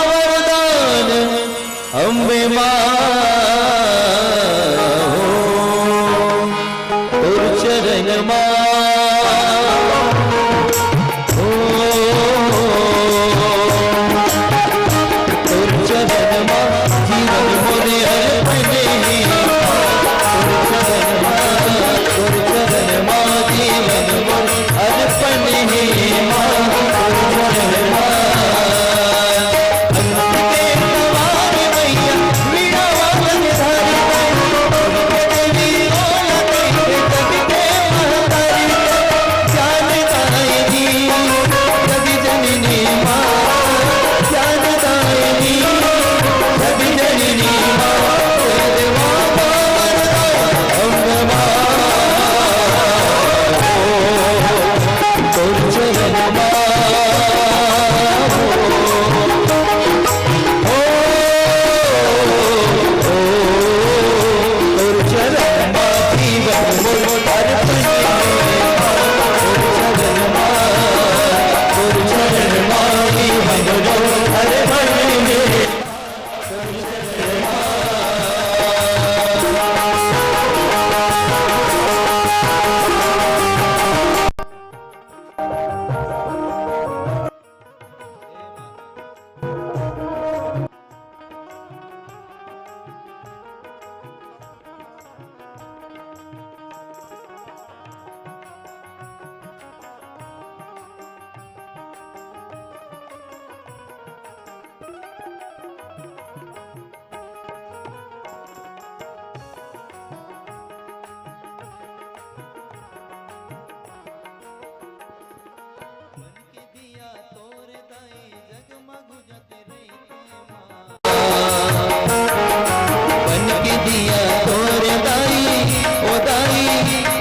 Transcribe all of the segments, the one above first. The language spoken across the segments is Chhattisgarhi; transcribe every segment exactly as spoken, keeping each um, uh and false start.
वरदान अम्बे माँ हो, तोर चरण माँ हो, तोर चरण माँ जीवन मोरे अर्पण हे। तोर चरण माँ, तोर चरण माँ जीवन मोर अर्पण हे माँ, तोर चरण माँ। अंत के सवार मैया, वीणा वादन धारी तैं, देवी ओला तैं, जग के महतारी तैं, ज्ञान दायिनी, जग जननी माँ, ज्ञान दायिनी, जग जननी माँ, वेद माता वरदा अम्ब माँ। तोर चरण माँ हो, ओ, ओ, तोर चरण माँ जीवन मोर अर्पण हे। तोर चरण माँ, तोर चरण माँ जीवन मोर अर्पण हे। बन के दिया तोर दाई, ओ दाई,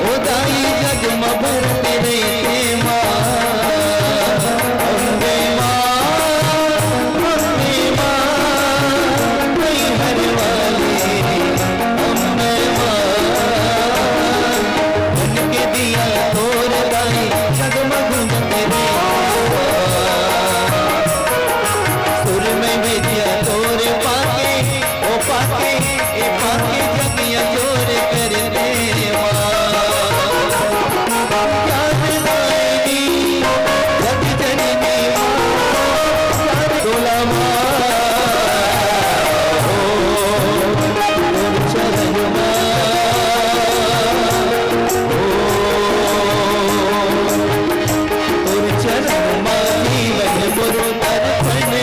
ओ दाई, जग म बरत रहिथे माँ। अम्बे माँ, अम्बे माँ, मैहर वाली अम्बे माँ। बन के दिया तोर दाई, जग म गूंजत रे। सुर में विद्या तोर पाके, ओ पाके, ए पाके जगिया जोर कर दे माँ। ज्ञान दायिनी, जग जननी माँ, ज्ञान डोला माँ। ओ, तोर चरण माँ। ओ, तोर चरण माँ जीवन मोर अर्पण।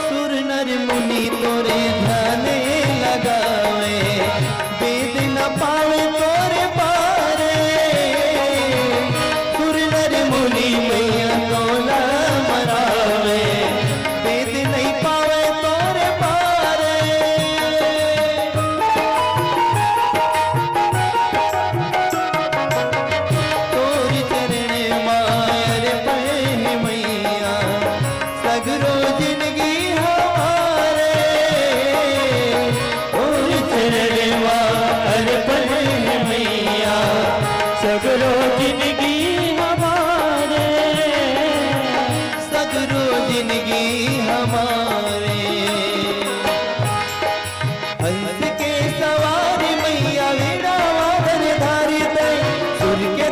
सुर नर मुनि तोरे ध्यान लगावे, वेद न पावे तोरे पारे। सुर नर मुनि मैया तोला मरावे, वेद नहीं पावे तोरे पारे। तोर चरण मायर पहे मैया, सगरो जिनगी हमारे। तोर चरण मायर पहे मैया, सगरो जिनगी हमारे। सगरो जिनगी हमारे। हंस के सवार मैया, वीणा वादन धारी तैं, सुर के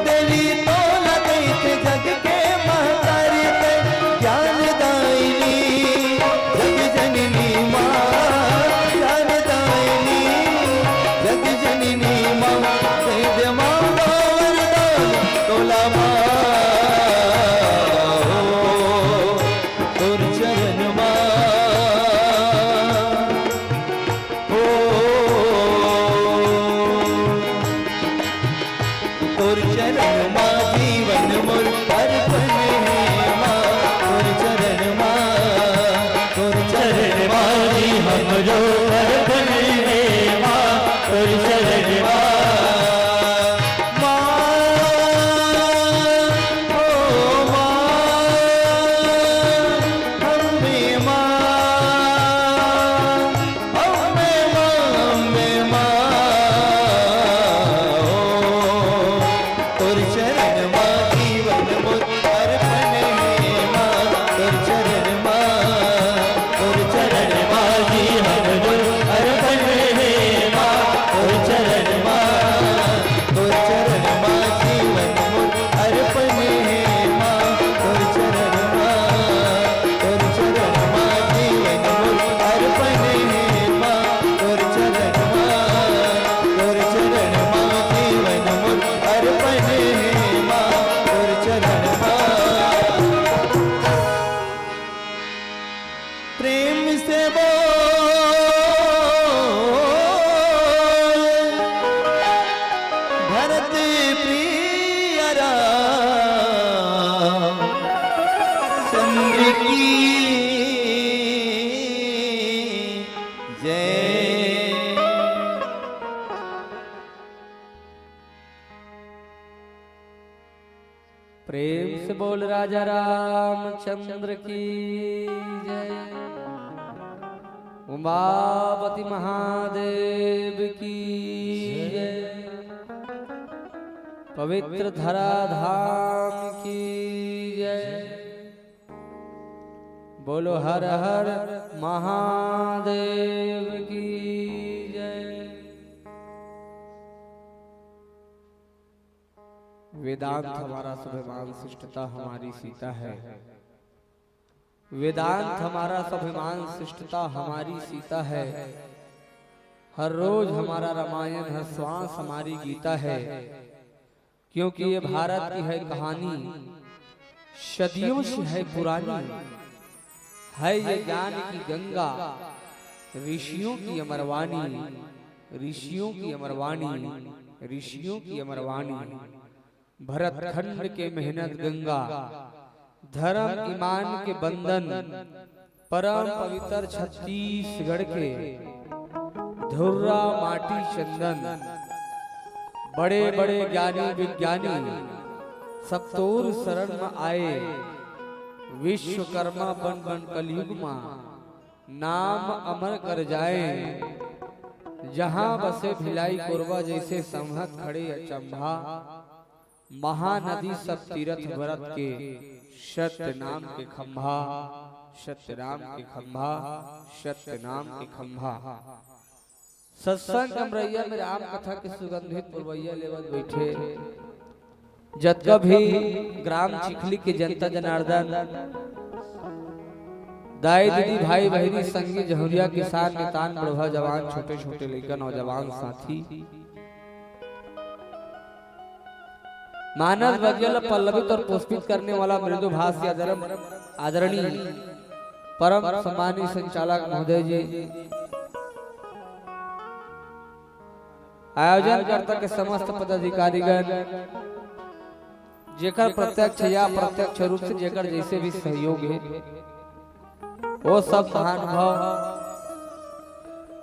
मा जीवन मोर अर्पण हे माँ, तोर चरण मा, तोर चरण मा जी हमरो अर्पण हे माँ, तोर चरण मा। माँ, ओ माँ, अम्बे माँ, अम्बे माँ, अम्बे माँ, ओ, तोर चरण मा जीवन मोर अर्पण हे माँ, तोर चरण मा, तोर चरण मा जीवन मोर अर्पण हे माँ, तोर चरण मा, तोर चरण मा जीवन मोर अर्पण हे माँ, तोर चरण मा, तोर चरण मा जीवन मोर अर्पण हे माँ, तोर चरण मा, तोर चरण मा जीवन मोर अर्पण हे माँ, तोर चरण मा। प्रेम से बोल धरती प्रिय राम चंद्र की जय। प्रेम से बोल राजा रामचंद्र की जय, उमापति महादेव की जय, पवित्र धरा धाम की जय, बोलो हर हर महादेव की जय। वेदांत हमारा स्वाभिमान, शिष्टता हमारी सीता है। वेदांत हमारा स्वाभिमान, शिष्टता हमारी सीता है। हर रोज हमारा रामायण, हर श्वास हमारी गीता है। क्योंकि ये भारत की है कहानी, सदियों से है पुरानी। है ये ज्ञान की गंगा, ऋषियों की अमरवाणी, ऋषियों की अमरवाणी, ऋषियों की अमरवाणी। भरतखंड के मेहनत गंगा, धर्म ईमान के बंधन, परम पवित्र छत्तीसगढ़ के धुर्रा माटी चंदन। बड़े बड़े ज्ञानी विज्ञानी सब तोर शरण म आए। विश्वकर्मा बन बन कलयुग मा नाम अमर कर जाए। जहाँ बसे भिलाई कोरबा, जैसे संवत खड़े अचंभा। महानदी सब तीरथ व्रत के, सत्य नाम के खंभा, सत्य नाम के खंभा, सत्य नाम के खंभा। सत्संग कमरैया में राम कथा के सुगंधित पुरवैया लेवत बैठे जतका भी ग्राम चिखली के जनता जनार्दन, दाई दीदी, भाई बहिनी, संगी जहुरिया, किसान नेतान, बुढ़वा जवान, छोटे छोटे लइका नौजवान साथी, मानस बगिया ल पल्लवित और पुष्पित करने वाला मृदुभाषी आदरम-, आदरणीय परम सम्मानीय संचालक महोदय जी, आयोजनकर्ता के समस्त पदाधिकारीगण, जेकर प्रत्यक्ष या अप्रत्यक्ष रूप से जेकर जैसे भी सहयोग हे, वो सब महानुभाव,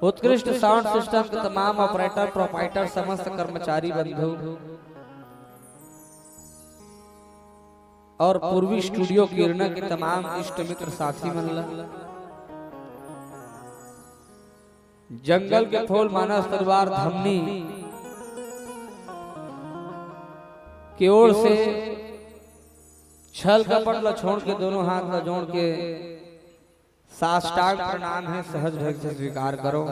उत्कृष्ट साउंड सिस्टम के तमाम ऑपरेटर, प्रोपाइटर, समस्त कर्मचारी बंधु और पूर्वी स्टूडियो किरना के तमाम इष्ट मित्र साथी मन ला जंगल के फूल मानस परिवार धमनी के ओर से छल कपट ला छोड़ के दोनों हाथ ला जोड़ के साष्टांग प्रणाम हे, सहज भाव से स्वीकार करो।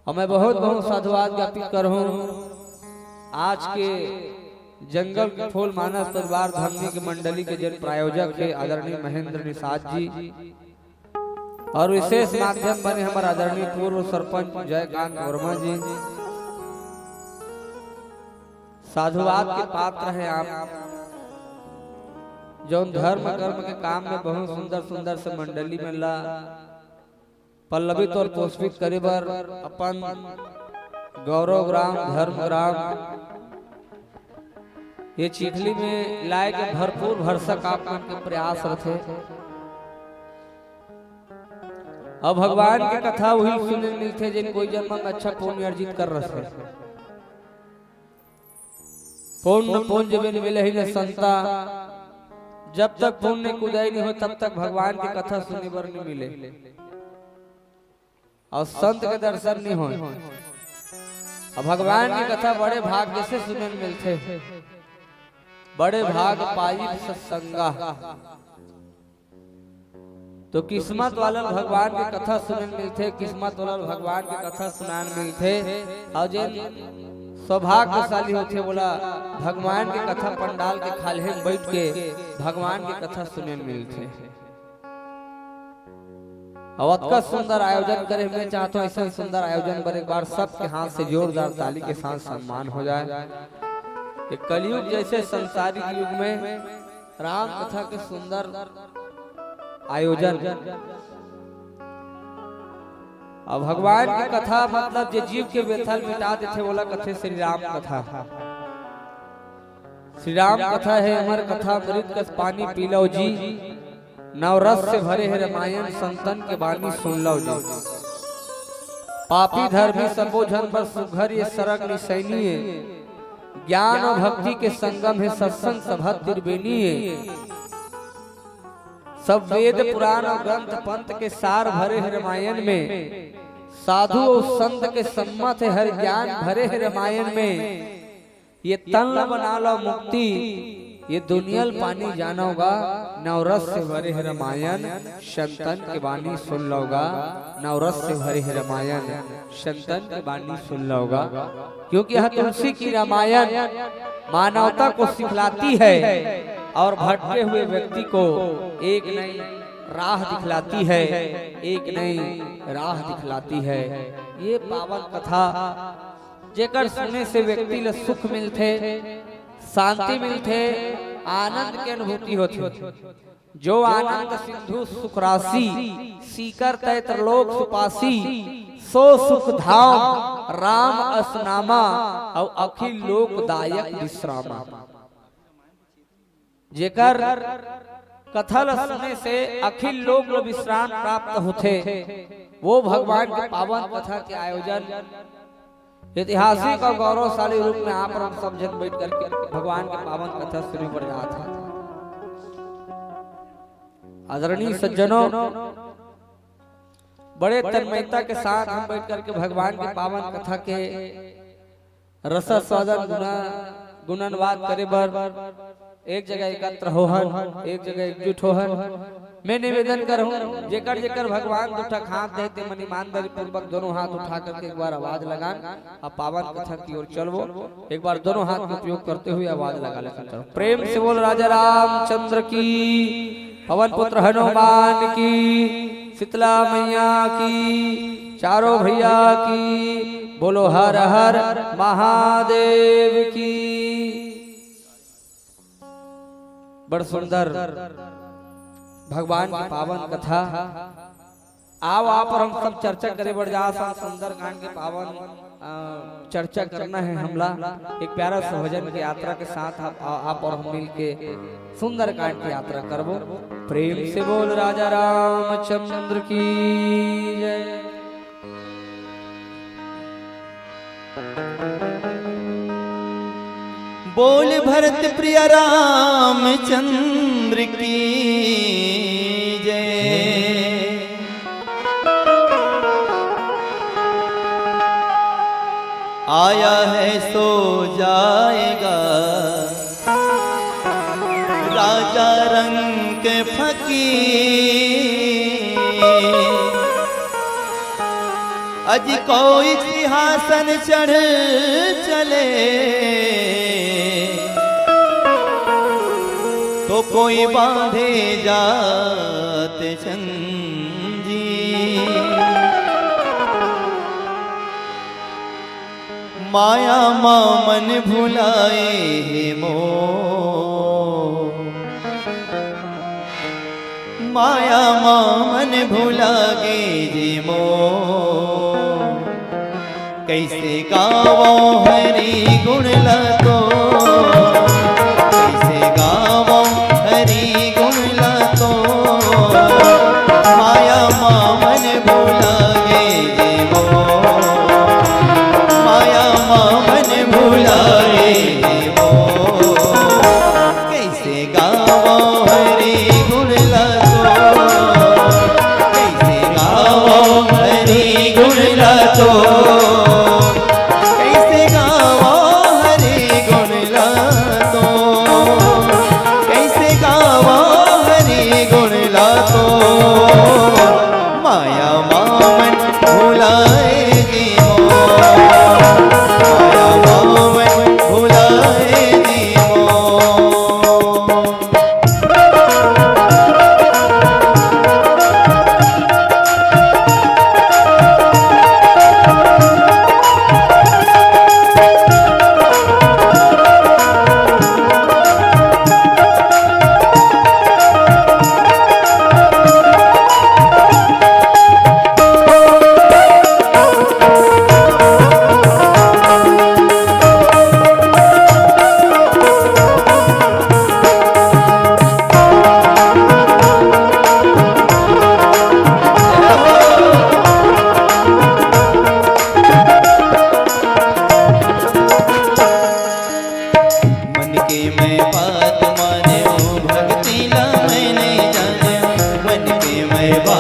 और मैं बहुत बहुत साधुवाद ज्ञापित करहूँ आज के जंगल के फूल मानस परिवार धमनी के मंडली के जन प्रायोजक हे आदरणीय महेंद्र निषाद जी, और विशेष माध्यम बने हमर आदरणीय पूर्व सरपंच जयकांत वर्मा जी। साधुवाद के पात्र हे आप, जौन धर्म कर्म के काम में बहुत सुंदर सुंदर से मंडली मन ला पल्लवित और पुष्पित करे बर अपन गौरव ग्राम, धर्म ग्राम, ये चिखली में लाए के भरपूर भरसक आप मन के प्रयास रथे। अब भगवान के कथा उही सुने मिलथे, जेन कोई जन्म में अच्छा पुण्य अर्जित कर रथे। पुण्य पुंज बिन मिलहि न संता, जब तक पुण्य के उदय नहीं हो, तब तक भगवान के कथा सुने बर नहीं मिले। अउ संत के दर्शन नहीं होय। अब भगवान के कथा बड़े भाग्य से सुने ल मिलथे, बड़े भाग पाई सत्संगा। तो किस्मत वाला ल भगवान के कथा सुने ल मिलथे, किस्मत वाला ल भगवान के कथा सुनान मिलथे। अउ जेन सौभाग्यशाली होथे, बोला भगवान के कथा पंडाल के खाल्हे में बैठ के भगवान के कथा सुने ल मिलथे। अब अतका सुंदर आयोजन करे, मैं चाहता हूँ ऐसा सुंदर आयोजन बर एक बार सबके हाथ से जोरदार ताली के साथ सम्मान हो जाए। ये कलयुग जैसे संसारिक युग में राम कथा के सुंदर आयोजन। अब भगवान की कथा मतलब जे जीव के व्यथा ल मिटा देथे, बोला कथे श्री राम कथा। श्री राम कथा है अमर कथा, अमृत कस पानी पी लव जी। नवरस से भरे है रामायण, संतन के बानी सुन लव जी। पापी धर्मी सबो झन बर सुघर ये सरग निसैनी ए। ज्ञान अउ भक्ति के संगम है, सत्संग सभा त्रिवेणी ए। सब वेद पुराण अउ ग्रंथ पंथ के सार भरे है रामायण में। साधु अउ संत के सम्मत है हर ज्ञान भरे है रामायण में। ये तन ल बना लो मुक्ति, ये दुनिया ल पानी जानोगा। नवरस से भरे है रामायण, संतन के बानी सुन लोगा। नवरस से भरे है रामायण, संतन के बानी सुन लोगा। क्योंकि यह तुलसी की रामायण मानवता को सिखलाती है और भटके हुए व्यक्ति को एक नई राह दिखलाती है, एक नई राह दिखलाती है। ये पावन कथा जेकर सुने से व्यक्ति ल सुख मिलथे, शांति मिलथे, आनंद के अनुभूति होथे। जो आनंद सिंधु सुख राशि, सीकर तैत्र लोक सुपासी, सो सुख धाम राम असनामा, अउ अखिल लोक दायक विश्रामा। जेकर कथा ल सुने से अखिल लोक ल विश्राम प्राप्त होथे, वो भगवान के पावन कथा के आयोजन ऐतिहासिक अउ गौरवशाली रूप में आप और हम सब जन बैठ करके भगवान के पावन कथा सुने बर जात हन। आदरणीय सज्जनों, बड़े तन्मयता के साथ हम बैठ करके भगवान के पावन कथा के रसास्वादन गुना गुणनवाद करे बर एक जगह एकत्र होहन, एक जगह एकजुट होहन। मैं निवेदन करहूं, जेकर जेकर भगवान दू ठक हाथ दे, ते मन ईमानदारी पूर्वक दोनों हाथ उठा करके एक बार आवाज लगान, अब पावन कथा की ओर चलबो। एक बार दोनों हाथ का उपयोग करते हुए आवाज लगा ले संतन। प्रेम से बोल राजा रामचंद्र की, पवन पुत्र हनुमान की, शीतला मैया की, चारों भैया की, बोलो हर हर महादेव की। बड़ सुंदर भगवान की पावन कथा। आओ आप और हम सब चर्चा करे बर जात हन सुंदरकांड के पावन, अ, चर्चा करना है हमला। एक प्यारा सा भजन की यात्रा के साथ आप, आ-, आप और हम मिल के सुंदरकांड की यात्रा करबो। प्रेम से बोल राजा रामचंद्र की जय। बोल भरत प्रिय रामचंद्र की जय। आया है सो जाएगा राजा रंक फकीर। अज कोई सिंहासन चढ़ चले, तो कोई बांधे जात चंद जी। माया मा मन भुलाए हे मोर, माया मा मन भुला गे जी मोर। कैसे गावो हरि गुण ला तो,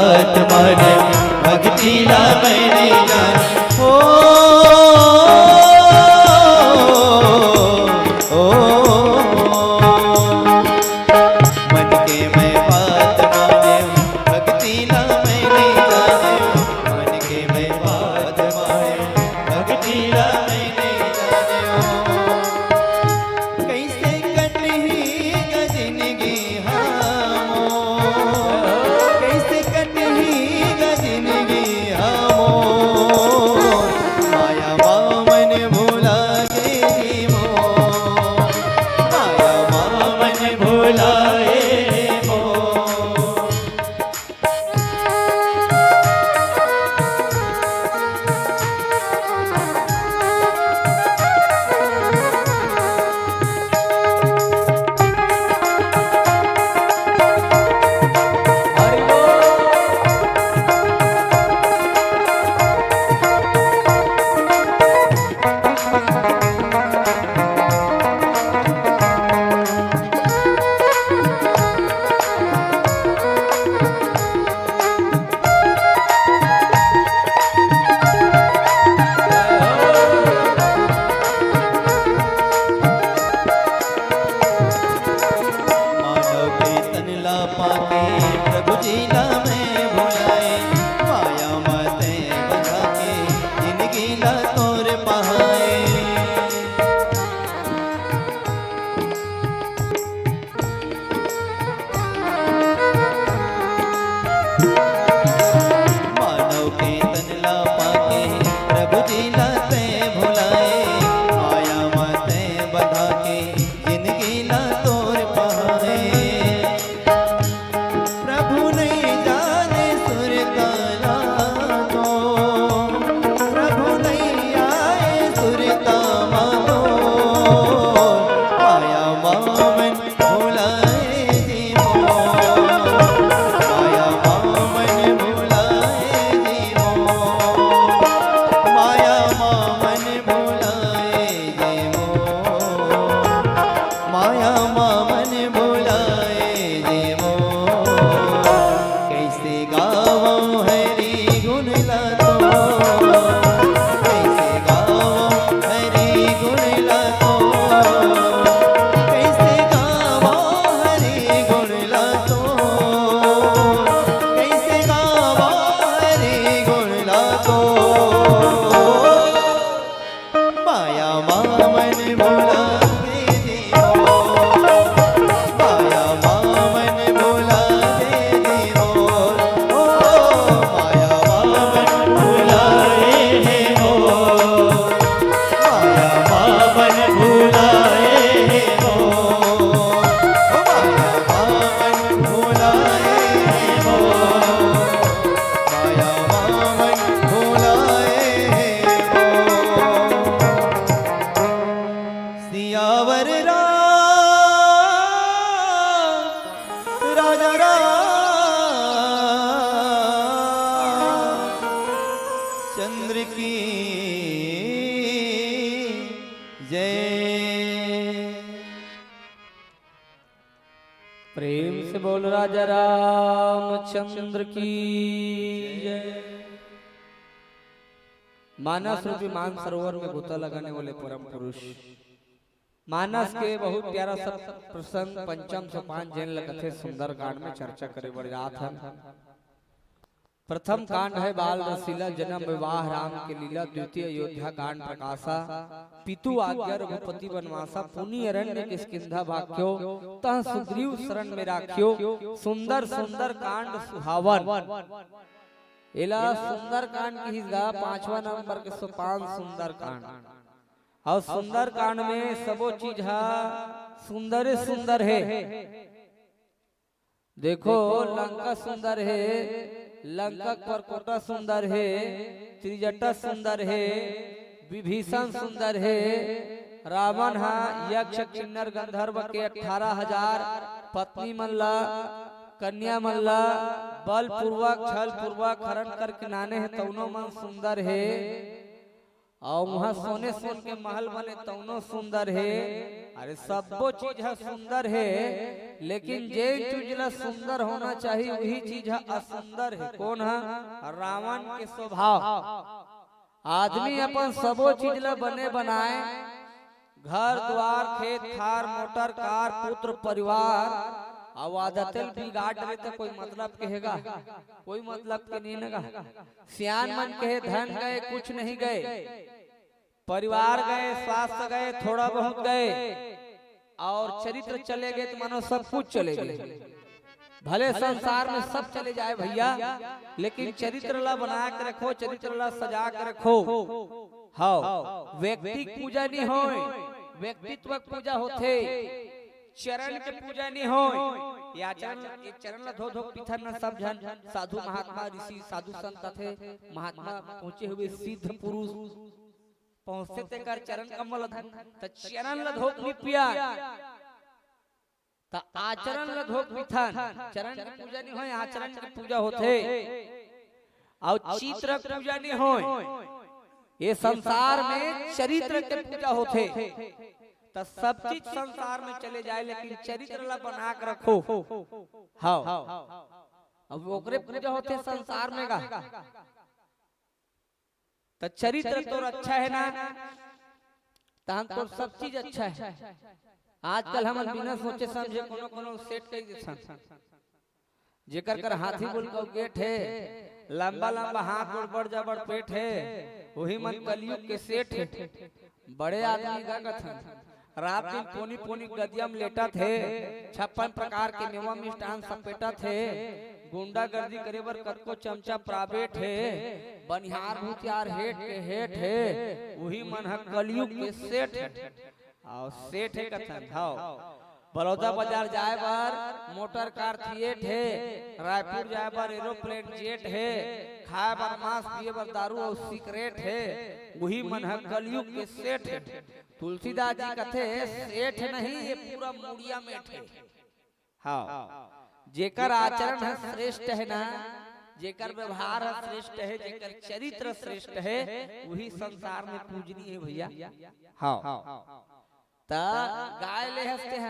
बात माने, भक्ति ला मैं नइ जाने। ओ, ओ, मन के मैं बात माने, भक्ति ला मैं नइ जाने। मन के मैं बात माने, भक्ति ला मैं नइ जाने। कइसे कटही ग जिनगी हमो, कइसे कटही ग जिनगी हमो। माया मा मन भुला गे जी मोर, माया मा मन भुलाए मोर। मानव के तन ला पाके प्रभु जी ला मैं भुलाए, माया मा तैं बंधा के जिनगी ला तोर पहाए। मानव के तन ला पाके प्रभु जी ला तैं भुलाए, माया मा तैं बंधा के जिनगी ला तोर पहाए। प्रभु नइ जाने सुरता ला तो, प्रभु नइ आए सुरता मा तो, माया मा मन भुलाए जी मोर, माया मा मन भुलाए जी मोर, माया मा मन भुलाए जी मोर, माया मा मन भुलाए जी मोर। कइसे गावंव हरि गुण ला तो, कइसे गावंव हरि गुण ला तो, कइसे गावंव हरि गुण ला तो, कइसे गावंव हरि गुण ला तो। माया मा मन भुला गे जी मोर, माया मा मन भुला गे जी मोर, ओ माया मा मन भुलाए हे मोर, माया मा मन भुलाए हे मोर, ओ माया मा मन भुलाए हे मोर, माया मा मन भुलाए हे मोर। सियावर राम राजा रामचंद्र की जय। प्रेम से बोल राजा रामचंद्र की जय। मानस रूपी मानसरोवर में गोता लगाने वाले परम पुरुष मानस के बहुत प्यारा सा प्रसंग पंचम सोपान जेन ल कथे सुंदरकांड में चर्चा करे बर जात हन। प्रथम कांड है बाल रसीला, जन्म विवाह राम के लीला, द्वितीय अयोध्या कांड प्रकाशा, पितु आज्ञा रघुपति बनवासा, पुनि अरण्य किष्किंधा भाख्यो, तह सुग्रीव शरण में राख्यो, सुंदर सुंदर कांड सुहावन। एला सुंदर कांड किहिस गा, पांचवा नंबर के सोपान सुंदर कांड। अउ सुंदर कांड में सबो चीज हा सुंदरे सुंदर हे। देखो, लंका सुंदर हे, लंका परकोटा सुंदर हे, त्रिजटा सुंदर हे, विभीषण सुंदर हे, रावण हा यक्ष किन्नर गंधर्व के अठारह हजार पत्नी मन ला, कन्या मन ला बलपूर्वक, छलपूर्वक हरण करके लाने हे, तउनो मन सुंदर हे। अउ उहाँ सोने सोन के महल बने, तउनो सुंदर हे। अरे, सब्बो चीज ह सुंदर हे, लेकिन जे चीज ला सुंदर होना चाही, वही चीज ह असुंदर हे। कोन ह? रावण के स्वभाव। आदमी अपन सबो चीज ला बने बनाए, घर द्वार, खेत खार, मोटर कार, पुत्र परिवार, अउ आदते ल बिगाड़ डरे त कोई मतलब के हे गा? कोई मतलब के नइ हे गा। सियान मन कहे, धन गए कुछ नहीं गए, परिवार गए, स्वास्थ्य गए, थोड़ा बहुत गए, अउ चरित्र चले गए त मानो सब कुछ चले गए। भले संसार में सब चले जाए भइया, लेकिन चरित्र ला बना के रखो, चरित्र ला सजा के रखो। हव, व्यक्ति के पूजा नइ होय, व्यक्तित्व के पूजा होथे। चरण के पूजा नइ होय। ये आचरण, ये चरण ला धो धो के पीथन न सब झन, साधु महात्मा, ऋषि, साधु संत थे, महात्मा, पहुंचे हुए सिद्ध पुरुष, पहुंचथे तेकर चरण कमल ला धो, त चरण ला धो के नइ पिया, त आचरण ला धो के पीथन। चरण के पूजा नइ होय, आचरण के पूजा होथे। अउ चित्र के पूजा नइ होय, ये संसार में चरित्र के पूजा होथे। त सब चीज संसार में चले जाए, लेकिन चरित्र ला बना के रखो। हव, अब ओकरे पूजा होथे संसार में गा। त चरित्र तोर अच्छा हे ना, तहन तोर सब चीज अच्छा हे। आजकल हमन बिना सोचे समझे कोनो कोनो सेठ कहि देथन। जेकर कर हाथी बोल के गेट हे, लंबा लंबा हाथ गोड़, बड़ जबड़ पेट हे, वही मन कलयुग के सेठ हे। बड़े आदमी गा कथन। रात दिन पोनी पोनी गदिया म लेटत हे, छप्पन प्रकार के मेवा मिष्ठान सपेटत हे, गुंडागर्दी करे बर कतको चमचा प्राइवेट हे, बनिहार भूतियार हेठ के हेठ हे, उही मन ह कलयुग के सेठ हे। अउ सेठ हे कथन, हव। बलौदा बाजार जाए बर मोटर कार थिएट हे, रायपुर जाए बर एरोप्लेन जेट हे, खाए बर मांस, पिए बर दारू अउ सिगरेट हे, उही मन ह कलयुग के सेठ हे। तुलसीदास जी कथे, सेठ नहीं, ये पूरा मुड़िया मेठ हे। हव, जेकर आचरण ह श्रेष्ठ हे ना, जेकर व्यवहार ह श्रेष्ठ हे, जेकर चरित्र श्रेष्ठ हे, उही संसार में पूजनीय हे भइया। हव, त गाय ले हस तें ह,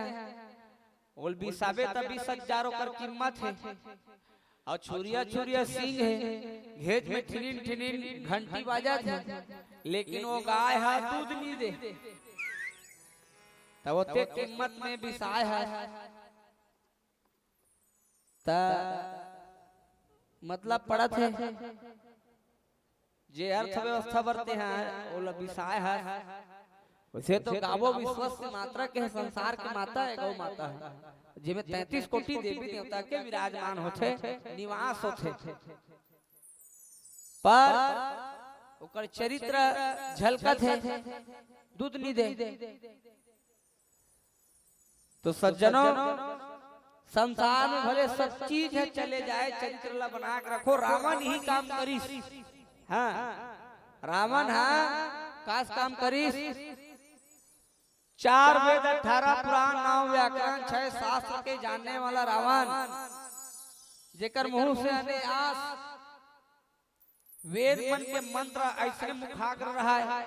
ओला बिसाबे त बीस हजार ओकर कीमत हे। अउ छुरिया छुरिया सींग हे, घेंच में ठिनिन ठिनिन घंटी बाजत हे, लेकिन वो गाय ह दूध नइ दे, त ओते कीमत में बिसाए हस, त मतलब पड़त हे। जे अर्थव्यवस्था बर तें ह ओला बिसाए हस, वइसे तो गावो विश्वस्य मातृ के, संसार के माता हे, गौ माता हे, जेमे तैंतीस कोटि देवी देवता के विराजमान होथे, निवास होथे, पर ओकर चरित्र झलकत हे, दूध नइ दे। तो सज्जनों, संसार में भले सब चीज हे, चले जाए, चरित्र ला बना के रखो। रावण इही काम करिस। हाँ, रावण ह कास काम करिस? चार वेद, अठारह पुराण, नौ व्याकरण, छह शास्त्र के जानने वाला रावण, जेकर मुंह से अनायास वेद मन के मंत्र अइसने मुखाग्र रहय,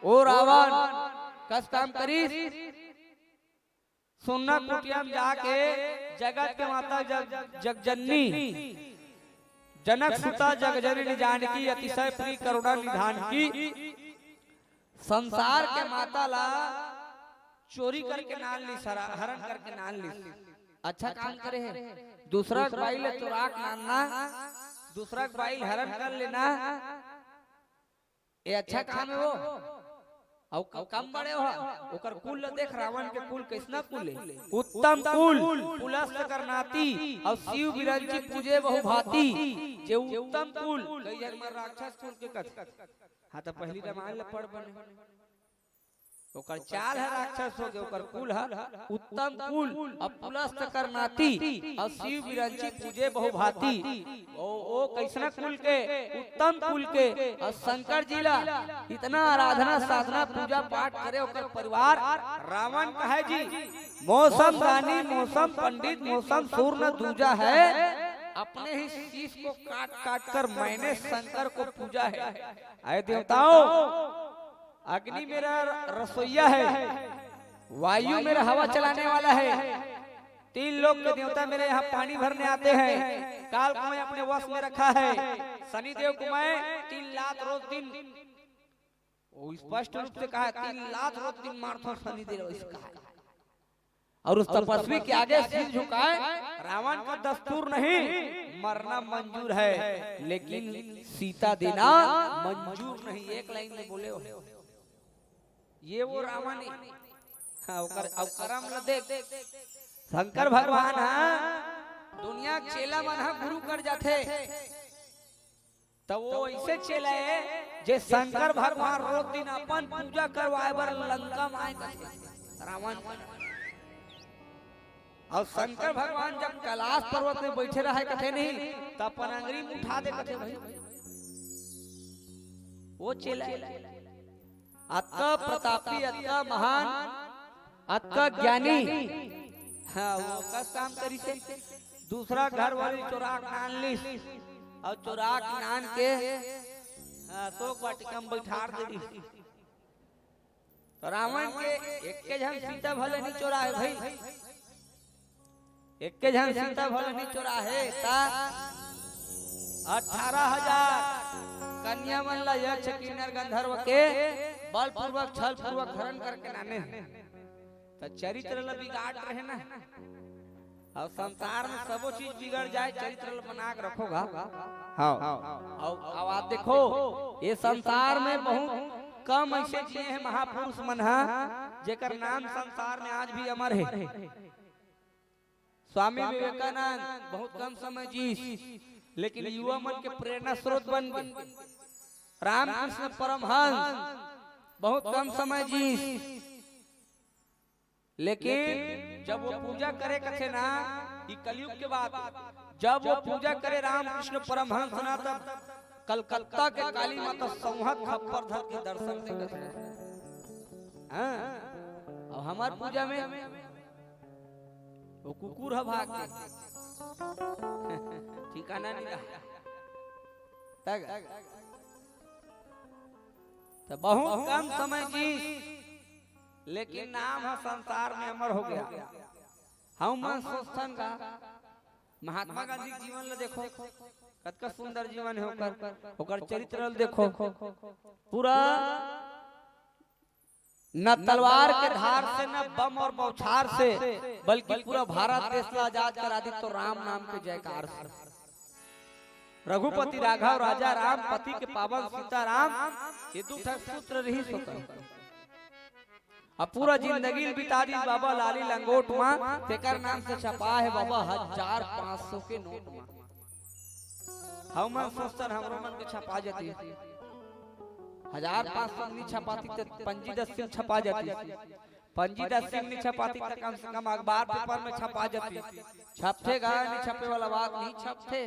ओ रावण कस काम करिस? सोना कुटिया म जाके जगत के माता जग, जगजननी, जनक सुता जगजननी जानकी, अतिशय प्रिय करुणा निधानकी, संसार के माता ला चोरी करके नान लिस, हरा-, हरण करके नान लिस। अच्छा काम करे हे, दूसरा के बाई ले चोरा के नानना, दूसरा के बाई ले हरण कर लेना, ये अच्छा काम हे वो। अउ क-, कम बड़े हो, ओकर कुल ल देख, रावण के कुल कइसना कुल हे, उत्तम कुल, पुलस्त कर नाती, अउ शिव बिरंची पूजे बहुभांति। जे उत्तम कुल, कई झन मन राक्षस कुल के कथे। हाँ, त पहिली रामायण ल पढ़ बने। ओकर चाल ह राक्षस हो गे, ओकर कुल ह उत्तम कुल, अउ पुलस्त कर नाती, अउ शिव बिरंची पूजे बहुभांति। ओ, ओ कइसना कुल के? उत्तम कुल के। अउ शंकर जी ला इतना आराधना, साधना, पूजा पाठ करे ओकर परिवार। रावण कहे जी, मौसम दानी, मौसम पंडित, मौसम सूर न दूजा है, अपने ही शीश को काट काट कर मैंने शंकर को पूजा है। अरे देवताओं, अग्नि मेरा रसोइया है, वायु मेरा हवा चलाने वाला है, तीन लोक के देवता मेरे यहाँ पानी भरने आते हैं। काल को मैं अपने वश में रखा है। शनिदेव को मैं तीन लात रोज दिन, वो स्पष्ट रूप से कहा है, "तीन लात रोज दिन मारथों शनिदेव," इसका है। और उस तपस्वी के आगे सिर झुकाए। रावण का दस्तूर नहीं, मरना मंजूर है, लेकिन सीता देना मंजूर नहीं। एक लाइन में बोले हो, ये वो रावण है। हाँ, ओकर, अब करम ल देख। शंकर भगवान हा दुनिया के चेला मन हा गुरु कर जाथे, त वो ऐसे चेला है जे शंकर भगवान रोज दिन अपन पूजा करवाए बर लंका में आए कथे रावण। और शंकर भगवान जब कैलाश पर्वत में बैठे रहे कथे नहीं, त अपन अंगरी में उठा दे कथे भाई। वो चेला है। अतका प्रतापी, अतका महान, अतका ज्ञानी। हाँ, वो कस काम करिसे, दूसरा घर वाली चोराक नान लिस, और चोराक नान के, हाँ, शोक वाटिका में बैठार दे दिस। तो रावण के एक्के झन सीता भले नहीं चोराहे भाई, एक्के झन सीता भले नहीं चोराहे, ता अठारह हजार कन्या मन ला यक्ष किन्नर गंधर्व के बलपूर्वक छलपूर्वक हरण करके लाने हे। त चरित्र ला बिगाड़ रहे ना। अब संसार में सबो चीज बिगड़ जाए, चरित्र ला बना के रखोगा। हाँ। अब, अब आप देखो, ये संसार में बहुत कम ऐसे जिए हैं महापुरुष मन हा, जेकर नाम संसार में आज भी अमर है। स्वामी विवेकानंद बहुत कम समय जीस, लेकिन युवा मन के प्रेरणा स्रोत बन गए। रामकृष्ण परमहंस बहुत कम समय जीस, लेकिन जब वो पूजा करे कथे ना, ये कलयुग के बात, जब वो पूजा करे रामकृष्ण परमहंस ना, तब कलकत्ता के काली माता सौंहत खप्पर धर के दर्शन दे कथे। हाँ, अब हमार पूजा में वो कुकुर ह भाग के ठिकाना नहीं रहा। तक तो बहुत कम समय जी, लेकिन नाम ह संसार में अमर हो गया। हम मन सोचथन का, महात्मा गांधी के जीवन ल देखो, कतका सुंदर जीवन है ओकर, ओकर चरित्र ल देखो, पूरा न तलवार के धार से, न बम और बौछार से, बल्कि पूरा भारत देश ला आजाद करा दी तो राम नाम के जयकार से। रघुपति राघव राजा राम, पति के पावन सीता राम, ये दू ठक सूत्र रहिस ओकर। अब पूरा जिंदगी ल बिता दी बाबा लाली लंगोट मा, तेकर नाम से छपा है बाबा हजार पाँच सौ के नोट मा। हमन सोचथन हमरो मन के छपा जाती, हजार पाँच सौ नहीं छपाती त पंजी दस सिंह छपा जाती, पंजी दस सिंह नहीं छपाती त कम से कम अखबार पेपर में छपा जाती। छपथे गा, नहीं छपे वाला बात नहीं छपथे,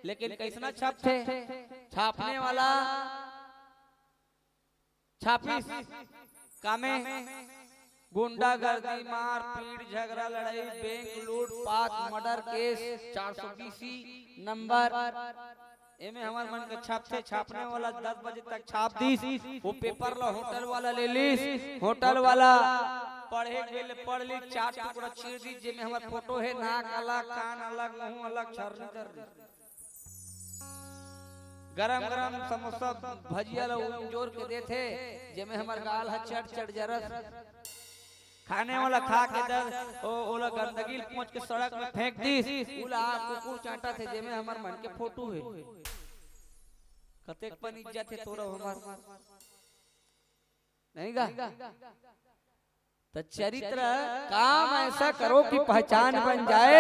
लेकिन कैसना छपथे? छापने वाला छापिस कामे गुंडागर्दी, मारपीट, झगड़ा, लड़ाई, बैंक लूट, पात, मर्डर केस, चार सौ बीसी नंबर। एमे हमर मन के छापथे, छापने वाला दस बजे तक छाप दिस, वो पेपर ला होटल वाला ले लिस, होटल वाला पढ़े के बेले पढ़ लिस, चार टुकड़ा चीर दिस, जेमे हमर फोटो हे, नाक अलग, कान अलग, मुंह अलग, छर्री दर्री। गरम गरम समोसा भजिया ला उंजोर के देथे, जेमे हमर गाल ह चट चट जरत। खाने वाला खा के दर, ओ, ओला गंदगी ल पोंछ के सड़क में फेंक दिस, उला कुकुर चांटत हे, जेमे हमर मन के फोटो हे। कतेक पन इज्जत हे तोर हमर, नहीं गा? तो चरित्र, काम ऐसा करो कि पहचान बन जाए,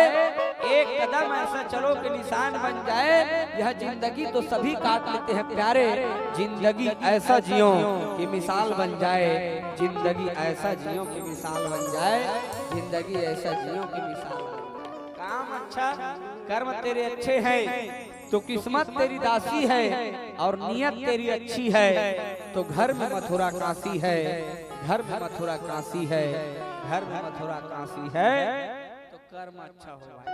एक कदम ऐसा चलो कि निशान बन जाए। यह जिंदगी तो सभी काट लेते हैं प्यारे, जिंदगी ऐसा जियो कि मिसाल बन जाए, जिंदगी ऐसा जियो कि मिसाल बन जाए, जिंदगी ऐसा जियो कि मिसाल बन जाए। काम अच्छा, कर्म तेरे अच्छे हैं तो किस्मत तेरी दासी है, और नीयत तेरी अच्छी है तो घर में मथुरा काशी है, घर में मथुरा काशी है, घर में मथुरा काशी है, तो कर्म अच्छा हो भाई।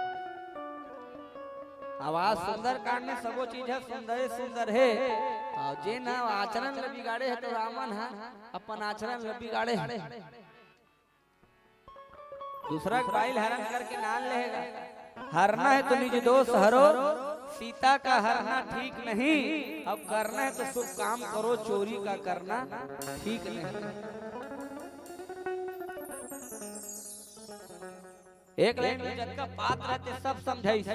आवाज सुंदरकांड में सबो चीज है सुंदर, सुंदर है। अउ जेन ह आचरण ल बिगाड़े हे, तो रावण ह अपन आचरण ल बिगाड़े हे। दूसरा के बाइल हरण करके नान लेगा। हरना है तो निज दोष हरो, सीता का हरना ठीक नहीं। अब करना है तो शुभ काम करो, चोरी का करना ठीक नहीं। एक लाइन में जतका पात्र रहते, सब समझाइस।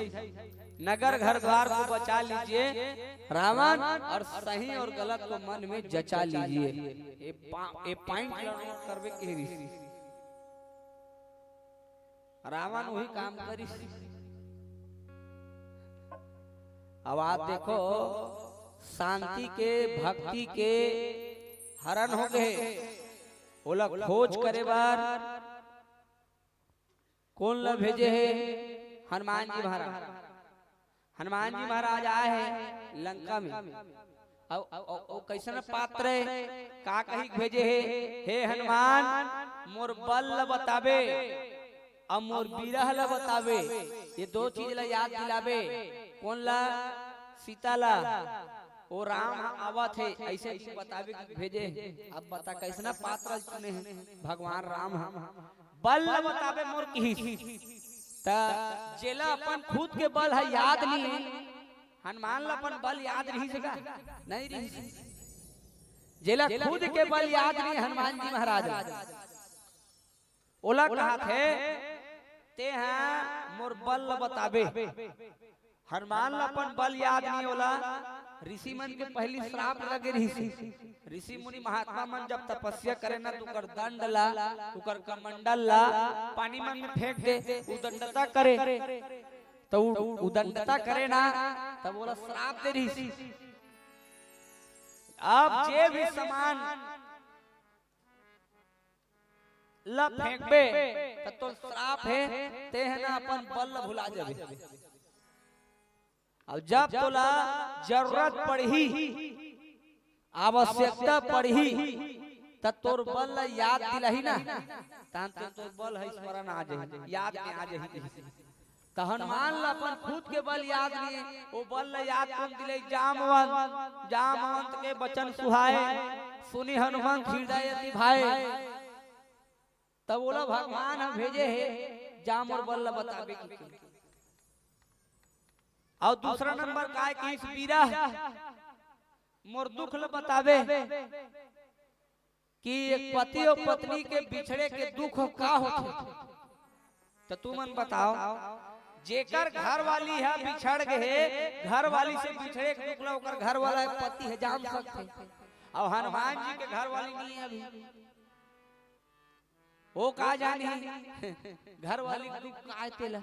नगर घर द्वार को बचा लीजिए रावण, और सही और गलत को मन में जचा लीजिए। ये पा-, ये पॉइंट ल नोट करबे के रिहिस। रावण वही काम करिस। अब आप देखो, शांति के, भक्ति के हरण हो गए। ओला खोज करे बर कोन ला भेजे हे? हनुमान जी महाराज। हनुमान जी महाराज आए हे लंका में। अउ, अउ, अउ, अउ कइसन पात्र हे? का कही भेजे हे? "हे हनुमान, मोर बल ल बताबे, अउ मोर बिरह ल बताबे।" ये दो चीज ला याद दिलाबे। कोन ला? सीता ला। ओ राम ह आवत हे, अइसे बताबे के भेजे हे। अब बता, कइसना पात्र चुने हे भगवान राम ह? बल ल बताबे मोर किहिस। त जेला अपन खुद के बल ह याद नइ हे, हनुमान ल अपन बल याद रिहिस का? नइ रिहिस। जेला खुद के बल याद नइ हे हनुमान जी महाराज ल, ओला कहत हे, "तें ह मोर बल ल बताबे।" हनुमान ल अपन बल याद नइ हे ओला। ऋषि मन के पहिली श्राप लगे रिहिस। ऋषि मुनि महात्मा मन जब तपस्या करे ना, त ओकर दंड ला, ओकर कमंडल ला पानी मन में फेंक दे, उदंडता करे। त उ-, उदंडता करे ना, तब ओला श्राप दे रिहिस। अब जे भी सामान ल फेंकबे, त तोर श्राप हे, तें ह ना अपन बल ल भुला जाबे। अउ जब तोला जरूरत पड़ही, आवश्यकता पड़ही, त तोर बल ल याद दिलाही ना, तहन तो तोर बल ह स्मरण आ जाही, याद में आ जाही। त हनुमान ल अपन खुद के बल याद नइ हे, ओ बल ल याद कोन दिलाई? जामवंत। जामवंत के बचन सुहाए, सुनि हनुमंत हृदय अति भाए। तब ओला भगवान ह भेजे हे, जा मोर बल ल बताबे कहिके। अउ दूसरा नंबर काय कहिस? बिरह, मोर दुख ल बताबे। कि एक पति अउ पत्नी के बिछड़े के दुख का होथे? त तुमन बताओ, जेकर घरवाली ह बिछड़ गे हे, घरवाली से बिछड़े के दुख ल ओकर घरवाला पति ह जान सकथे, अउ हनुमान जी के घरवाली नइ हे अभी, ओ का जानही घरवाली के दुख का हे तेला।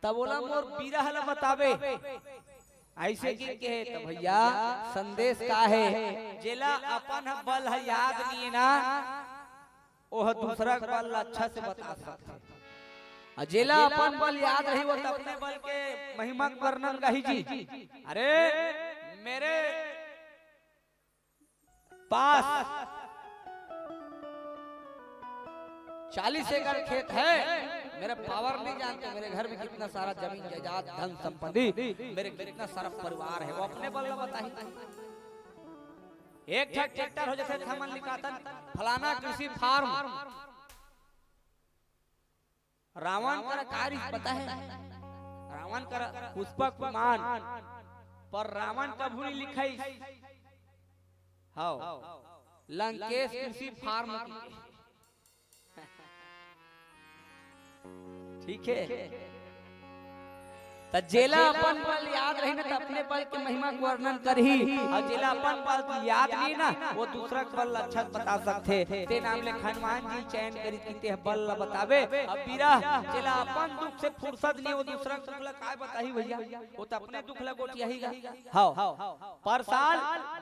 तब ओला मोर बिरह ल बताबे। अइसे कहिके हे, त भइया, संदेश का हे? जेला अपन ह बल ह याद नइ हे ना, ओह दूसरा के बल ल अच्छा से बता सकथे। अउ जेला अपन बल याद रही, वो त अपने बल के महिमा के वर्णन गाही जी। अरे, मेरे पास चालीस एकड़ खेत है, मेरा पावर नहीं जानते, मेरे घर में कितना सारा जमीन जायदाद, धन संपत्ति, मेरे कितना सारा परिवार है, वो अपने बल ल बताही। एक ठक ट्रैक्टर हो जथे, हमन लिखाथन फलाना कृषि फार्म। रावण करा का रिहिस पता हे? रावण करा पुष्पक विमान, पर रावण कभू नइ लिखाइस। हव, लंकेश कृषि फार्म। ठीक हे, त जेला अपन बल याद रही ना, त अपने बल के महिमा के वर्णन करही, अउ जेला अपन बल याद नइ ना, वो दूसरा के बल ल अच्छा से बता सकथे। ते नाम ले हनुमान जी चयन करिस कि तें बल ल बताबे। अब बिरह, जेला अपन दुख से फुर्सत नइ, वो दूसरा के दुख ल काय बताही भइया? वो त अपने दुख ल गोठियाही गा। हव, पर साल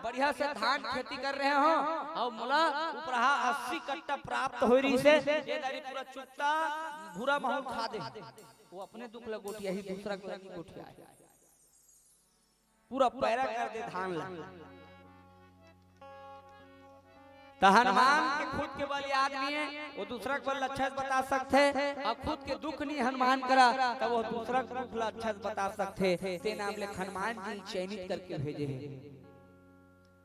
बढ़िया से धान खेती कर रहे हो, अउ मोला उपराहा अस्सी कट्टा प्राप्त होय रहिस हे, ये दारी पूरा चुकता भूरा माहूर खा दे। वो अपने दुख ल गोठियाही, दूसरा के ल नइ गोठियाय। पूरा पैरा कर दे धान ला। त हनुमान के खुद के बल याद नइ हे, वो दूसरा के बल अच्छा से बता सकथे, अउ खुद के दुख नइ हे हनुमान करा, त वो दूसरा के दुख ला अच्छा से बता सकथे। ते नाम ले हनुमान जी चयनित करके भेजे हे।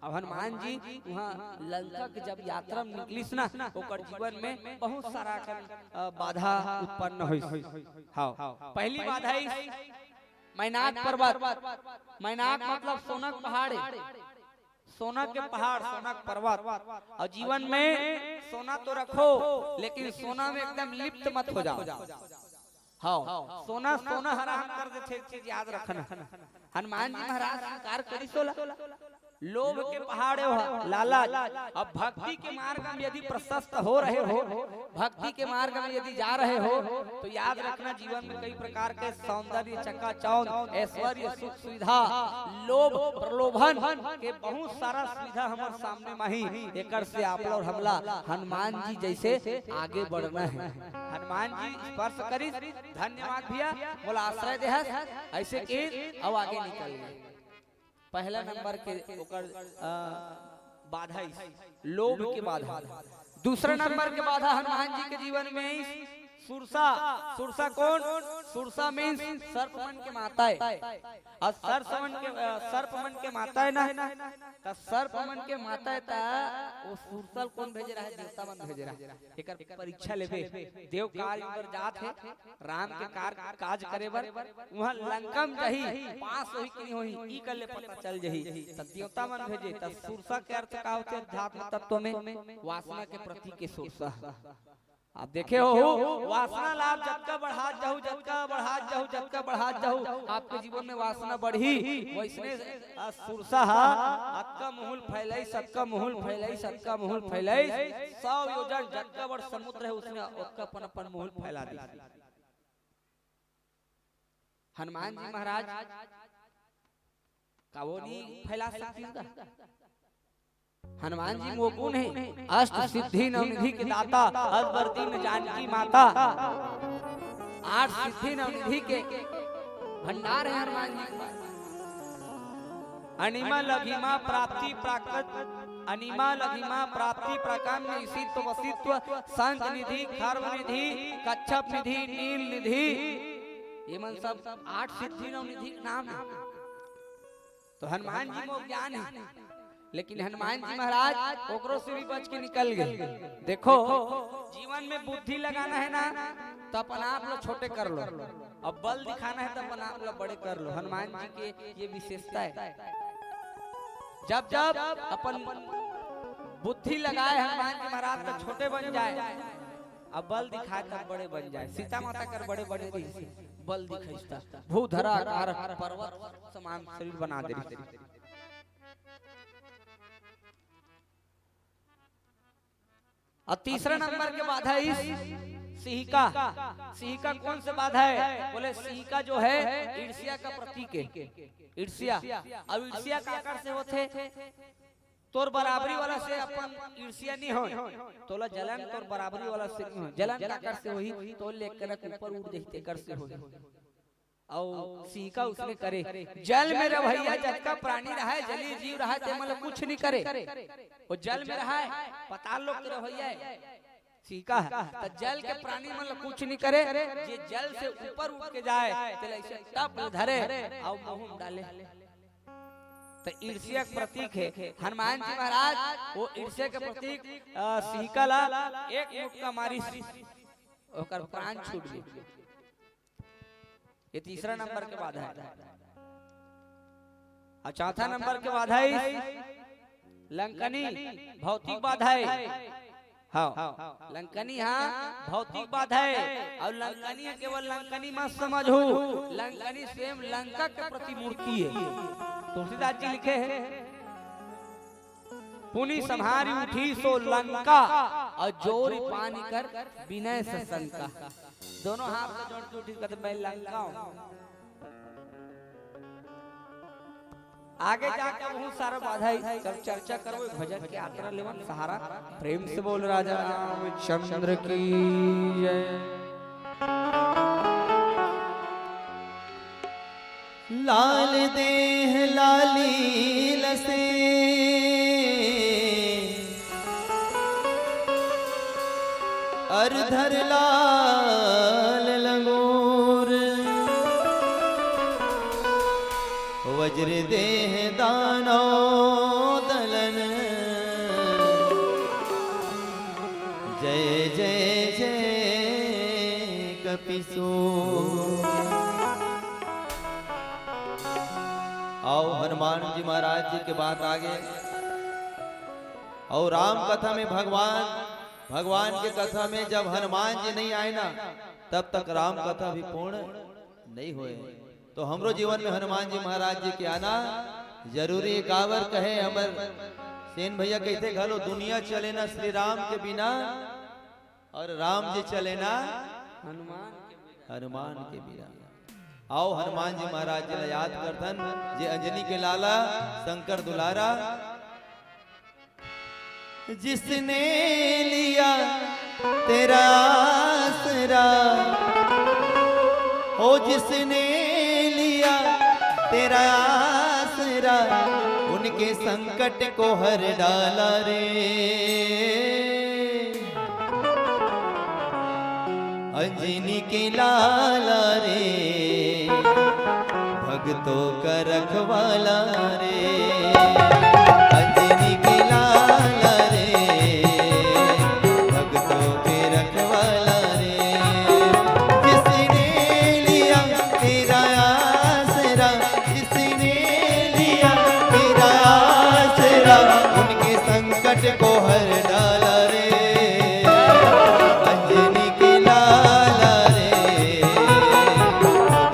अब हनुमान जी वहाँ लंका के जब यात्रा में निकलिस ना, ओकर जीवन में बहुत सारा अकन, अ, बाधा उत्पन्न होइस। हाँ, पहली बाधा इस मैनाक पर्वत, मैनाक मतलब सोना के पहाड़ है, सोना के पहाड़, सोना के पर्वत। और जीवन में सोना तो रखो, लेकिन सोना में एकदम लिप्त मत हो जाओ। हाँ, सोना सोना हराम कर देथे, एक चीज याद रखना। हनुमान जी महाराज स्वीकार करिस ओला, लोभ के पहाड़ हो, लालच। अब भक्ति के मार्ग में यदि प्रशस्त हो रहे हो, भक्ति के मार्ग में यदि जा रहे हो, तो याद रखना, जीवन में कई प्रकार के सौंदर्य, चकाचौंध, ऐश्वर्य, सुख सुविधा, लोभ, प्रलोभन के बहुत सारा सुविधा हमर सामने माही। एकर से आप लोग हमला हनुमान जी जैसे आगे बढ़ना है। हनुमान जी स्पर्श करिस, धन्यवाद भैया, मोला आश्रय देहस, ऐसे के अब आगे निकल गए। पहला नंबर के ओकर, अ, बाधा इस, लोभ के बाधा। दूसरा नंबर के बाधा हनुमान जी के जीवन में इस सुरसा। सुरसा कौन? सुरसा मीन्स सर्प मन के माता है। और सर्प मन के, अ, सर्प मन के माता है ना, तो सर्प मन के माता है, तो वो सुरसा ल कौन भेजे रहा है? देवता मन भेजे रहा है। एकर परीक्षा लेबे, देव कार्य बर जात हे, राम के कार-, काज करे बर, उहाँ लंका म जाही, पास होही कि नहीं होही, ई कर ले पता चल जाही। त देवता मन भेजे, त सुरसा के अर्थ का होथे अध्यात्म तत्व में? वासना के प्रतीक के सुरसा। आप देखे हो, वासना ला आप जतका बढ़ात जाहू, जतका बढ़ात जाहू, जतका बढ़ात जाहू, आपके जीवन में वासना बढ़ही। वैसने, आ, सुरसा हा अतका मुहुल फैलाइस, अतका मुहुल फैलाइस, अतका मुहुल फैलाइस, सौ योजन जतका बड़ समुद्र है, उसने ओतका अपन, अपन मुहुल फैला दिस। हनुमान जी महाराज का वो नहीं फैला सकती का? हनुमान जी वो गुण है, अष्ट सिद्धि नवनिधि के दाता, अस बर दीन जानकी माता। आठ सिद्धि नवनिधि के भंडार है हनुमान जी के पास। अणिमा लघिमा प्राप्ति प्राकृत, अणिमा लघिमा प्राप्ति प्राकाम्य इसित्व वसित्व संघ निधि खर्व निधि कच्छप निधि नील निधि, ये मन सब आठ सिद्धि नवनिधि के नाम है। तो हनुमान जी मोर ज्ञान है, लेकिन हनुमान जी महाराज ओकरो से भी बच के निकल गए। देखो, जीवन में बुद्धि लगाना है ना, तो अपन आप लो छोटे कर लो, अब बल दिखाना है तो अपन आप लो बड़े कर लो। हनुमान जी के ये विशेषता है। जब जब अपन बुद्धि लगाए हनुमान जी महाराज, तो छोटे बन जाए, अब बल दिखाए तब बड़े बन जाए। सीता माता कर बड़े बने रहिस, बल दिखाइस त भूधरा आकार पर्वत समान शरीर बना दे रहिस। और तीसरा नंबर के बाधा इस सिहिका। सिहिका कौन से बाधा है? बोले सिहिका जो है ईर्ष्या का प्रतीक है। ईर्ष्या। अब ईर्ष्या का आकार से होथे, तोर बराबरी वाला से अपन ईर्ष्या नहीं हो, तोला जलन तोर बराबरी वाला से नहीं हो। जलन का आकार से होही? तोर ले कनक ऊपर उठ जही तेकर से होही। अउ सिहिका उसने करे, जल में रहवइया जतका प्राणी रहय, जलीय जीव रहय, ते मन ल कुछ नहीं करे। वो जल में रहय, पताल लोक के रहवइया है। सिहिका है, त जल के प्राणी मन ल कुछ नहीं करे, जे जल से ऊपर उठ के जाए, तेला ऐसे टप धरे, अउ मुंह में डाले। त ईर्ष्या के प्रतीक है। हनुमान जी महाराज वो ईर्ष्या के प्रतीक, अ, सिहिका ला एक मुक्का मारिस, ओकर प्राण छूट गए। ये तीसरा नंबर के बाधा है। और चौथा नंबर के बाधा है लंकनी, भौतिक बाधा है। हाँ, लंकनी हाँ भौतिक बाधा है। और लंकनी केवल लंकनी मत समझो, लंकनी स्वयं लंका के प्रतिमूर्ति है। तुलसीदास जी लिखे हैं, पुनि सम्हारि उठीसो लंका, अउ जोरि पानि कर बिनय ससंका। दोनों हाथ ला जोड़ के उठीस, कहते, "मैं लंका हूँ।" आगे जाके बहुत सारा बाधा है, जब चर्चा करबो, भजन के यात्रा लेवन सहारा। प्रेम से बोल राजा रामचंद्र की जय। लाल देह लाली लसे, अर धर लाल लंगूर। वज्र देह दानव दल पिसो। अउ हनुमान जी महाराज जी के बात आगे। अउ राम कथा में भगवान, भगवान के कथा में जब हनुमान जी नहीं आए ना, तब तक राम कथा भी पूर्ण नहीं होए। तो हमरो जीवन में हनुमान जी महाराज जी के आना जरूरी हे। काबर कहे हमर सेन भैया कहिथे घलो, दुनिया चले ना श्री राम के बिना, अउ राम जी चले ना हनुमान के बिना। हनुमान के बिना। अउ हनुमान जी महाराज जी ला याद करथन, जे अंजनी के लाला, शंकर दुलारा। जिसने लिया तेरा आसरा, ओ जिसने लिया तेरा आसरा, उनके संकट को हर डाला रे। अंजनी के लाला रे, भक्तों का रखवाला रे। अंजनी के लाला रे, भक्तों के रखवाला रे। जिसने लिया तेरा आसरा, जिसने लिया तेरा आसरा, उनके संकट को हर डाला रे। अंजनी के लाला रे,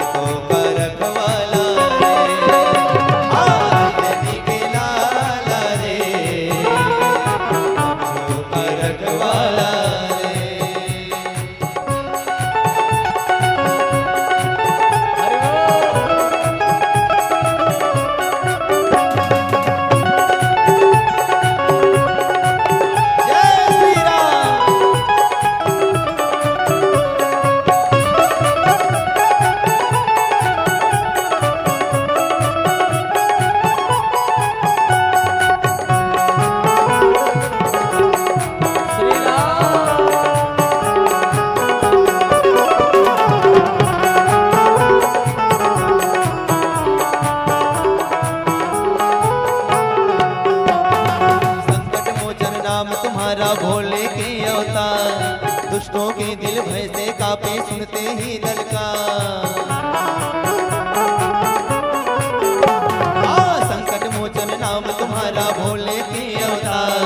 भक्तों का रखवाला रे। अंजनी के लाला रे, भक्तों का रखवाला रे। संकट मोचन नाम तुम्हारा भोले के अवतार, दुष्टों के दिल भय से कांपे सुनते ही ललकार। हाँ, संकट मोचन नाम तुम्हारा भोले के अवतार,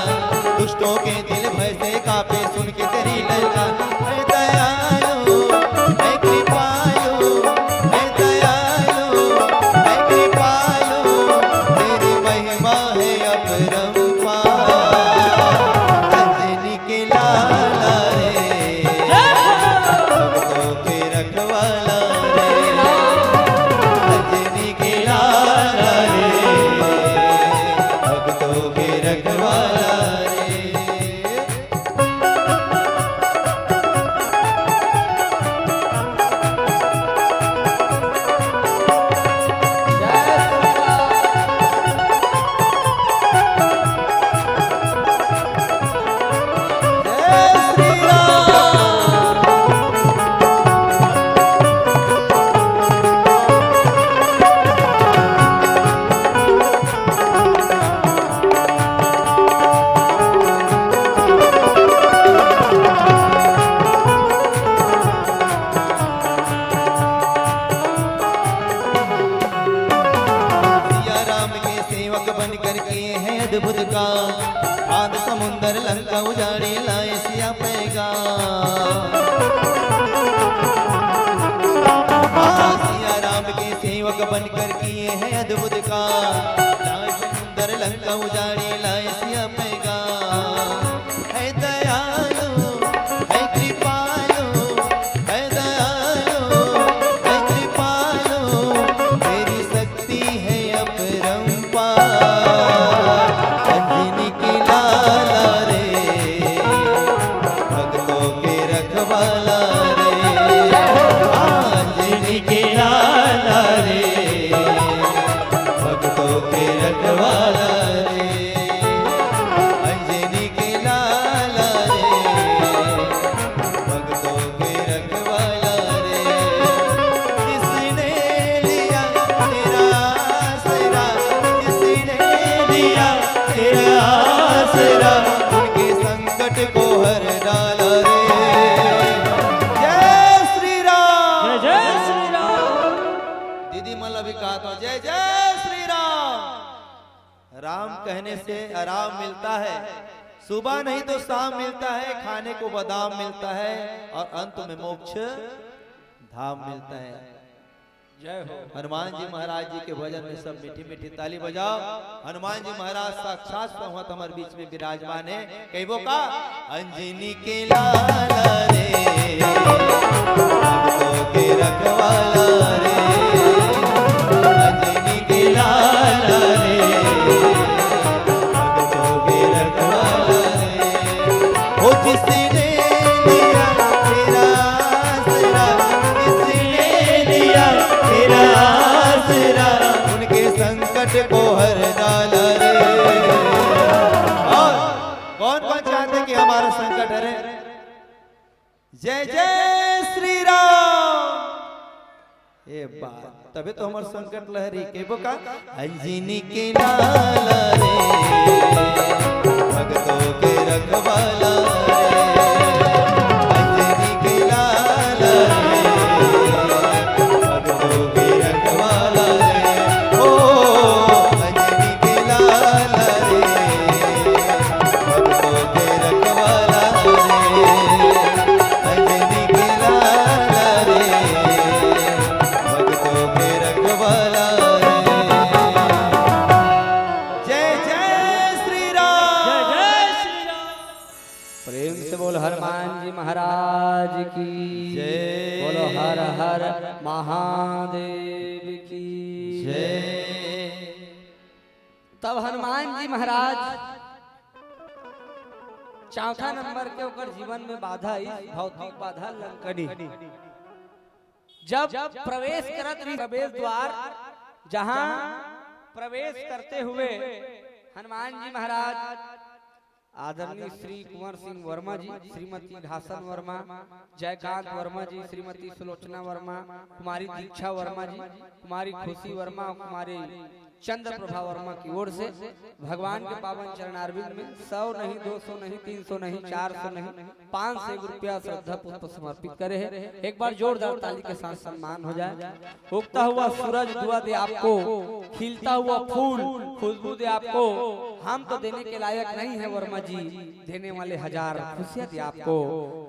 दुष्टों के दिल भय से कांपे सुन के तेरी ललकार। हे दयालु, हे कृपालु, हे दयालु, हे कृपालु, तेरी महिमा है अपरंपार। अंजनी के लाला रे, भक्तों के रखवाला रे। अंजनी के लाला रे, भक्तों के रखवाला रे। सिया राम के सेवक बनकर किए हैं अद्भुत काम। आध समुंदर लंका उजाड़े लाए सिया पैगाम। हाँ, सिया राम के सेवक बनकर किए हैं अद्भुत काम। लाए समुंदर लंका उजाड़े लाए सिया पैगाम। हे दयालु, हे कृपालु, हे दयालु, हे कृपालु, तेरी शक्ति है अपरंपार। अंजनी के लाला रे, भक्तों के रखवाला रे। अंजनी के लाला रे, भक्तों के रखवाला रे। राम कहने से आराम मिलता है, सुबह नहीं तो शाम मिलता है, खाने को बादाम मिलता है और अंत में मोक्ष धाम मिलता है। जय हो। हनुमान जी महाराज जी के भजन में सब मीठी मीठी ताली बजाओ। हनुमान जी महाराज साक्षात संवत हमारे बीच में विराजमान है। कहिबो का? अंजनी के लाल रे, भक्तों के रखवाला रे, अंजनी के लाल रे, भक्तों के रखवाला रे। ओ जिसने लिया तेरा आसरा, जिसने लिया तेरा आसरा, उनके संकट को हर डाला रे। और कौन कौन चाहते कि हमारा संकट हरे? जय जय श्री राम। ए बात, तबे तो हमार संकट लहरी। कहिबो का? अंजनी के लाल रे, भक्तों के रखवाला रे। अंजनी के लाल रे, भक्तों के रखवाला रे। ओ अंजनी के लाल रे, भक्तों के रखवाला रे। अंजनी के लाल रे, भक्तों के रखवाला रे। जय जय श्री राम। जय जय श्री राम। प्रेम से बोल हनुमान जी महाराज की जय। बोलो हर हर महादेव की जय। तब हनुमान जी महाराज चौथा नंबर के ओकर जीवन में बाधा आई, भौतिक बाधा लंकनी। जब प्रवेश करत रही प्रवेश द्वार, जहां प्रवेश करते हुए हनुमान जी महाराज आदरणीय श्री कुंवर सिंह वर्मा जी, श्रीमती घासन वर्मा, जयकांत वर्मा जी, श्रीमती सुलोचना वर्मा, कुमारी दीक्षा वर्मा जी, कुमारी खुशी वर्मा और कुमारी चंद्र प्रभा वर्मा की ओर से भगवान के पावन चरणारविंद में सौ नहीं, दो सौ नहीं, तीन सौ नहीं, चार सौ नहीं, पाँच सौ एक रुपया श्रद्धा पुष्प समर्पित करे हैं। एक बार जोरदार ताली के साथ सम्मान हो जाए। उगता हुआ सूरज दुआ दे आपको, खिलता हुआ फूल खुशबू दे आपको। हम तो देने के लायक नहीं है वर्मा जी, देने वाले हजार खुशियां दे आपको,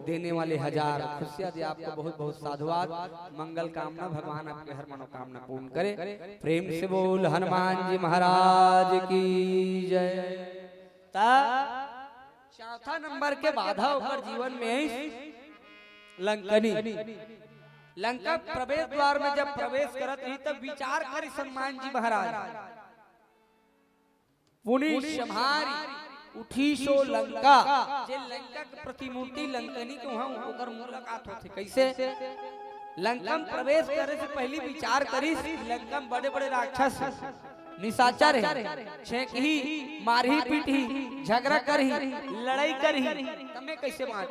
देने वाले हजार खुशियां दे आपको। बहुत बहुत साधुवाद, मंगल कामना, भगवान आपके हर मनोकामना पूर्ण करे। प्रेम से बोल हनुमान जी महाराज की जय। ता चौथा नंबर के बाधा ओकर जीवन में आई लंकनी। लंका प्रवेश द्वार में जब प्रवेश करत रही तब विचार करी हनुमान जी महाराज, पुनि सम्हारि उठीसो लंका। जे लंका के प्रतिमूर्ति लंकनी के वहां ओकर मुलाकात होथे। कैसे? लंका में प्रवेश करे से पहली विचार करिस, लंका में बड़े-बड़े राक्षस, निशाचर हे, छेंकही, मारही, पीटही, झगड़ा करही, लड़ाई करही, तमे कैसे बांच?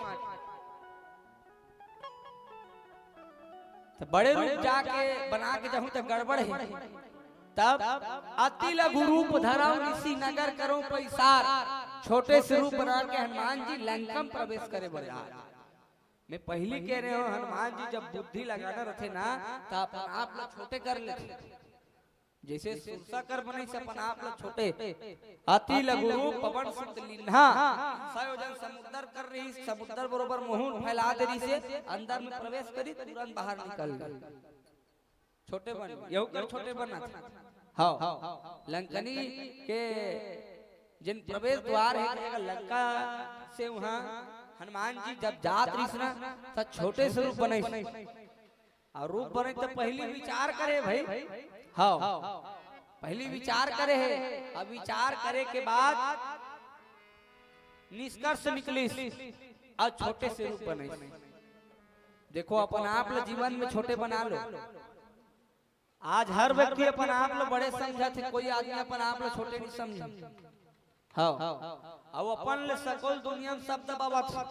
त बड़े रूप जाके बना के जाहूं त गड़बड़ हे। तब अति लघु रूप धरव निशि नगर करव पैसार। छोटे से रूप बना के हनुमान जी लंका में प्रवेश करे बर आए। मैं पहली कह रहे हूं, हनुमान जी जब बुद्धि लगाना रथे ना, त अपन आप ला छोटे कर लेथे। जैसे सुरसा कर बनई से अपन आप ला छोटे, अति लघु रूप पवन सुत लीन्हा। सौ योजन समुद्र कर रही, समुद्र बरोबर मुंह फैला दे रही से अंदर में प्रवेश करी, तुरंत बाहर निकल गई। छोटे बन, यहू कर छोटे बनत। हाँ, लंकनी के जिन प्रवेश द्वार हे, लंका से वहां हनुमान जी जब जात रहिस ना, त छोटे से रूप बनई। और रूप बने तो पहली विचार करे भाई। हाँ, पहली विचार करे हे। अब विचार करे के बाद निष्कर्ष निकलिस और छोटे से रूप बनइस। देखो, अपन आप ल जीवन में छोटे बना लो। आज हर व्यक्ति अपन आप ल बड़े समझत हे, कोई आदमी अपन आप ल छोटे नहीं समझे। हाँ, अब अपन ले सकल दुनिया में सब दबावत हे।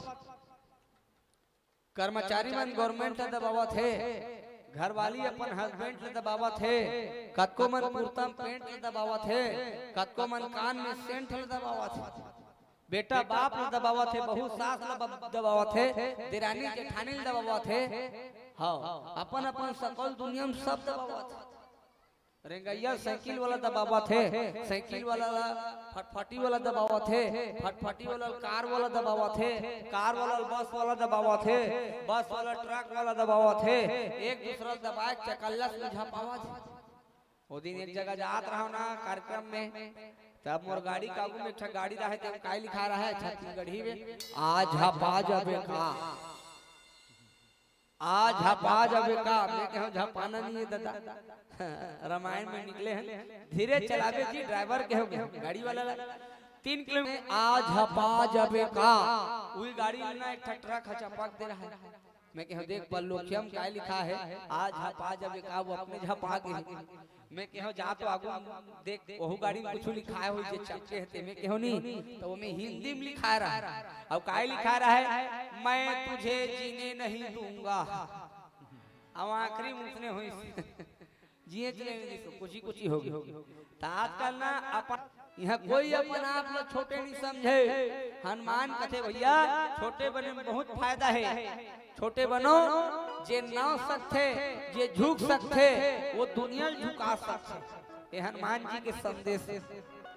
कर्मचारी मन government ला दबावत हे, घरवाली अपन husband ला दबावत हे, कतको मन कुर्ता में pant ला दबावत हे, कतको मन कान में scent ला दबावत हे, बेटा बाप ला दबावत हे, बहू सास ला ब-, दबावत हे, देरानी जेठानी ला दबावत हे। हाँ, अपन अपन सकल दुनिया में सब दबावत हे। रेंगइया साइकिल वाला दबावत हे, साइकिल वाला ला फटफटी वाला दबावत हे, फटफटी वाला ला कार वाला दबावत हे, कार वाला ला बस वाला दबावत हे, बस वाला ला ट्रक वाला दबावत हे, एक दूसरा ला दबाए के चकल्लस में झपावत हे। ओ दिन एक जगह जात रहव ना कार्यक्रम में, तब मोर गाड़ी के आगू में एक ठा गाड़ी रहे, तेमा काय लिखा रहे छत्तीसगढ़ी में, "आज झपा जाबे का।" आज झपा जाबे का? मैं कहेंव झपाना नहीं है दादा। रामायण में निकले हैं, धीरे चलाबे जी, ड्राइवर कहेंव, गाड़ी वाला ला। तीन किलोमीटर, "आज झपा जाबे का?" उही गाड़ी में ना एक ठा ट्रक ह चपक दे रहा है। मैं कहेंव, "देख पल्लोखिया में काय लिखा है, आज झपा जाबे का?" वो अपने झपा गे। मैं कहेंव, "जा तो आगू देख, ओहू गाड़ी में कुछु लिखाय होही जे चपके हे ते।" मैं कहेंव, "नी।" त ओमे हिंदी में लिखाय रहा। अउ काय लिखाय रहा है? "मैं तुझे जीने नहीं दूंगा।" अब आखिरी में उसने होइस, जिए जिए नहीं दिसो, कुची कुची होगे। त आजकल ना अपन, इहाँ कोई अपन आप ला छोटे नहीं समझे। हनुमान कथे, "भैया, छोटे बने में बहुत फायदा है।" छोटे बनो, जे नव सकथे, जे झुक सकथे, वो दुनिया ल झुका सकथे। ये हनुमान जी के संदेश हे।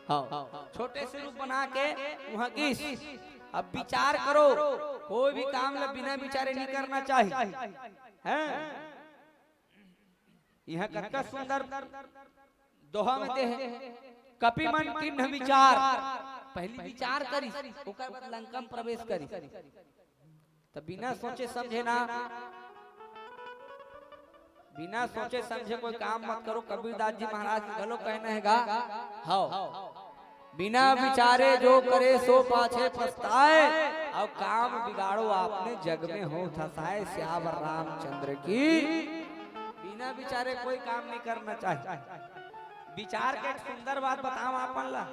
हाँ, छोटे से रूप बना के उहाँ गिस। अब विचार करो, कोई भी काम ला बिना विचारे नहीं करना चाहिए, हैं? इहाँ कतका सुंदर दोहा में दे हे, "कपि मन कीन्ह विचार।" पहली विचार करिस, ओकर बाद लंका में प्रवेश करिस। त बिना सोचे समझे ना, बिना सोचे समझे कोई काम मत करो। कबीरदास जी महाराज के घलो कहना हे गा, हव, "बिना विचारे जो करे सो पाछे पछताए, अउ काम बिगाड़ो आपने जग में होत हँसाए।" सियावर रामचंद्र की। बिना विचारे कोई काम नहीं करना चाहिए। विचार के एक सुंदर बात बताओ आप मन ला।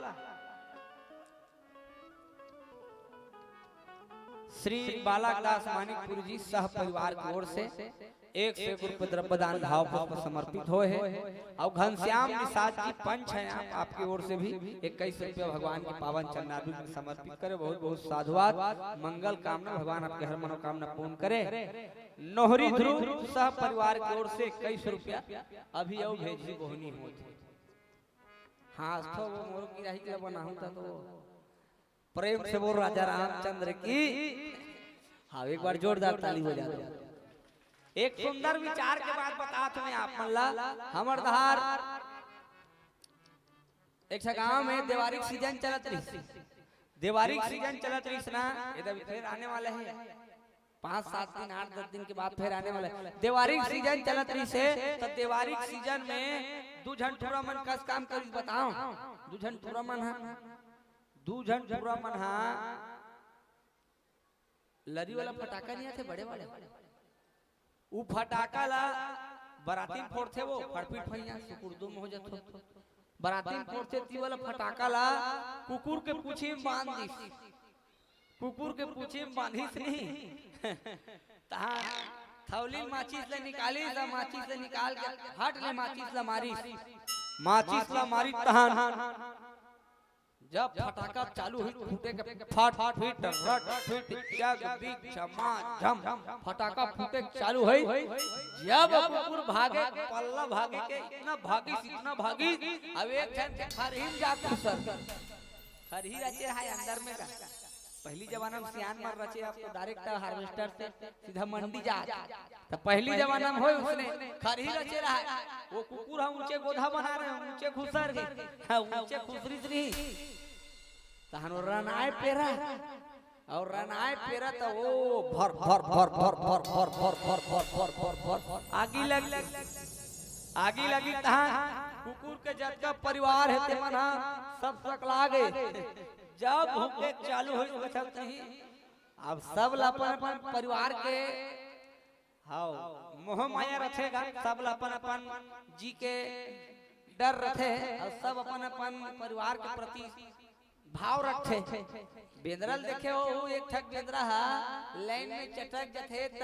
श्री बालक दास मानिकपुर जी सह परिवार की ओर से एक सौ एक रुपये द्रव्यदान भाव पुष्प समर्पित होय हे। अउ घनश्याम निषाद जी पंच हैं, आप, आपकी ओर से भी इक्कीस रुपया भगवान के पावन चरणारविंद में समर्पित करे। बहुत बहुत साधुवाद, मंगल कामना, भगवान आपके हर मनोकामना पूर्ण करे। नोहरी ध्रुव सह परिवार की ओर से इक्कीस रुपया अभी अउ भेजी बोहनी होत हे। हाँ, तो वो मोर गिराही के बनाहूं था तो प्रेम से बोल राजा रामचंद्र की। हाँ, एक बार जोरदार ताली बजा दो। एक सुंदर विचार के बात बतात हँव आप मन ला। हमर डहर एक ठा गांव में देवारी के सीजन चलत रहिस। देवारी के सीजन चलत रहिस ना, ये तो अभी फिर आने वाला है, पाँच सात दिन, आठ दस दिन के बाद फिर आने वाला है। देवारी के सीजन चलत रहिस हे, त देवारी के सीजन में दू झन टूरा मन कस काम करिस बताओ। दू झन टूरा मन हा, दू झन टूरा मन हा लरी वाला फटाका नहीं आथे बड़े वाले, उ फटाका ला बराती में फोड़थे, वो फड़फिट फैया सुकुरदुम हो जाथे। बराती में फोड़थे ती वाला फटाका ला कुकुर के पूछी में बांध दिस। कुकुर के पूछी में बांधिस नहीं। तहाँ थौली माचिस ले निकालिस, अउ माचिस ले निकाल के हट ले माचिस ला मारिस। माचिस ला मारिस तहाँ जब फटाका चालू होइस फूटे के, फट, फिट, रट, फिट, जग, बिग, झमा, झम, फटाका फूटे के चालू होइस। जब कुकुर भागे, पल्ला भागे के इतना भागिस, इतना भागिस, अब एक झन के खरही में जा घुसर। खरही रचे रहा अंदर में का। पहली जमाना में सियान मन रचे, अब तो direct harvester से सीधा मंडी जात। त पहली जमाना में होय उसने खरही रचे रहा, वो कुकुर ह ऊंचे गोधा बना रहे, ऊंचे खुसर गे, हाँ, ऊंचे खुसरिस रही। तहन वो रनाए पेरा, अउ रनाए पेरा त वो भर, भर, भर, आगी लग, आगी लगी तहन कुकुर के जतका परिवार हे, तेमन ह सब सकला गे। जब भूखे चालू होइस, बचत नहीं। अब सब ला अपन, अपन परिवार के, हाव, मोह माया रखेगा, सब ला अपन, अपन जी के डर रथे, अउ सब अपन, अपन परिवार के प्रति भाव रखथे। बेंदरा ल देखे हो, वो एक ठक बेंदरा हा लाइन में चटक जथे, त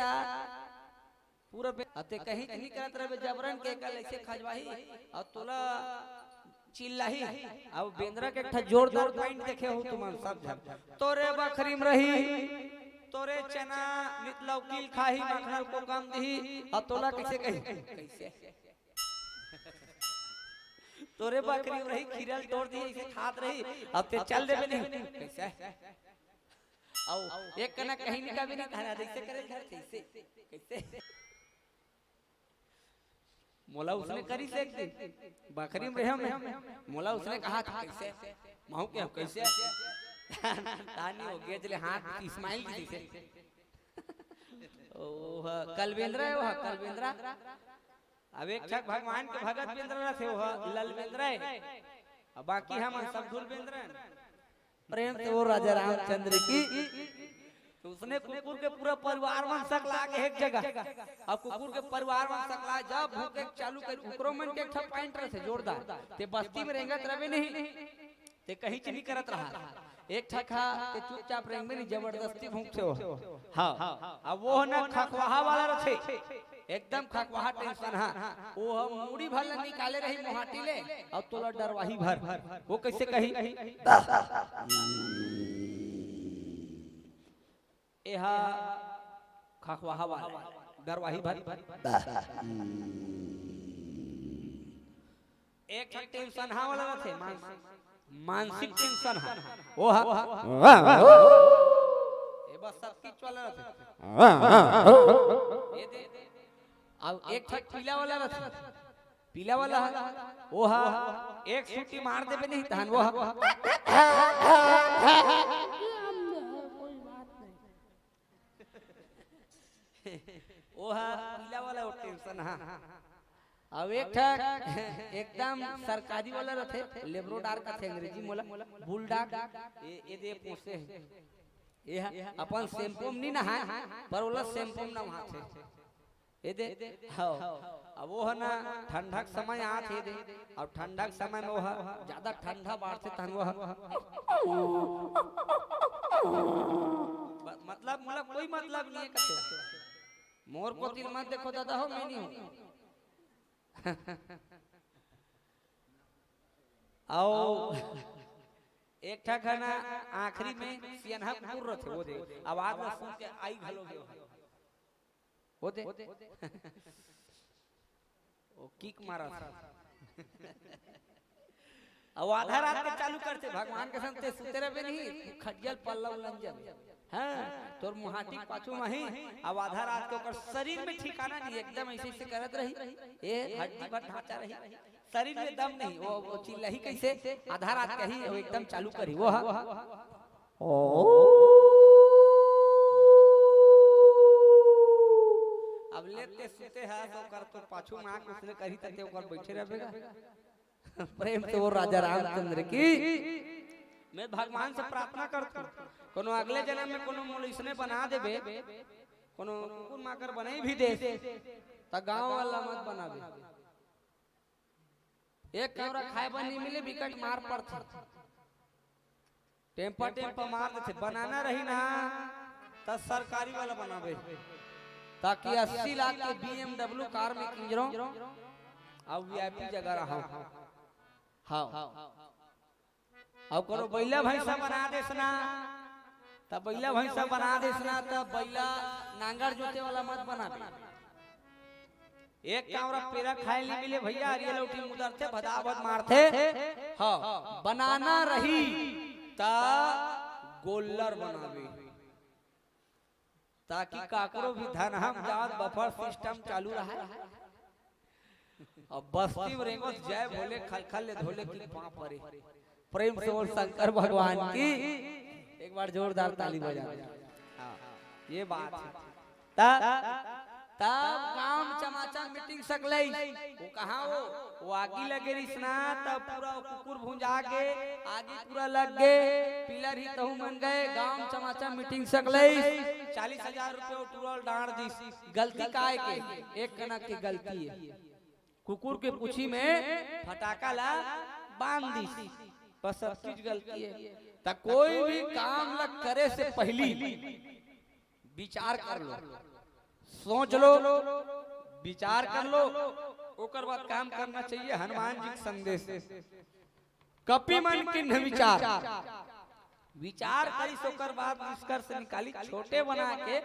पूरा बे-, अते कहीं नहीं करत रहे, जबरन के कल ऐसे खजवाही, अउ तोला चिल्लाही। अब बेंदरा के एक ठा जोरदार point देखे हो तुमन सब झन, "तोरे बखरी में रही, तोरे चना नित लौकी ल खाही, मखना ल कोकम दिही।" अब तोला कैसे कही? कैसे? तोरे बकरी रही, खीरा ल तोड़ दिए, इसे खात रही, अब ते चल देबे नहीं। कैसे? अउ एक कना कहीं निकाबे नहीं, तारा जैसे करे, कैसे? कैसे? मोला उसने करी से एक दिन, बकरी में रहे मैं, मोला उसने कहा था, "कैसे?" महू के, "कैसे?" तानी हो गया, चले हाथ स्माइल की जैसे। ओ, ह, कलबेंद्रा है वो, ह, कलबेंद्रा। अब एक ठक भगवान के भगत बेंद्रा रथे, वो, ह, ललबेंद्रा है। अब बाकी हम सब धुल बेंद्रा है। प्रेम से वो राजा रामचंद्र की। तो उसने कुकुर के पूरा परिवार मन सकला के एक जगह। अब कुकुर के परिवार मन सकला, जब भूखे चालू कर, कुकुरों मन के एक ठा पॉइंट रथे जोरदार। ते बस्ती में रेंगत रहे नहीं, ते कहीं च नहीं करत रहा। एक ठा खा, ते चुपचाप रेंगबे नहीं, जबरदस्ती भूखथे हो। हाँ, अब वो ना खखवाहा वाला रथे, एकदम खखवाहा टेंशन। हाँ, वो ह मुड़ी भर ले निकाले रही मोहाटी ले, अउ तोला डरवाही भर। वो कैसे कही? एहा खखवाहा वाला, डरवाही भर। एक ठन टेंशन हा वाला रथे, मान-, मानसिक टेंशन हा। वो हा, ये बस सब किच वाला रथे। ये दे। अब एक ठन पीला वाला रथे, पीला वाला हा, वो हा, एक सूटी मार देबे नहीं तहन वो हा। कोई बात नहीं। वो हा पीला वाला, वो टेंशन हा। अब एक ठक एकदम सरकारी वाला रथे, लेब्रोडार कथे अंग्रेजी मोला, बुलडाग, ये, ये दे पोसे हे। ये हा अपन शैम्पू में नहीं नहाय, पर ओला शैम्पू में नहाथे। ये दे, हाँ। अब वो हा ना, ठंडा के समय आत हे दे, अब ठंडा के समय में वो हा ज्यादा ठंडा बाढ़थे तहन वो हा। ब-, मतलब, मोला कोई मतलब नहीं है कथे। मोर कोति मत देखो दादा हो, मैं नहीं हूँ। अउ एक ठक हा ना, आखिरी में सियनहा कुकुर रथे, वो दे, आवाज ला सुन के आई घलो गयो। वो दे। वो किक मारा था। अब आधा रात के चालू करथे, भगवान के संग ते सुते रहबे नहीं, खटिया ल पल्ला उलन जाबे। हाँ, तोर मुहाटी पाछू में ही, अब आधा रात के ओकर शरीर में ठिकाना नहीं, एकदम ऐसे ऐसे करत रही, ये हड्डी भर ढांचा रही, शरीर में दम नहीं, वो, वो चिल्लाही कैसे, आधा रात के ही वो एकदम चालू करी, वो हा। ओ। अब लेते सुते हा, तो ओकर तो पाछू में आके उसने करी तते ओकर बैठे रहबे गा। प्रेम से वो राजा रामचंद्र की। मैं भगवान से प्रार्थना करता हूँ, कोनो अगले जन्म में कोनो मोला इसने बना देबे, कोनो कुकुर माकर बने भी दे, त गांव वाला मत बनाबे। एक कौरा खाए बर नहीं मिले, बिकट मार पड़थे। टेम्पा टेम्पा मार देथे। बनाना रही ना, त सरकारी वाला बनाबे, ताकि अस्सी लाख के B M W कार में किंजरो, अउ V I P जगह रहो। हाँ। अउ कोनो बइला भैंसा बना देस ना, त बइला भैंसा बना देस ना, त बइला नांगर जोते वाला मत बनाबे। एक कांवरा पेरा खाए नहीं मिले भैया, अरिया लौटी मुदरथे, भदाभद मारथे। हाँ, बनाना रही त गोल्लर बनाबे, ताकि काकरो भी धन हम जात बफर सिस्टम चालू रहे। अब बस्ती में रेंगो जय भोले, खलखल ले धोले की पाँव परे। प्रेम से बोल शंकर भगवान की। एक बार जोरदार ताली बजा। हाँ, ये बात है। तब, तब गांव चमाचा मीटिंग सकलई। वो कहाँ वो? वो आगी लगे रिस ना, तब पूरा वो कुकुर भुंजा के, आगी पूरा लग गे, पिलर ही तहु मन गए, गांव चमाचा मीटिंग सकलई। चालीस हजार रुपये वो टूरा ल डांड़ दिस। गलती काय के? एक कनक के गलती है। कुकुर के पूछी में फटाका ला बांध दिस। बस सब चीज गलती है। त कोई भी काम ला करे से पहली विचार कर लो, सोच लो, विचार कर लो, ओकर बाद काम करना चाहिए। हनुमान जी के संदेश, कपि मन कीन्ह विचार। विचार करिस, ओकर बाद निष्कर्ष निकाली, छोटे बना के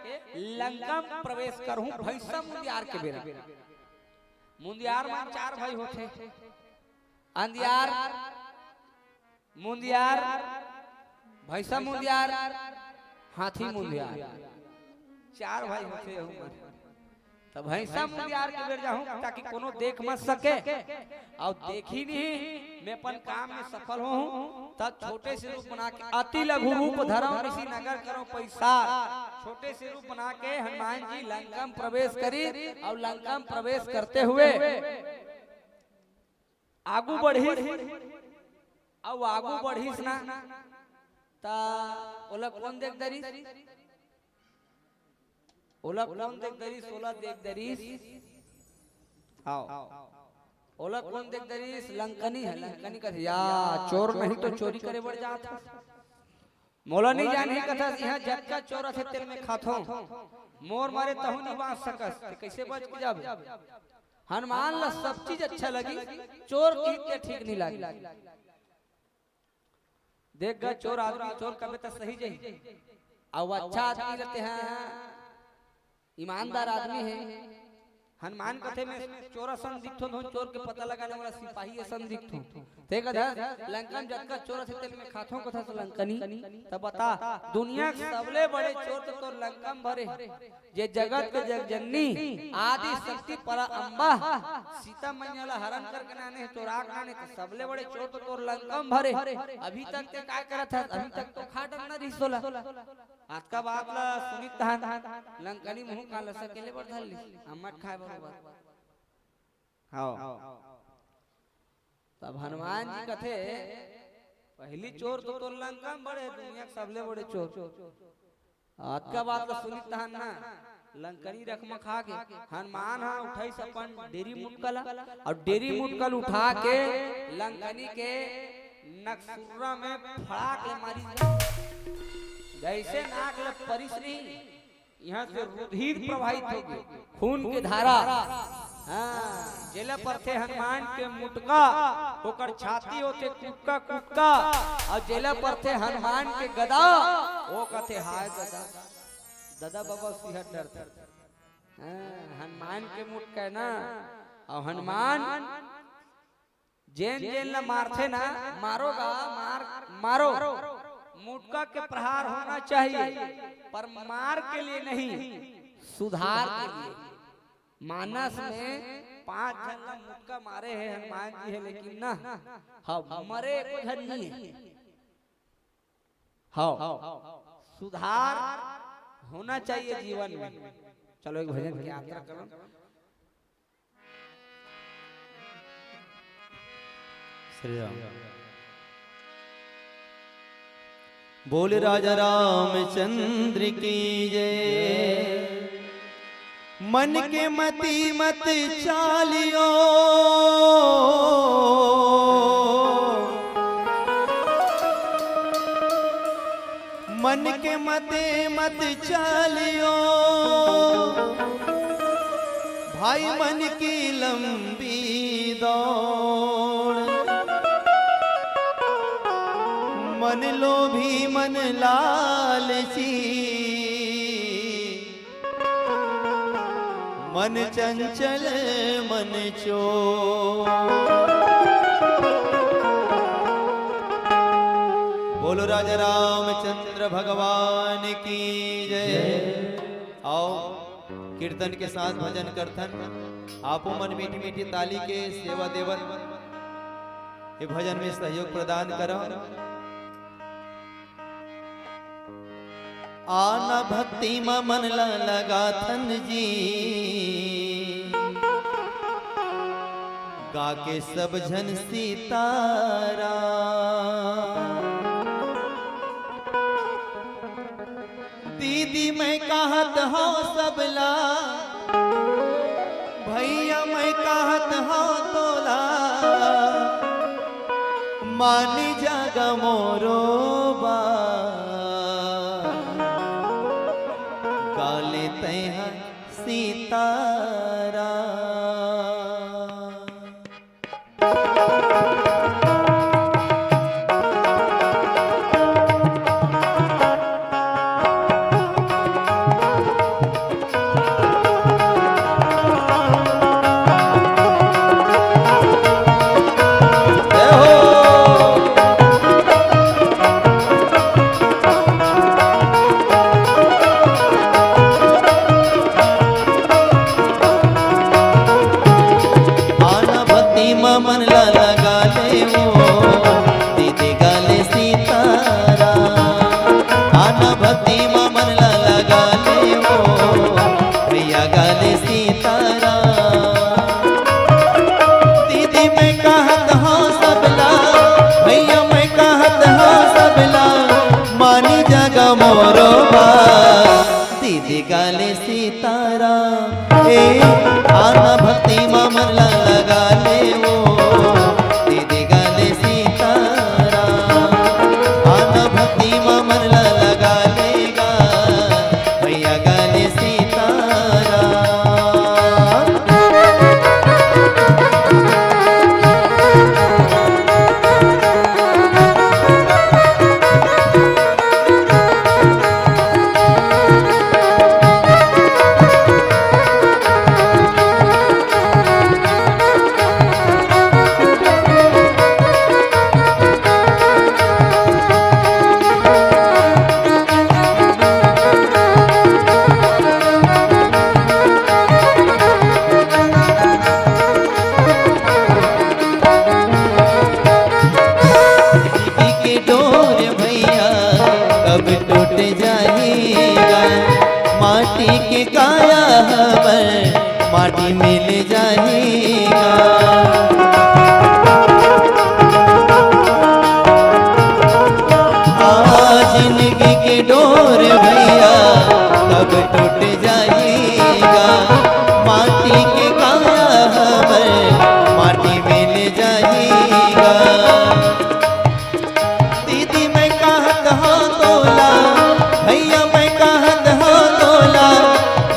लंका में प्रवेश करहूं, भैंसा मुंदियार के बेरा। मुंदियार मन चार भाई होथे, अंधियार, मुंदियार, भैंसा मुंदियार, हाथी मुंदियार, चार भाई होथे। त भैंसा मुंदियार के बेर जाहूं, ताकि कोनो देख मत सके, अउ देखही नहीं, मैं अपन काम में सफल होहूं। त छोटे से रूप बना के, अति लघु रूप धरम ऋषि नगर करौ पैसा, छोटे से रूप बना के हनुमान जी लंका में प्रवेश करिस, अउ लंका में प्रवेश करते हुए आगू बढ़िस, अउ आगू बढ़िस ना, त ओला कोन देख डरिस? ओला कोन देख डरिस? ओला देख डरिस। आओ। ओला कोन देख डरिस? लंकनी ह। लंकनी कथे, "या, चोर नहीं तो चोरी करे बर जात हस।" मोला नहीं जानही कथस, इहां जतका चोर आथे तेल में खाथों। मोर मारे तहूं नहीं बांच सकस, ते कइसे बच के जाबे? हनुमान ला सब चीज अच्छा लगी, चोर की ते ठीक नहीं लगी। देख गा चोर आदमी, चोर कबे त सही जही। अउ अच्छा आदमी रहते हैं, ईमानदार आदमी है। हनुमान कथे, "मैं चोर असन दिखथों, धोन चोर के पता लगाने वाला सिपाही असन दिखथों।" ते कथा, "लंका में जतका चोर आथे, तेल में खाथों," कथा से लंकनी। त बता, दुनिया के सबले बड़े चोर तो तोर लंका में भरे, जे जगत के जगजननी, आदि शक्ति परा अम्बा, सीता मैया ला हरण करके लाने हे, चोरा के लाने, त सबले बड़े चोर तो तोर लंका में भरे। अभी तक ते काय करत हस? अभी तक तो खा डरना रहिस ओला। अतका बात ला सुनिस तहान लंकनी मुंह कान ला सकेले बर धर लिस, अम्मट खाए बरोबर। हाव। तब हनुमान जी कथे, "पहली चोर तो तोर लंका में बड़े, दुनिया के सबले बड़े चोर।" अतका बात ला सुनिस तहान ना, लंकनी रकमा खा के हनुमान हा उठाइस अपन डेरी मुटका ला, अउ डेरी मुटका ल उठा के लंकनी के नकसुर्रा में फड़ाक ले मारिस। जइसे नाक ले परिस नहीं, इहां से रुधिर प्रवाहित हो गे, खून के धारा। हां, जेला परथे हनुमान के मुटका, ओकर छाती होथे कुटका कुटका, अउ जेला परथे हनुमान के गदा, ओ कथे, "हाय गदा, ददा बाबा सिहर डरथे।" हां, हनुमान के मुटका हे ना, अउ हनुमान जेन जेन ला मारथे ना, मारो गा, मार, मारो। मुटका के प्रहार होना चाहिए, पर मार के लिए नहीं, सुधार के लिए। मानस में पांच झन ला मुटका मारे हे हनुमान जी हे, लेकिन ना, हां, मरे एको झन नहीं हे। हां, सुधार होना चाहिए जीवन में। चलो, एक भजन की यात्रा करो। श्री राम। बोल राजा रामचंद्र की जय। मन के मति मत चालियो, मन के मते मत चालियो, भाई मन की लंबी दौड़। मन लोभी मन लालची, मन चंचल मन चोर। बोलो राजा रामचंद्र भगवान की जय। आओ, कीर्तन के साथ भजन करथन। आपो मन मीठी मीठी ताली के सेवा देवत ये भजन में सहयोग प्रदान करो। आना भक्ति म मन ला लगाथन जी, गा के सब झन सीताराम। दीदी मैं कहत हौं सबला, भैया मैं कहत हौं तोला, मानी जागा मोरो बात, गा ले तैं ह सीताराम। गा ले सीताराम, ए, आना भक्ति मा मन ला लगा ले वो, दीदी गा ले सीताराम, आना भक्ति मा मन ला लगा ले गा, भैया गा ले सीताराम। जिंदगी के डोर भैया कब टूट जाही गा, माटी के काया हमर माटी मिल जाही गा। आ, जिंदगी के डोर भैया कब टूट जाही गा, माटी के काया हमर माटी मिल जाही गा। दीदी मैं कहत हौं तोला, भैया मैं कहत हौं तोला,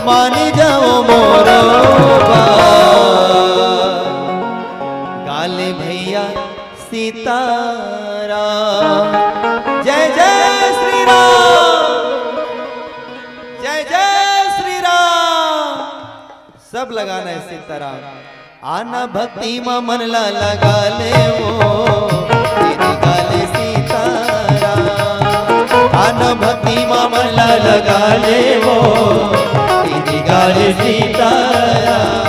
मान जाओ मोरो बात। गा ले भैया सीताराम। जय जय श्री राम, जय जय श्री राम। सब लगाना है सीताराम। आना भक्ति मा मन ला लगा ले वो, दीदी गा ले सीताराम। आना भक्ति मा मन ला लगा ले वो, दीदी गा ले सीताराम।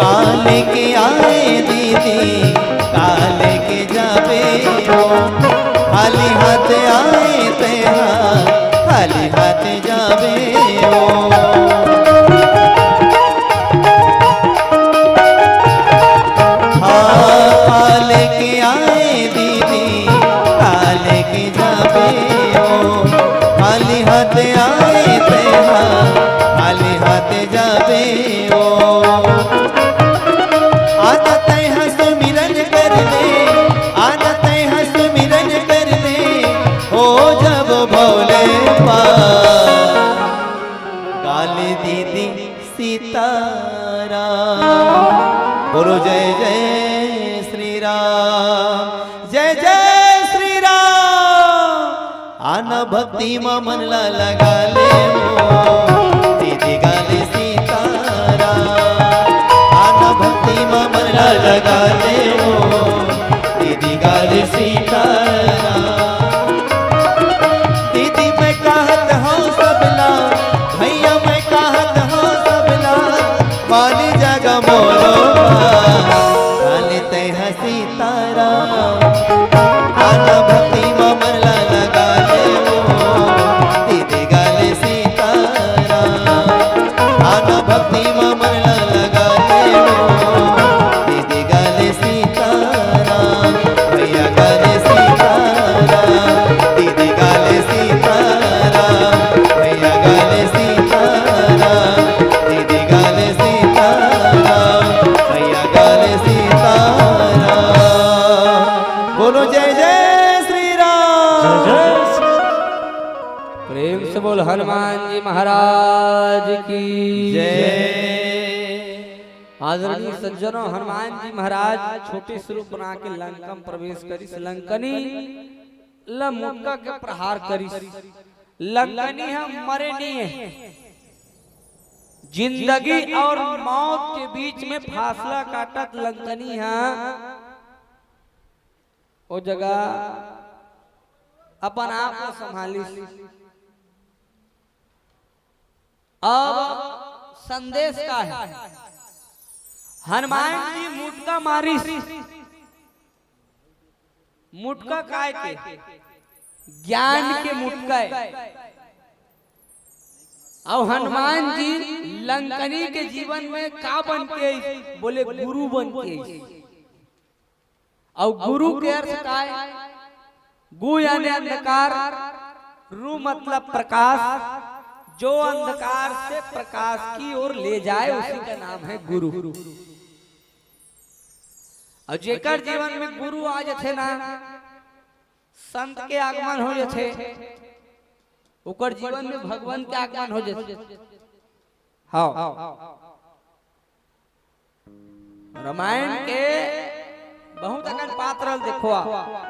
काले के आए दीदी, काले के जाबे हो, खाली हाथ आए तेहा, खाली हाथ जाबे हो। हाँ, काले के आए दीदी, काले के जाबे हो, खाली हाथ आए तेहा, खाली हाथ जाबे हो। आना तेहा सुमिरन कर ले, आना तेहा सुमिरन कर ले, हो जब भोले पार। गा ले दीदी सीताराम। बोलो जय जय श्री राम, जय जय श्री राम। आना भक्ति मा मन ला लगा ले वो, दीदी गा ले सीताराम। आना भक्ति मा मन ला लगा ले वो, दीदी गा ले सीताराम। दीदी मैं कहत हौं सबला, भैया मैं कहत हौं सबला, मान जा गा मोरो बात। गा ले तेहा सीताराम। आना भक्ति मा मन ला लगा ले वो, दीदी गा ले सीताराम। आना भक्ति मा मन ला लगा ले वो, दीदी गा ले सीताराम। भैया गा ले सीताराम, दीदी गा ले सीताराम। भैया गा ले सीताराम, दीदी गा ले सीताराम। भैया गा ले सीताराम। बोलो जय जय श्री राम। जय जय श्री प्रेम से बोल हनुमान जी महाराज की जय। आदरणीय सज्जनों, हनुमान जी महाराज छोटे से रूप बना के लंका म प्रवेश करिस। लंकनी ल मुक्का के प्रहार करिस। लंकनी ह मरे नहीं है, जिंदगी और मौत के बीच में फासला काटत लंकनी ह ओ जगह अपन आप ला संभालिस। अब संदेश का हे? हनुमान जी मुटका मारिस, मुटका काय के? ज्ञान के मुटका हे। अउ हनुमान जी लंकनी के जीवन में का बन के आइस? बोले गुरु बन के आइस। अउ गुरु के अर्थ काय? गु यानी अंधकार, रु मतलब प्रकाश, जो अंधकार से प्रकाश की ओर ले जाए, उसी का नाम है गुरु। अउ जेकर जीवन में गुरु आ जथे ना, संत के आगमन हो जथे, ओकर जीवन में भगवान के आगमन हो जथे। हाँ, रामायण के बहुत अकन पात्र ल देखो आप।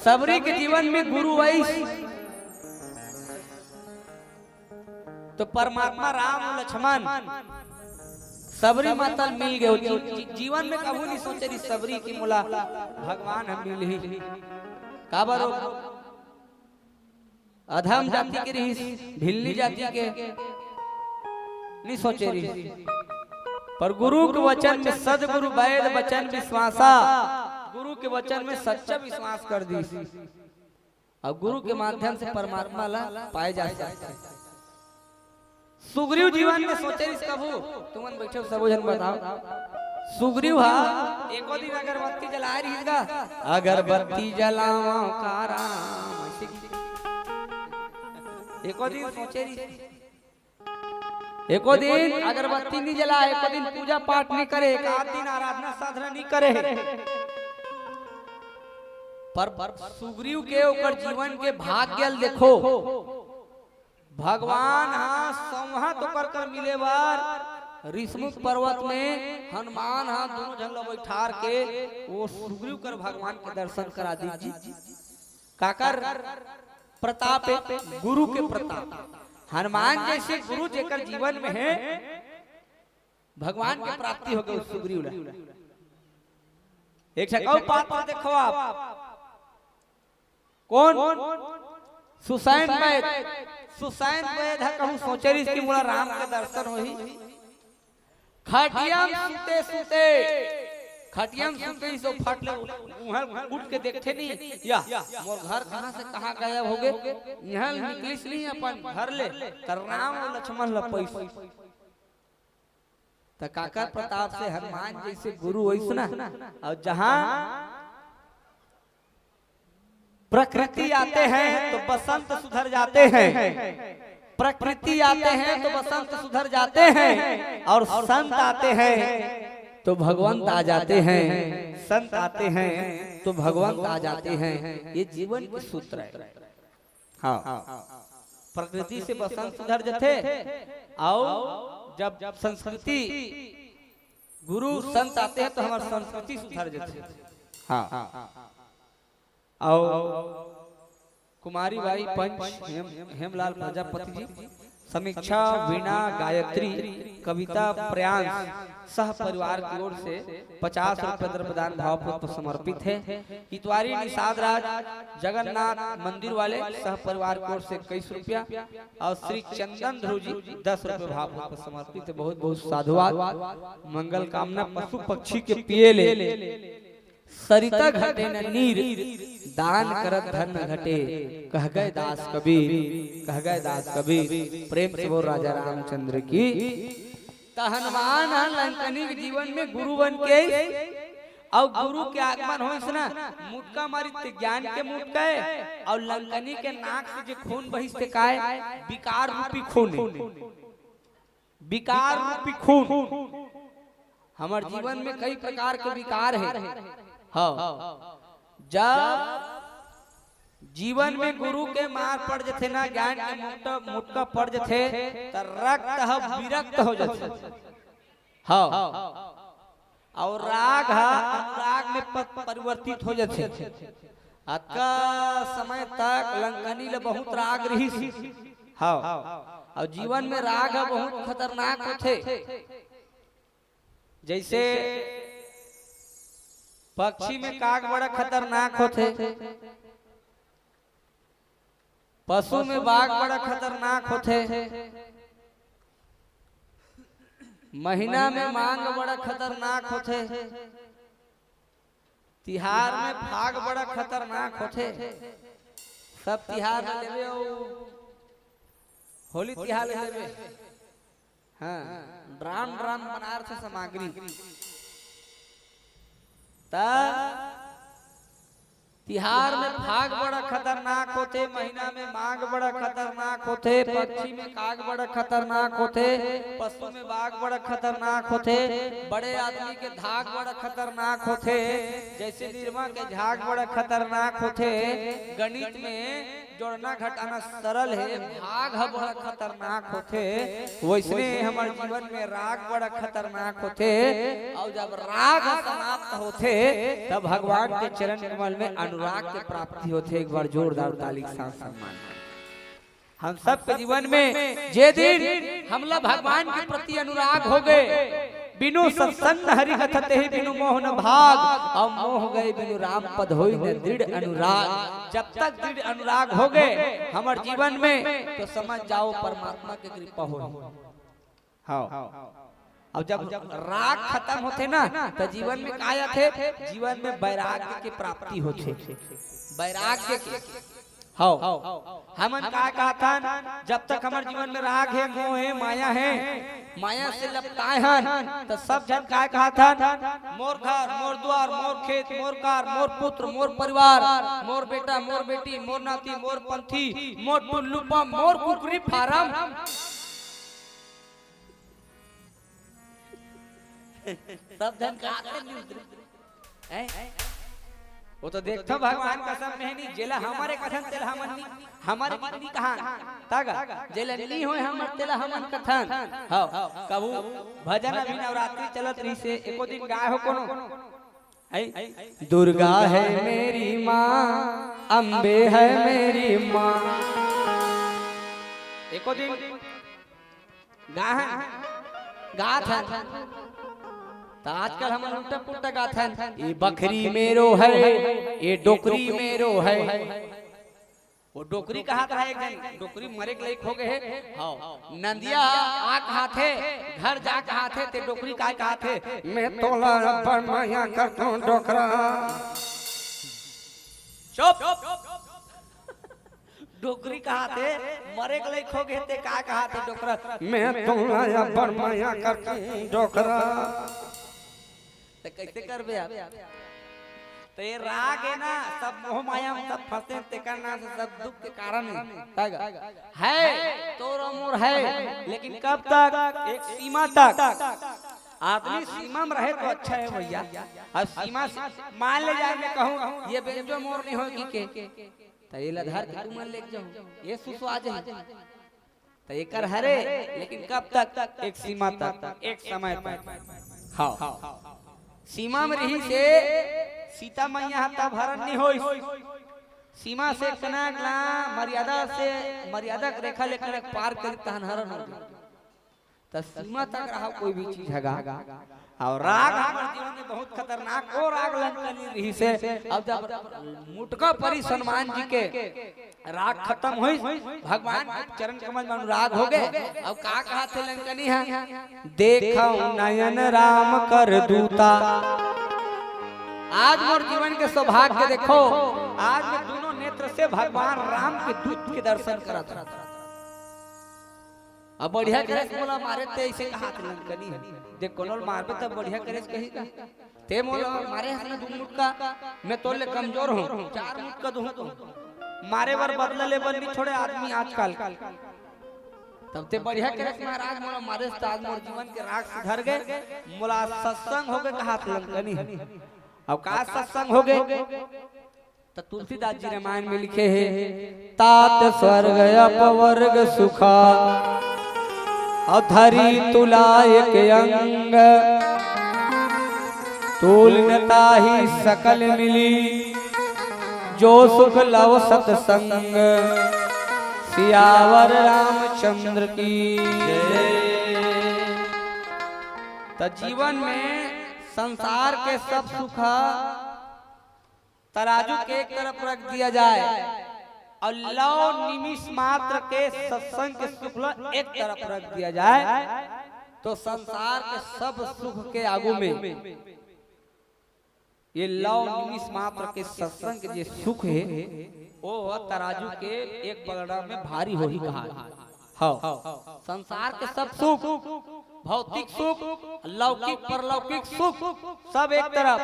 सबरी के जीवन में गुरु आइस, तो परमात्मा राम अउ लक्ष्मण सबरी माता ल मिल गे। जी-, जी-, जीवन में कभू नहीं सोचे रहिस सबरी कि मोला भगवान ह मिलही। काबर ओ अधम जाति के रहिस, भिल्ली जाति के, नहीं सोचे रहिस। पर गुरु के वचन में, सदगुरु वैद वचन विश्वासा, गुरु के वचन में सच्चा विश्वास कर दिस। अउ गुरु के माध्यम से परमात्मा ला पाए जा सकथे। सुग्रीव जीवन में सोचे रहिस कभू, तुमन बइठे हो, सबो झन बताओ। सुग्रीव हा एको दिन अगरबत्ती जलाए रहिस गा, "अगरबत्ती जलावंव का राम?" अइसे कि एको दिन सोचे रहिस, एको दिन अगरबत्ती नहीं जलाए, एको दिन पूजा पाठ नहीं करे, एक आध दिन आराधना साधना नहीं करे। पर, पर सुग्रीव के ओकर जीवन के भाग्य ल देखो, भगवान हा संवत ओकर कर मिले बर ऋषमुख पर्वत में हनुमान हा दोनों झन ल बैठार के ओ सुग्रीव कर भगवान के दर्शन करा दीस जी। काकर प्रताप हे? गुरु के प्रताप। हनुमान जैसे गुरु जेकर जीवन में हे, भगवान के प्राप्ति हो गई सुग्रीव ला। एक ठक अउ पात्र देखो आप, कौन? सुसैन वैद। सुसैन वैद ह कहूं सोचे रहिस कि मोला राम के दर्शन होही। खटिया म सुते सुते, खटिया म सुते ही सो फट ले उहल उठ के देखथे नहीं, या मोर घर कहां से कहां गायब हो गे, इहां निकलिस नहीं अपन घर ले, त राम अउ लक्ष्मण ल पइस। त काकर प्रताप से हनुमान जैसे गुरु होइस ना, अउ जहां प्रकृति आते हैं तो बसंत सुधर जाते हैं, प्रकृति आते हैं तो बसंत सुधर जाते हैं, और संत आते हैं तो भगवंत आ जाते हैं, संत आते हैं तो भगवंत आ जाते हैं। ये जीवन के सूत्र है। हाँ, प्रकृति से बसंत सुधर जथे, अउ जब संस्कृति, गुरु संत आते हैं तो हमर संस्कृति सुधर जथे। हाँ, अउ कुमारी बाई पंच हेम, हेमलाल प्रजापति जी, समीक्षा वीणा गायत्री, कविता प्रियांश, सह परिवार की ओर से पचास रुपये द्रव्यदान भावपूर्वक समर्पित है। इतवारी निषाद राज जगन्नाथ मंदिर वाले सह परिवार की ओर से इक्कीस रुपया अउ श्री चंदन ध्रुव जी दस रुपये भावपूर्वक समर्पित है। बहुत बहुत साधुवाद, मंगल कामना। पशु पक्षी के पिए ले सरिता घटे न नीर, दान करत धन न घटे, कह गए दास कबीर, कह गए दास कबीर। प्रेम से बोल राजा रामचंद्र की। त हनुमान ह लंकनी के जीवन में गुरु बन के आइस, अउ गुरु के आगमन होइस ना, मुटका मारिस ते ज्ञान के मुटका हे, अउ लंकनी के नाक से जे खून बहिस ते काय? विकार रूपी खून हे। विकार रूपी खून। हमर जीवन में कई प्रकार के विकार हे। हाँ, जब जीवन में गुरु के मार पड़ जथे ना, ज्ञान के मुटका, मुटका पड़ जथे, त रक्त ह विरक्त हो जथे। हाँ, अउ राग ह अनुराग में प-, परिवर्तित हो जथे। अतका समय तक लंकनी ल बहुत राग रिहिस। हाँ, अउ जीवन में राग ह बहुत खतरनाक होथे। जैसे पक्षी में काग बड़ा खतरनाक होथे, पशु में बाघ बड़ा खतरनाक होथे, महीना में मांग बड़ा खतरनाक होथे, तिहार में फाग बड़ा खतरनाक होथे। सब तिहार ल लेबे अउ होली तिहार ल लेबे, हाँ, ड्राम ड्राम बनारस सामग्री। त तिहार में फाग बड़ा खतरनाक होथे, महीना में माघ बड़ा खतरनाक होथे, पक्षी में काग बड़ा खतरनाक होथे, पशु में बाघ बड़ा खतरनाक होथे, बड़े आदमी के धाक बड़ा खतरनाक होथे, जैसे निरमा के झाग बड़ा खतरनाक होथे। गणित में जोड़ना घटाना सरल हे, भाग ह बड़ा खतरनाक होथे, वैसने हमर जीवन में राग बड़ा खतरनाक होथे। अउ जब राग ह समाप्त होथे, तब भगवान के चरण कमल में अनुराग के प्राप्ति होथे। एक बार जोरदार ताली के साथ सम्मान। हम सबके जीवन में जे दिन हमला भगवान के प्रति अनुराग होगे, बिनु सत्संग हरि कथा तेहि बिनु मोह न भाग, अउ मोह गए बिनु राम पद होई न दृढ़ अनुराग। जब तक दृढ़ अनुराग होगे हमर जीवन में, तो समझ जाओ परमात्मा के कृपा होही। हाँ, अब जब राग खतम होथे ना, त जीवन में का आथे? जीवन में वैराग्य के प्राप्ति होथे। वैराग्य के, हव, हमन का कहथन, जब तक हमर जीवन में राग हे, मोह हे, माया हे, माया से लपटाए हन, त सब झन का कहथन, मोर घर, मोर द्वार, मोर खेत, मोर कार, मोर पुत्र, मोर परिवार, मोर बेटा, मोर बेटी, मोर नाती, मोर पंथी, मोर टुल्लू पंप, मोर कुकरी फारम। सब झन का आते नहीं उतरे। हैं? वो तो देखथो भगवान कसम में नहीं, जेला हमरे कथन तेला हमन नहीं, हमरे नहीं कहान। तागा, जेला नहीं होय हमर तेला हमन कथन। हव, कभू भजन अभी नवरात्रि चलत रहिसे, एको दिन गाय हो कोनो? हैं? दुर्गा है मेरी माँ, अम्बे है मेरी माँ। एको दिन गाहन, गाथन। त आजकल हमन उल्टा पुल्टा गाथन। ये बखरी मेरो है, ये डोकरी मेरो है। वो डोकरी कहात रहा एक झन, डोकरी मरे के लायक हो गए हे। हव, नंदिया आ कहाथे, घर जा कहाथे, ते डोकरी काय कहाथे? मैं तोला अब्बड़ मया करथों डोकरा। चुप। डोकरी कहाथे, मरे के लायक हो गए ते का कहाथे डोकरा? मैं तोला अब्बड़ मया करथों डोकरा। त कैसे करबे आप? त ये राग हे ना, सब मोह माया में सब फंसे, तेकर नाम से सब दुख के कारण हे। तग है, तोर अउ मोर है, लेकिन कब तक? एक सीमा तक। आदमी सीमा में रहे तो अच्छा है भैया। अब सीमा से मान ले जाए, मैं कहूँ, ये बेंजो मोर नहीं होगी के, त ये ला धर के तू मन लेके जाहू, ये सुसवा जाही। त एकर हरे, लेकिन कब तक? एक सीमा तक, एक समय तक। हाँ, सीमा में रहिसे सीता मैया ह, तब हरण नहीं होइस। सीमा से कनक ला मर्यादा से, मर्यादा के रेखा ले कनक पार करी, तहन हरण हो गई। त सीमा तक रहा कोई भी चीज हगा। अउ राग हमर जीवन में बहुत खतरनाक, ओ राग लंकनी रहिसे। अब जब मुटका परिस हनुमान जी के राग खतम होइस, भगवान के चरण कमल में अनुराग हो गए। अब का कहाथे लंकनी ह? देखो नयन राम कर दूता। आज मोर जीवन के सौभाग्य देखो, आज मैं दोनों नेत्र से भगवान राम के दूत के दर्शन करत हूँ। अब बढ़िया करेस मोला मारे, ते अइसे कहाथे लंकनी ह। देख, कोनो ल मारबे तब बढ़िया करेस कही का? ते मोला मारे हस ना दू मुटका, मैं तोर ले कमजोर हूँ, चार मुटका दूँ तो। मारे बर बदला ले बर नहीं छोड़े आदमी आजकल। तब ते बढ़िया करेस महाराज, मोला मारेस त आज मोर जीवन के राग सुधर गए, मोला सत्संग हो गए कहाथे लंकनी ह। अब का सत्संग हो गए? त तुलसीदास जी रामायण में लिखे हे, तात स्वर्ग अपवर्ग सुखा, अउ धरी तुला एक अंग, तूल न ताहि सकल मिली, जो सुख लव सतसंग। सियावर रामचंद्र की जय। त जीवन में संसार के सब सुख ह तराजू के एक तरफ रख दिया जाए और लौ निमिष मात्र के सत्संग के सुख ल एक तरफ रख दिया जाए, तो संसार के सब सुख के आगू में ये लौ निमिष मात्र के सत्संग के जे सुख हे, वो ह तराजू के एक पलड़ा में भारी होही कहा। हव, संसार के सब सुख, भौतिक सुख, लौकिक परलौकिक सुख, सब एक तरफ।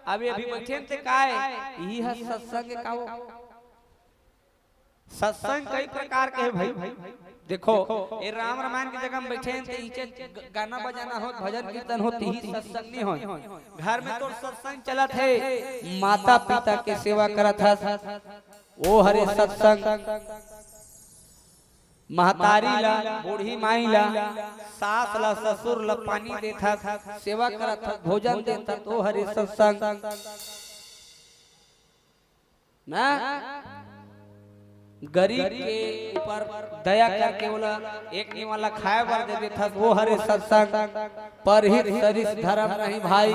अभी अभी बैठे थे काय, यही है सत्संग का वो। सत्संग कई प्रकार के है भाई। देखो, ये राम रामायण की जगह में बैठे हैं तो इचे ग- गाना बजाना हो, भजन कीर्तन हो, यही सत्संग नहीं हो। घर में तो सत्संग चलत है, माता पिता के सेवा करत हस, वो हरे सत्संग। महतारी ला, बूढ़ी माई ला, सास ला, ससुर ला पानी देत हस, सेवा करत हस, भोजन देत हस, वो हरे सत्संग। ना, गरीब के ऊपर दया करके ओला एक निवाला खाए बर दे देथस, वो हरे सत्संग। परहित सरिस धर्म नहीं भाई,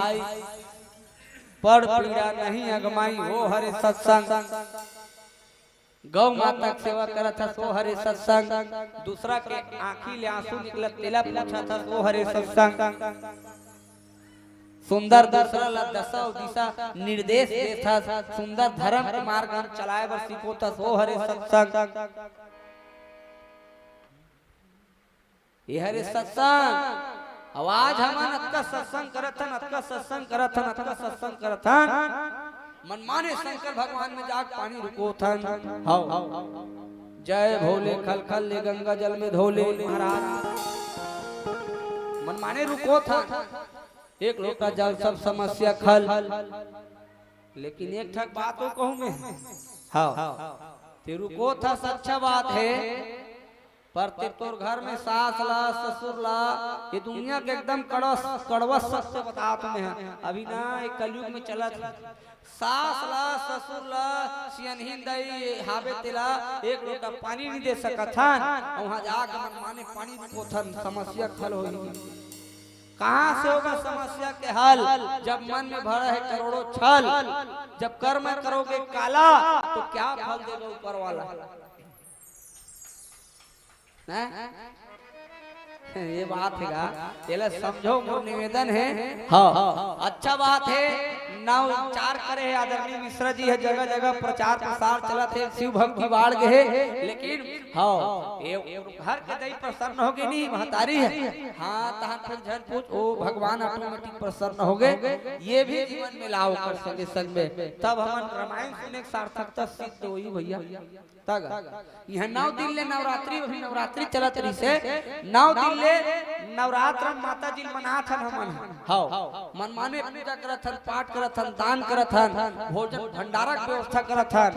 पर पीड़ा नहीं अगमाई, वो हरे सत्संग। गौ माता के सेवा करत हस, वो हरे सत्संग। दूसरा के आँखी ले आंसू निकलत, तेला पूछत हस, वो हरे सत्संग। सुंदर दूसरा ला दशा अउ दिशा निर्देश देथस, सुंदर धर्म के मार्ग हम चलाए बर सिखोथस, ओ हरे सत्संग। ये हरे सत्संग। आवाज हमन अतका सत्संग करत हन, अतका सत्संग करत हन, अतका सत्संग करत हन। मनमाने शंकर भगवान में जाके पानी रुकोथन। हव। जय भोले खल खल ले गंगा जल में धोले महाराज। मनमाने रुकोथन। एक लोटा जल सब समस्या खल। लेकिन एक ठक बात वो कहूँ मैं। हव। ते रुकोथस अच्छा बात है। पर ते तोर घर में सास ला, ससुर ला, ये दुनिया के एकदम कड़वा, कड़वा सत्य बतात मैं। अभी ना, ये कलयुग में चलत हे। सास ला, ससुर ला, सियनहिन दाई हावे तेला एक लोटा पानी नहीं दे सकत हन। वहाँ जाके मनमाने पानी रुकोथन, समस्या खल होही। कहाँ से होगा समस्या के हल? जब मन में भरा है करोड़ों छल, जब कर्म करोगे काला, तो क्या फल देगा ऊपर वाला? हैं? ये बात हे गा, तेला समझो, मोर निवेदन हे। हाँ, अच्छा बात हे, नव चार करे हे आदरणीय मिश्रा जी हे, जगह जगह प्रचार प्रसार चलत हे, शिव भक्ति बाढ़ गे हे, लेकिन हाँ, ये घर के दई प्रसन्न हो गे नहीं, महतारी हे। हाँ, तहन फिर झन पूछ, ओ भगवान automatic प्रसन्न हो गे, ये भी जीवन में लाओ कर संगे संग में, तब हमन रामायण सुने के सार्थकता सिद्ध होई भैया। तग इहाँ नौ दिन ले नवरात्रि, अभी नवरात्रि चलत रहिसे, नौ दिन ले नवरात्र माता जी ल मनात हन हमन। हव, मनमाने पूजा करत हन, पाठ करत हन, दान करत हन, भोजन भंडारा के व्यवस्था करत हन।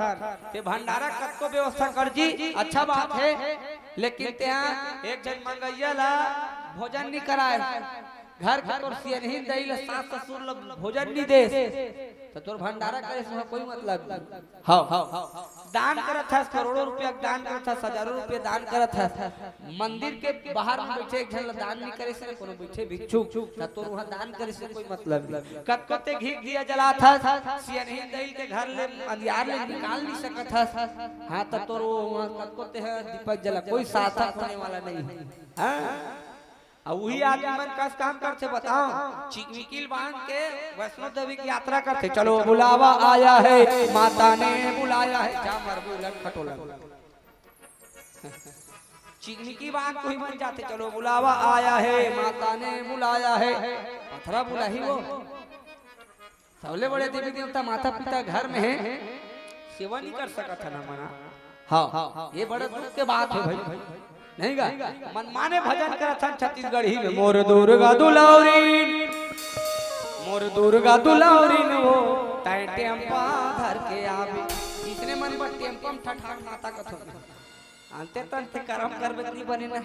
ते भंडारा कतको व्यवस्था कर जी, अच्छा बात हे, लेकिन तेहा एक झन मंगइया ला भोजन नी कराए, घर के तोर सियनहिन दई ला, सास ससुर ला भोजन नी देस, त तोर भंडारा करे से कोई मतलब नहीं। हव, दान करत हस, करोड़ों रुपया के दान करत हस, हजारों रुपया दान करत हस, मंदिर के बाहर में बैठे एक झन ला दान नहीं करे से, कोनो बैठे भिक्षुक, त तोर वहाँ दान करे से कोई मतलब नहीं। कतको ते घीक दिया जलात हस, सियनहिन दई के घर ले अंधियार ले निकाल नहीं सकत हस, हाँ, त तोर वो वहाँ कतको ते ह दीपक जला, कोई सार्थक होने वाला नहीं है। हाँ? अउ उही आदमी मन कस काम करथे, बताओ, चिकमिकिल बांध के वैष्णो देवी के यात्रा करथे, चलो बुलावा आया है, माता ने बुलाया है, जा मरबू लंग खटोला। चिकमिकी बांध कोई बन जाथे, चलो बुलावा आया है, माता ने बुलाया है, पथरा बुलाही वो। सबले बड़े देवी देवता माता पिता घर में हे, सेवा नहीं कर सकत हन हमन। हाँ, ये बड़ा दुख के बात हे भाई, नहीं गा? मनमाने भजन करत हन छत्तीसगढ़ी में, मोर दुर्गा दुलौरी, मोर दुर्गा दुलौरी वो, तैं टेम्पा धर के आबे। इसने मन बर टेम्पा में ठठाक माता कथो। अंते तंते करम करबे त नहीं बने ना।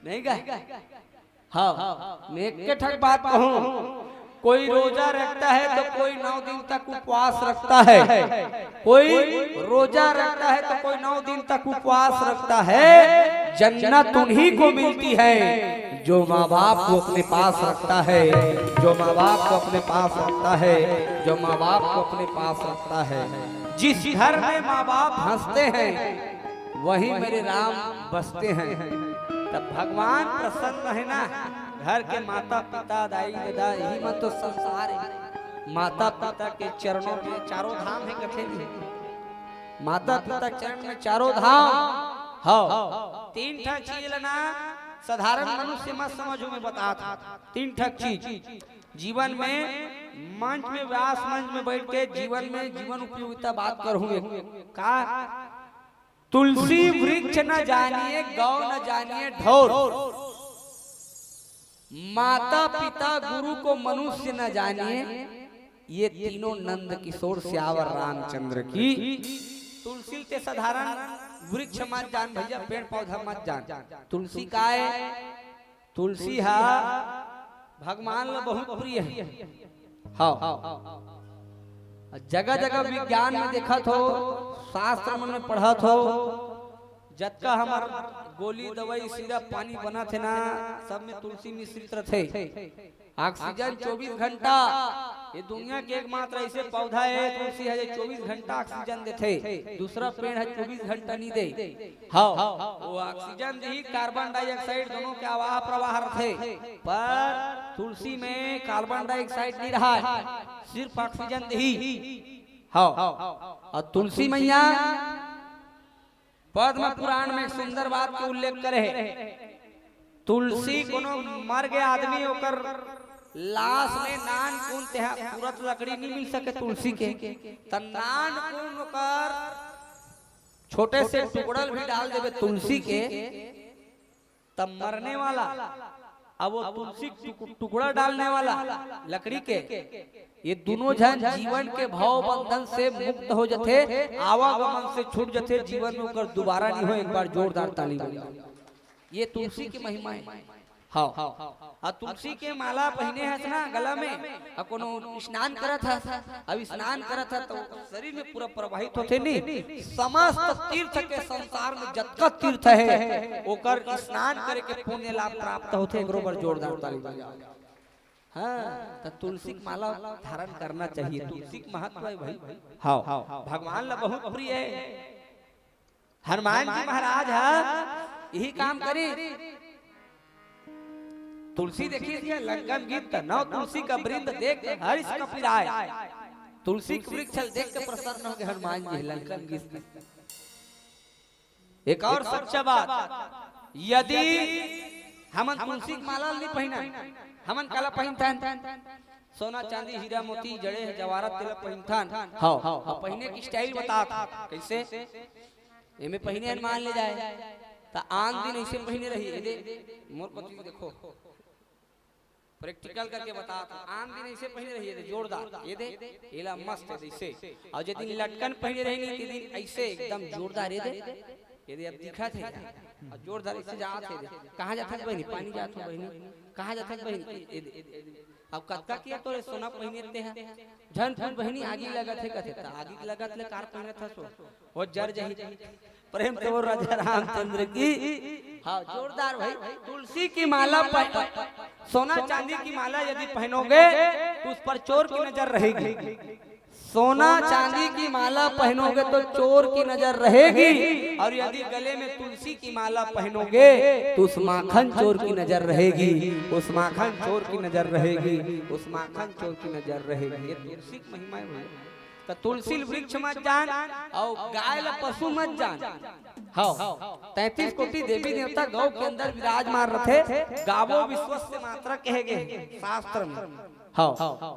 नहीं गा? हाँ, मैं एक ठक बात कहूँ, कोई रोजा रखता है तो कोई नौ दिन तक उपवास रखता है, कोई रोजा रखता है तो कोई नौ दिन तक उपवास रखता है। जन्नत उन्हीं को मिलती है जो माँ बाप को अपने पास रखता है, जो माँ बाप को अपने पास रखता है, जो माँ बाप को अपने पास रखता है, जिस घर में माँ बाप हंसते हैं, वहीं मेरे राम बसते हैं। तब भगवान प्रसन्न है ना, घर के माता पिता, दाई ददा, यही मन तो संसार है। माता पिता के चरणों में चारों धाम है, कथे नहीं? माता पिता चरण में चारों धाम। हाँ, तीन ठा चीज ला ना साधारण मनुष्य मत समझो, मैं बतात हूँ। तीन ठा चीज जीवन में, मंच में, व्यास मंच में बैठ के जीवन में जीवन उपयोगिता बात करहूँ। एक का? तुलसी वृक्ष न जानिए, गौ न जानिए ढोर, माता पिता गुरु को मनुष्य न जानिए, ये तीनों नंद किशोर सियावर रामचंद्र की। तुलसी ते साधारण वृक्ष मत जान भैया, पेड़ पौधा मत जान। तुलसी काय? तुलसी हा भगवान ला बहुत प्रिय है। हाँ, जगह जगह विज्ञान में देखत हो, शास्त्र मन में पढ़त हो, जतका हमर गोली, दवाई, सिरप, पानी बनत हे ना, सब में तुलसी मिश्रित रथे। ऑक्सीजन चौबीस घंटा, ये दुनिया के एकमात्र ऐसे पौधा है तुलसी है, जो चौबीस घंटा ऑक्सीजन देथे, दूसरा पेड़ है चौबीस घंटा नहीं दे। हाँ, वो ऑक्सीजन दी, कार्बन डाइऑक्साइड दोनों के आवाह प्रवाह रथे, पर तुलसी में कार्बन डाइऑक्साइड नहीं रहा है, सिर्फ ऑक्सीजन दी। हाँ, और तुलसी मैया पद्म पुराण में एक सुंदर बात के उल्लेख करे हे। तुलसी कोनो मर गए आदमी, ओकर लाश में नान कुन तेहा तुरंत लकड़ी नहीं मिल सके तुलसी के, त नान कुन ओकर छोटे से टुकड़ल भी डाल देवे तुलसी के, तब मरने वाला, अब वो तुलसी टुक-, टुकड़ा डालने वाला लकड़ी के, ये दोनों झन जीवन के भव बंधन से मुक्त हो जथे, आवागमन से छूट जथे, जीवन में ओकर दोबारा नहीं हो। एक बार जोरदार ताली बजाओ। ये तुलसी की महिमा है। हाँ, और तुलसी के माला पहने हस ना गला में, और कोनो स्नान करत हस, अब स्नान करत हस तो शरीर में पूरा प्रवाहित होथे नी। समस्त तीर्थ के संसार में जतका तीर्थ है, ओकर स्नान करे के पुण्य लाभ प्राप्त होथे। एकरो बर जोरदार ताली बजाओ। हाँ, तो तुलसी के माला धारण करना चाहिए, तुलसी के महत्व है भाई। हाँ, भगवान ला बहुत प्रिय है। हनुमान जी महाराज हा यही काम करी। तुलसी देखी क्या लंकन गीत, नव तुलसी का वृंद देख हरिस कपिराय। तुलसी के वृक्ष देख के प्रसन्न हो गए हनुमान जी, लंकन गीत। एक और सच्चा बात, यदि हमन तुलसी के माला नहीं पहना, हमन काला पहनथन? सोना चांदी हीरा मोती जड़े हैं जवाहरात तेला पहनथन। हाँ, और पहने की स्टाइल बतात, कैसे? एमे पहिने हनुमान ले जाए, त आन दिन ऐसे पहिने रही। ये दे, मोर पति देखो, प्रैक्टिकल करके बता, त आन दिन ऐसे पहिने रही। ये दे, जोरदार, ये दे, एला मस्त है ऐसे। और जे दिन लटकन पहिने रही नहीं, ते दिन ऐसे एकदम जोरदार। ये दे, ये दे, अब दिखा थे यार, और जोरदार ऐसे जात है। ये दे, कहाँ जात है बहनी? पानी जात हो बहनी, कहाँ जात है बहनी? ये दे, अब कतका किया तोरे सोना पहिने ते है, झन फूल बहिनी आगी लगत हे कथे, त आगी के लगत ले कार पहिनत हस वो, वो जर जही। प्रेम से बोल राजा रामचंद्र की। हाँ, जोरदार भाई। तुलसी की माला पह-, सोना चांदी की माला यदि पहनोगे तो उस पर चोर की नजर रहेगी। सोना चांदी की माला पहनोगे तो चोर की नजर रहेगी, और यदि गले में तुलसी की माला पहनोगे तो उस माखन चोर की नजर रहेगी, उस माखन चोर की नजर रहेगी, उस माखन चोर की नजर रहेगी। ये तुलसी की महिमा है भैया। तो तुलसी वृक्ष मत जान और गाय ला पशु मत जान। हाँ, तैंतीस कोटि देवी देवता गौ के अंदर विराजमान रथे। गावो विश्वस्य मातरः कहे गए शास्त्र में। हाँ,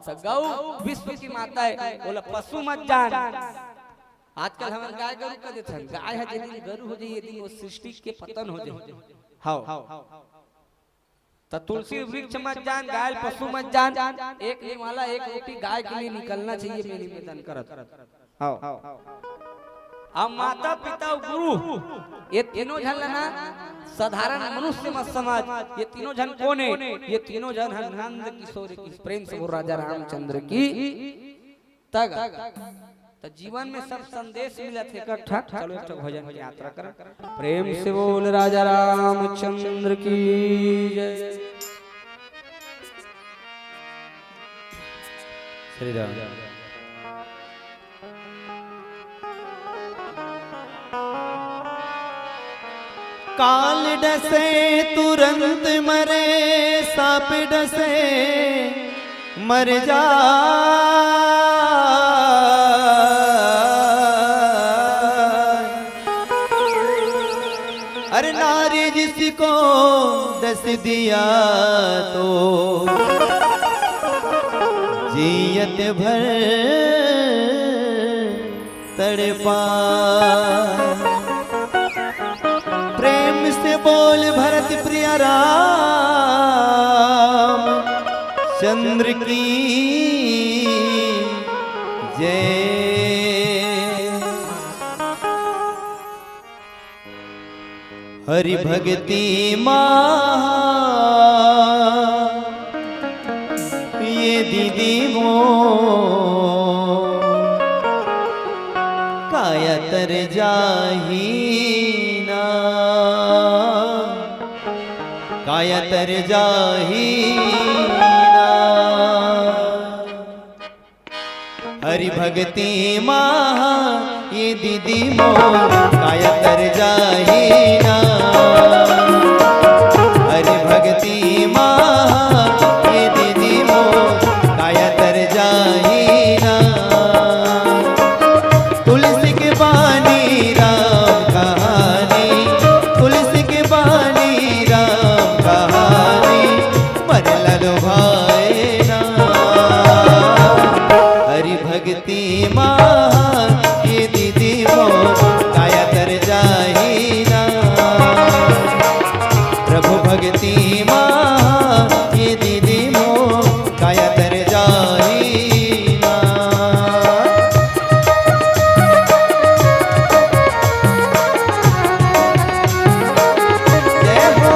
तो गौ विश्व की माता है, बोला पशु मत जान। आजकल हमन गाय गरु कह देथन, गाय ह जे दिन गरु हो जाई, ये दिन वो सृष्टि के पतन हो जाई। हाँ, त तुलसी वृक्ष मत जान, गाय पशु मत जान। एक निवाला एक रोटी गाय के लिए निकलना चाहिए, मैं निवेदन करत। हाँ, अब माता पिता और गुरु, ये तीनों झन ला ना साधारण मनुष्य मत समझ। ये तीनों झन कोन है? ये तीनों झन है नंद किशोर की। प्रेम से बोल राजा रामचंद्र की। तग त जीवन में सब संदेश मिलत हे इकट्ठा। चलो एक ठो भजन के यात्रा करन। प्रेम से बोल राजा रामचंद्र की जय। श्री राम। काल डसे तुरंत मरे, साप डसे मर जा। अरे नारी जिसको डस दिया तो जियत भर तड़पा। प्रेम से बोल भरत प्रिय राम चंद्र की जय। हरि भक्ति महा ये दीदी मोर काया तर जाही ना, काया तर जाही ना। हरि भक्ति महा ये दीदी मोर काया तर जाही ना। हरि भक्ति महा ये दीदी मोर काया तर जाही ना। तुलसी के बानी राम कहानी, तुलसी के बानी राम कहानी, मन लुभाए ना। हरि भक्ति महा ये दीदी मोर काया तर जाही ना। प्रभु भक्ति महा ये दीदी मोर काया तर जाही ना। जय हो।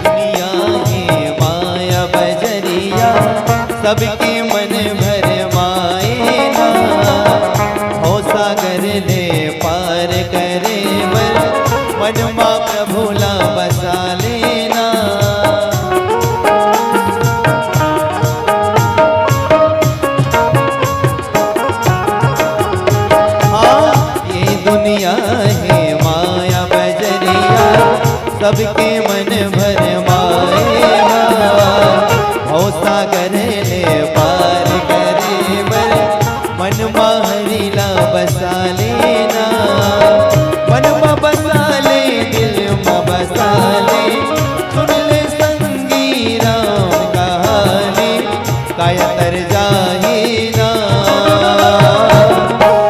दुनिया हे माया बजरिया, सबके मन भरमाए ना। भव सागर ले पार करे बर, मन मा प्रभु ला बसा लेना। हाँ, ये दुनिया हे माया बजरिया, सबके मन भरमाए हा। भव सागर ले पार करे बर, मन मा हरि ला बसा लेना। मन मा बसा ले, दिल मा बसा ले, सुन ले संगी राम कहानी, काया तर जाही ना।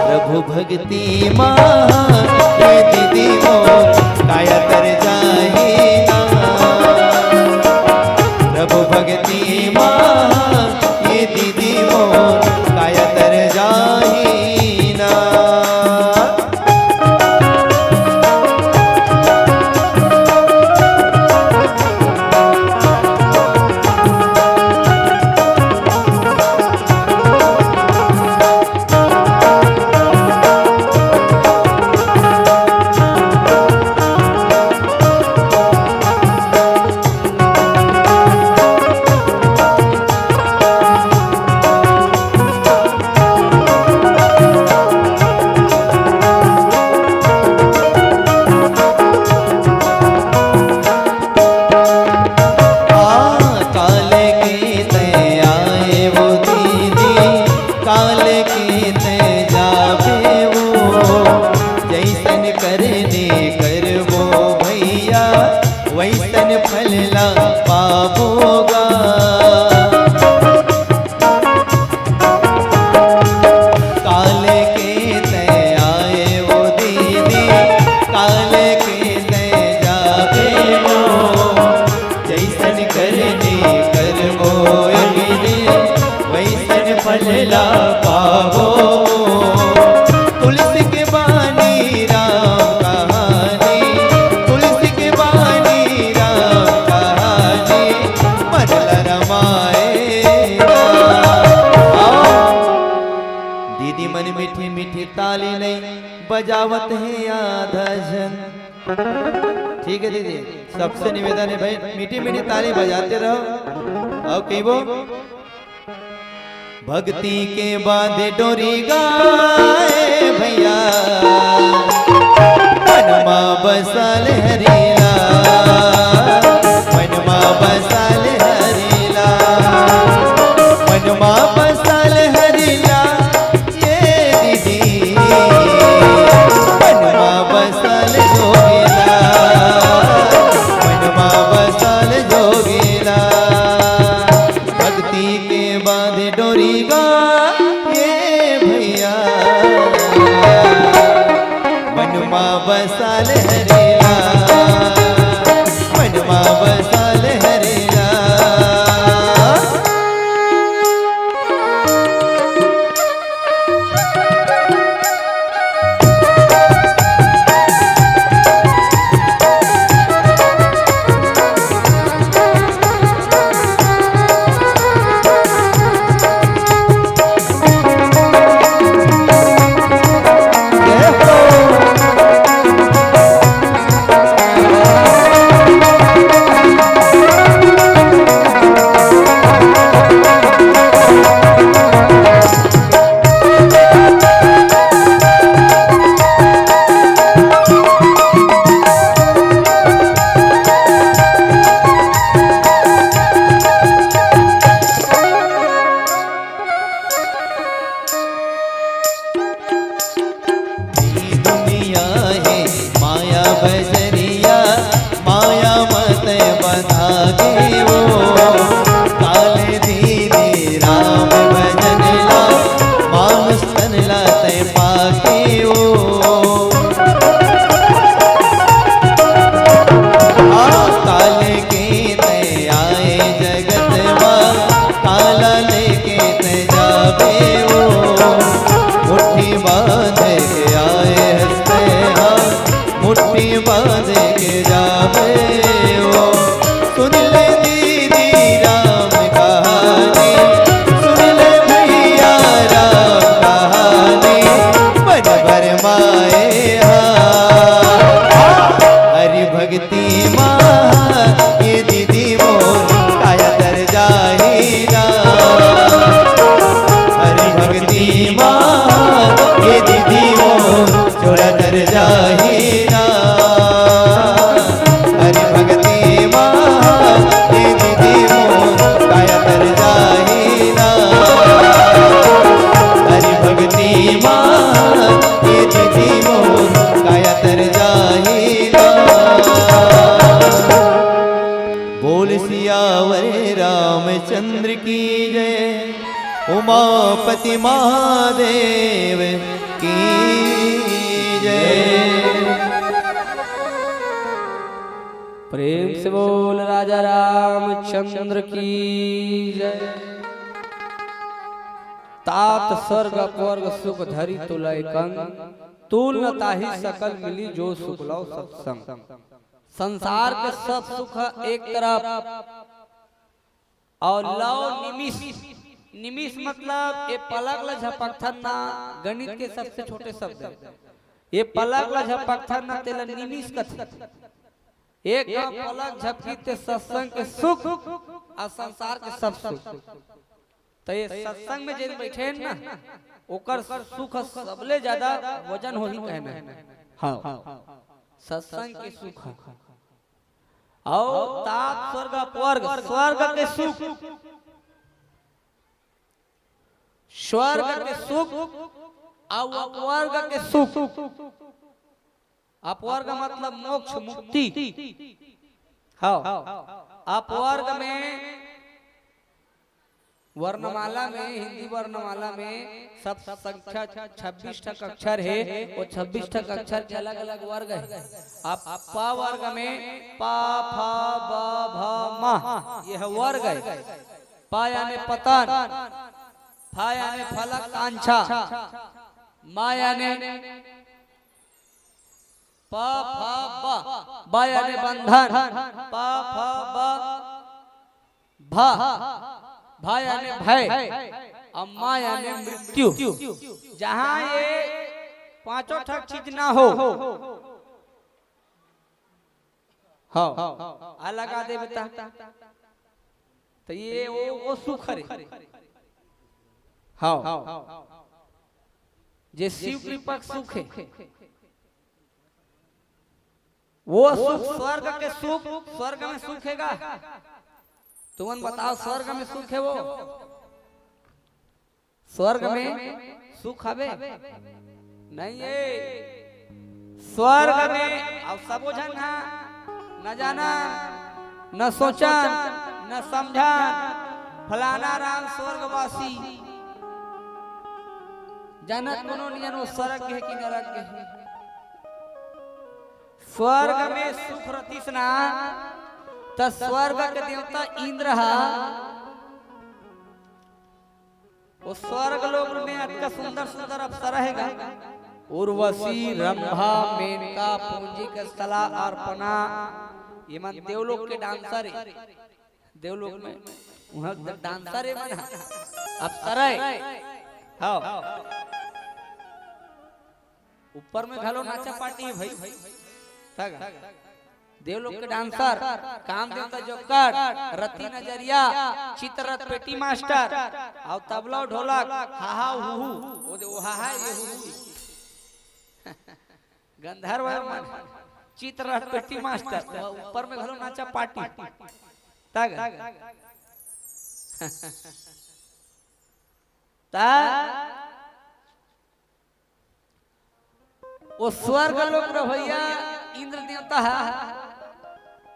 प्रभु भक्ति महा ये दीदी मोर काया तर जाही ना। प्रभु भक्ति महा ये दीदी मोर काया तर जाही ना। तुलसी के बानी राम कहानी, तुलसी के बानी राम कहानी, मन ल रमाए राम। आओ, दीदी मन मीठी मीठी ताली नइ बजावत हे आधा झन। ठीक है दीदी, सबसे निवेदन है भाई, मीठी मीठी ताली बजाते रहो। आओ कहिबो, भक्ति के बांधे डोरी गाए भैया, मन मा बसाल हरिला, मन मा बसाल हरिला, मन मा बसाल हरिला, ये दीदी, मन मा बसाल जोगिला, मन मा बसाल जोगिला। भक्ति के बांधे डोरी गा, ये भैया, मन मा बसाल हरिला, मन मा बसाल हरिला। दुनिया हे माया बजरिया, माया मत बंधा गे वो। काले दीदी राम भजन ला, मानुष तन ला तै पाके वो। हाँ, काले के तै आए जगत मा, काला लेके तै जाबे वो। मुट्ठी बांध के आए हंसते हाँ, मुट्ठी बांध के जाबे वो। सुन ले दीदी राम कहानी, सुन ले भैया राम कहानी, मन भर माए हाँ। हरि भक्ति मा ये दीदी मोर काया तर जाही ना। हरि भक्ति मा ये दीदी मोर चोरा तर जाही ना। हरि भक्ति मा ये दीदी मोर काया तर जाही ना। हरि भक्ति मा ये दीदी मोर काया तर जाही ना। बोल सियावर रामचंद्र की जय, उमापति महादेव की जय। प्रेम से बोल राजा रामचंद्र की जय। तात स्वर्ग अपवर्ग सुख धरि तुलय कंग, तूल न ताहि सकल मिली जो सुख लव सत्संग। संसार के सब सुख ह एक तरफ, अउ लव निमिष, निमिष मतलब ये पलक ल झपकथन ना, गणित के सबसे छोटे शब्द हे। ये पलक ल झपकथन ना, तेला निमिष कथे। एक घांव पलक झपकी ते सत्संग के सुख अउ संसार के सब सुख। त ये सत्संग में जेन बइठे हे ना, ओकर सुख सबले ज्यादा वजन होही कहना हे। हाँ, सत्संग के सुख ह। अउ तात स्वर्ग अपवर्ग, स्वर्ग के सुख, स्वर्ग के सुख अउ अपवर्ग के सुख। अपवर्ग मतलब मोक्ष, मुक्ति। हाँ, अपवर्ग में वर्णमाला में, हिंदी वर्णमाला में सब संख्या छब्बीस ठक अक्षर हे, वो छब्बीस ठक अक्षर के अलग-अलग वर्ग हे। अप्पा वर्ग में पा, फा, बा, भा, मा, ये ह वर्ग हे। पा याने पतन, फा याने फलक कांछा, मा याने प फ ब, ब याने बंधन, प फ ब, भ, भ याने भय, अउ मा याने मृत्यु। जहाँ ये पांचों ठक चीज ना हो, हाँ, आ लगा देबे त, त ये वो, वो सुख हरे। हाँ, जे शिव कृपा के सुख हे, वो सुख, स्वर्ग के सुख, स्वर्ग में सुख हे गा। तुमन बताओ, स्वर्ग में सुख हे वो? स्वर्ग में सुख हवे? नहीं हे। स्वर्ग में अब सबो झन हा न जानन, न सोचन, न समझन, फलाना राम स्वर्गवासी। जानत कोनो नइ हे वो स्वर्ग हे कि नरक हे। स्वर्ग में सुख रतिस ना, त स्वर्ग के देवता इंद्र हा वो स्वर्ग लोक में अतका सुंदर सुंदर अप्सरा हे गा। उर्वशी, रंभा, मेनका, पुंजिक, स्थला, अर्पणा, ये मन देवलोक के डांसर हे। देवलोक में उहाँ डांसर हे मन, अप्सरा हे। हाँ। ऊपर में घलो नाचा पार्टी हे भाई। देवलोक के डांसर, काम देवता जोकर, रति नजरिया, चित्ररथ पेटी मास्टर, अउ तबला ढोलक, हा हा हू हू, वो दे, वो हा हा, ये हू हू। गंधर्व मन, चित्ररथ पेटी मास्टर, वो ऊपर में घलो नाचा पार्टी। तग। ता वो स्वर्ग लोक रहोइया इंद्र देवता हा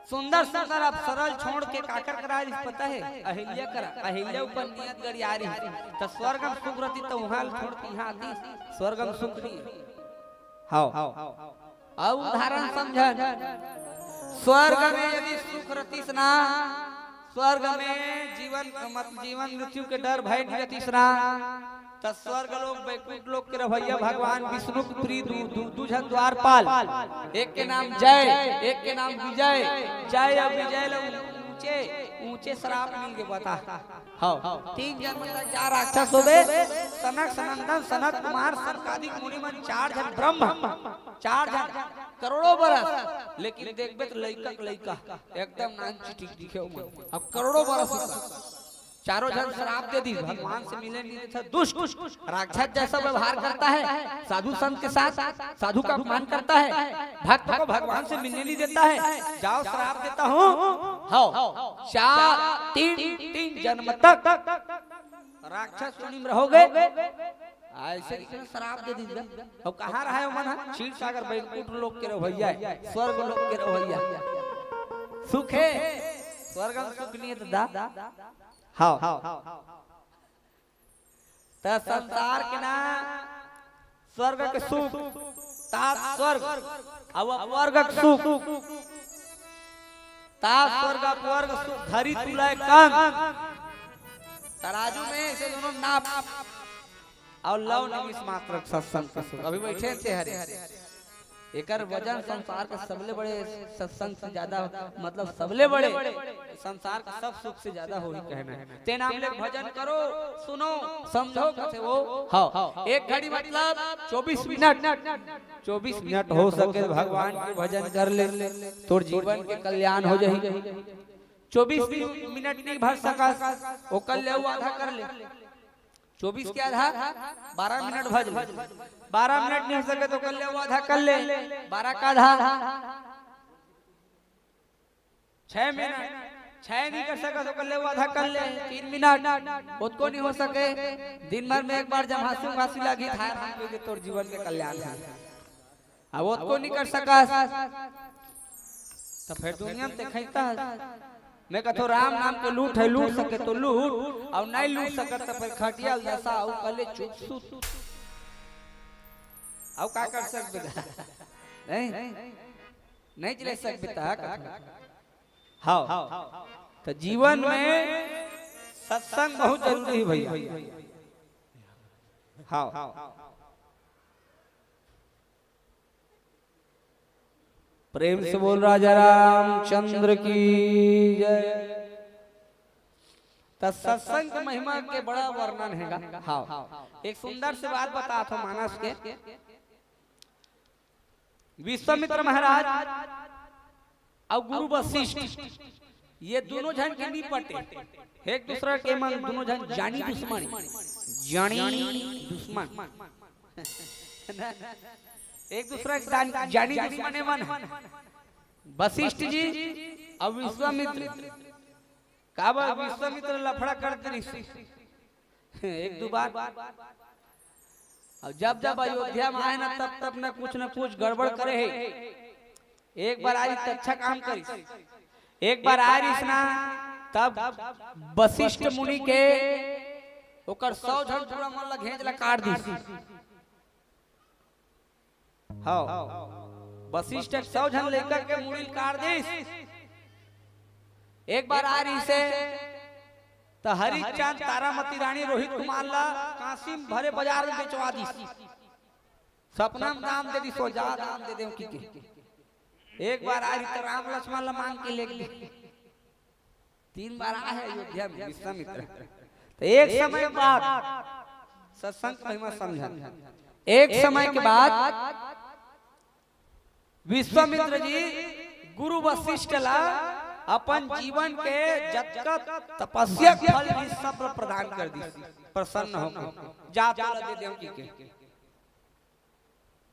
सुंदर सुंदर अप्सरा ल छोड़ के काकर करा आइस पता हे? अहिल्या करा। अहिल्या ऊपर नियत गड़िया रहिस, त स्वर्ग म सुख रतिस त उहाँ ल छोड़ के इहाँ आतिस, स्वर्ग म सुख नइ हे। हाँ। अउ उदाहरण समझन, स्वर्ग में यदि सुख रतिस ना, स्वर्ग में जीवन, मत-, जीवन मृत्यु के डर भय नइ रतिस ना, त स्वर्ग लोक, बैकुंठ लोक के रहोइया भगवान विष्णु के प्रिय दू, दू, दू झन द्वारपाल, एक के नाम जय, एक के नाम विजय। जय अउ विजय ल ऊंचे, ऊंचे श्राप मिल गे, बता। हाँ, तीन जन्म तक जा राक्षस होबे, सनक सनंदन, सनत कुमार, सनकादिक मुनि मन, चार झन ब्रह्म, चार झन करोड़ों बरस, लेकिन देखबे त लइका के लइका, एकदम नान चिटिक दिखे ओमन। अब करोड़ों बरस होता, चारों झन श्राप दे दिस, भगवान से मिले नहीं देता, दुष्ट राक्षस जैसा व्यवहार करता है, साधु संत के साथ साधु का अपमान करता है, भक्त को भगवान से मिलने नहीं देता है, जाओ श्राप देता हूँ। हाँ, चार, तीन, तीन जन्म तक राक्षस योनि में रहोगे। अइसे किसने श्राप दे दिस? अब कहाँ रहा हे ओमन हा? क्षीर सागर बैकुंठ लोक के रहोइया, स्वर्ग लोक के रहोइया। सुख हे, स्वर्ग म सुख नइ हे त दा। हाँ। त संसार के ना स्वर्ग के सुख, तात स्वर्ग, अउ अपवर्ग के सुख। तात स्वर्ग अपवर्ग सुख धरी तुलय कंग। तराजू में अइसे दोनों नाप। अउ लव निमिष मात्र सत्संग के सुख। अभी बइठे हे तेहरे। एकर वजन संसार के सबले बड़े सत्संग से जादा, मतलब सबले बड़े संसार के सब सुख से जादा होही कहना हे। ते नाम ले भजन करो, सुनो, समझो कथे वो। हाँ, एक घड़ी मतलब चौबीस मिनट, चौबीस मिनट हो सके भगवान के भजन कर ले, तोर जीवन के कल्याण हो जाही। चौबीस मिनट नइ भर सकस, ओकर ले अउ आधा कर ले। चौबीस के आधा, बारह मिनट भर ले। बारह मिनट नइ हो सके त ओकर ले अउ आधा कर ले, बारह का आधा। छह मिनट, छह नइ कर सकस त ओकर ले अउ आधा कर ले, तीन मिनट। ओतको नइ हो सके, दिन भर में एक बार जब हाँसी उहाँसी लागही, थार हाथ में तोर जीवन के कल्याण हे। अब ओतको नइ कर सकस, त फेर दुनिया म ते खइता हस। मैं कथों, राम नाम के लूट हे, लूट सके त लूट, अउ नइ लूट सकत त फेर खटिया ल दसा, अउ कहले चुप सुत। अउ का कर सकबे? नइ, नइ चले सकबे त कथों। हाँ, त जीवन में सत्संग बहुत जरूरी हे भइया। हाँ। प्रेम से बोल राजा रामचंद्र की जय। त सत्संग के महिमा के बड़ा वर्णन हेगा। हाँ, एक सुंदर से बात बतात हो मानस के। विश्वामित्र महाराज अउ गुरु वशिष्ठ, ये दोनों झन के नी पटे। एक दूसरा के मन, दोनों झन जानी दुश्मन, जानी दुश्मन। एक दूसरा के जान-, जानी दुश्मन हे मन। वशिष्ठ जी अउ विश्वामित्र, काबर विश्वामित्र लफड़ा कर दे रिहिस एक दू बार। अउ जब जब अयोध्या में आए ना, तब तब ना कुछ ना कुछ गड़बड़ करे हे। एक बार आए रिहिस त अच्छा काम करिस, एक बार आए रिहिस ना, तब वशिष्ठ मुनि के ओकर सौ झन टूरा मन ला घेंच ला काट दिस। हाँ, वशिष्ठ के सौ झन लइका के मुड़ी ल काट दिस। एक बार आए रिहिस हे त हरिचंद, तारामती रानी, रोहित कुमार ला काशी में भरे बाजार में बेचवा दिस। सपना में दाम दे दिस, सो जा दाम दे देंव कहिके। एक बार आए रिहिस त राम लक्ष्मण ला मांग के ले गे। तीन बार आए हे अयोध्या में विश्वामित्र। त एक समय के बाद, सत्संग महिमा समझन, एक समय के बाद विश्वामित्र जी गुरु वशिष्ठ ला अपन जीवन के जतका तपस्या के फल भी सब प्रदान कर दिस, प्रसन्न होके जा तोला दे देंव कहिके।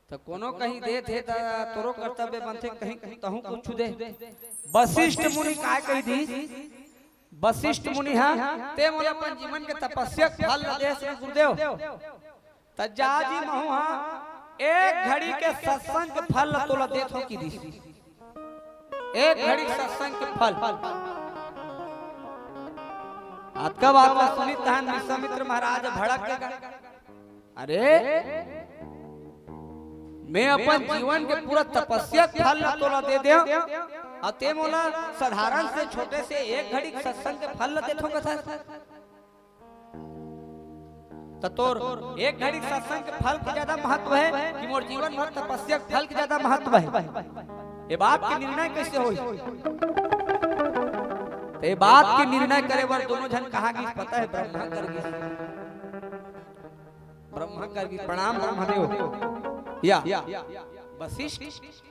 त कोनो कहीं देथे त तोरो कर्तव्य बनथे, कहीं तहूं कुछ दे। वशिष्ठ मुनि काय कहि दिस? वशिष्ठ मुनि हा, ते मोला अपन जीवन के तपस्या के फल ला देस ना गुरुदेव, त जा जी महूं हा एक घड़ी के सत्संग के फल ला तोला देथों कहि दिस। एक घड़ी सत्संग के फल। अतका बात ला सुनिस तहन विश्वामित्र महाराज भड़क गे। अरे, मैं अपन जीवन के पूरा तपस्या के फल ला तोला दे देंव, अउ ते मोला साधारण से छोटे से एक घड़ी के सत्संग के फल ला देथों कथस। त तोर एक घड़ी के सत्संग के फल के ज्यादा महत्व हे कि मोर जीवन भर तपस्या के फल के ज्यादा महत्व हे? ये बात के निर्णय कइसे होही? त ये बात के निर्णय करे बर दोनों झन कहाँ गिस पता हे? ब्रह्मा कर गिस। ब्रह्मा कर गिस। प्रणाम ब्रह्मदेव। या वशिष्ठ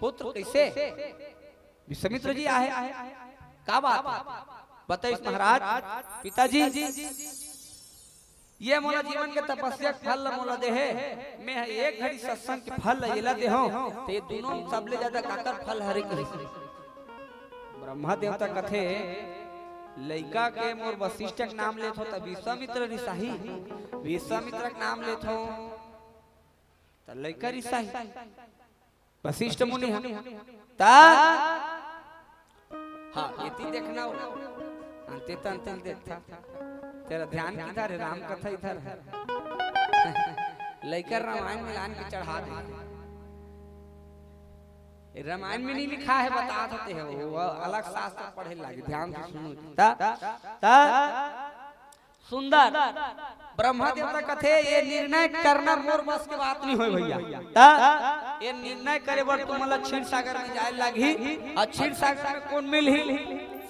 पुत्र कइसे? विश्वामित्र जी आहे, का बात हे? बताइस महाराज, पिताजी, ये मोला जीवन के तपस्या के फल ला मोला दे हे, मैं ह एक घड़ी सत्संग के फल ला एला देहूं, त ये दोनों में सबले ज्यादा काकर फल हरे कहिस। ब्रह्मा देवता कथे, लइका के मोर वशिष्ठ के नाम लेथों त विश्वामित्र रिसाही, विश्वामित्र के नाम लेथों त लइका रिसाही। वशिष्ठ मुनि ह। त हाँ, एती देखना हो। अंते तंते देखथा। तेरा ध्यान किधर हे? राम कथा इधर हे। लइका रामायण में लान के चढ़ा दे। रामायण में नहीं लिखा हे, बता देते हैं, वो अलग शास्त्र पढ़े लागे, ध्यान से सुनो। त, त, सुंदर। ब्रह्मा देवता कथे, ये निर्णय करना मोर बस के बात नहीं होय भैया। त ये निर्णय करे बर तुमन ला क्षीर सागर में जाए लागही। अउ क्षीर सागर में कोन मिलही?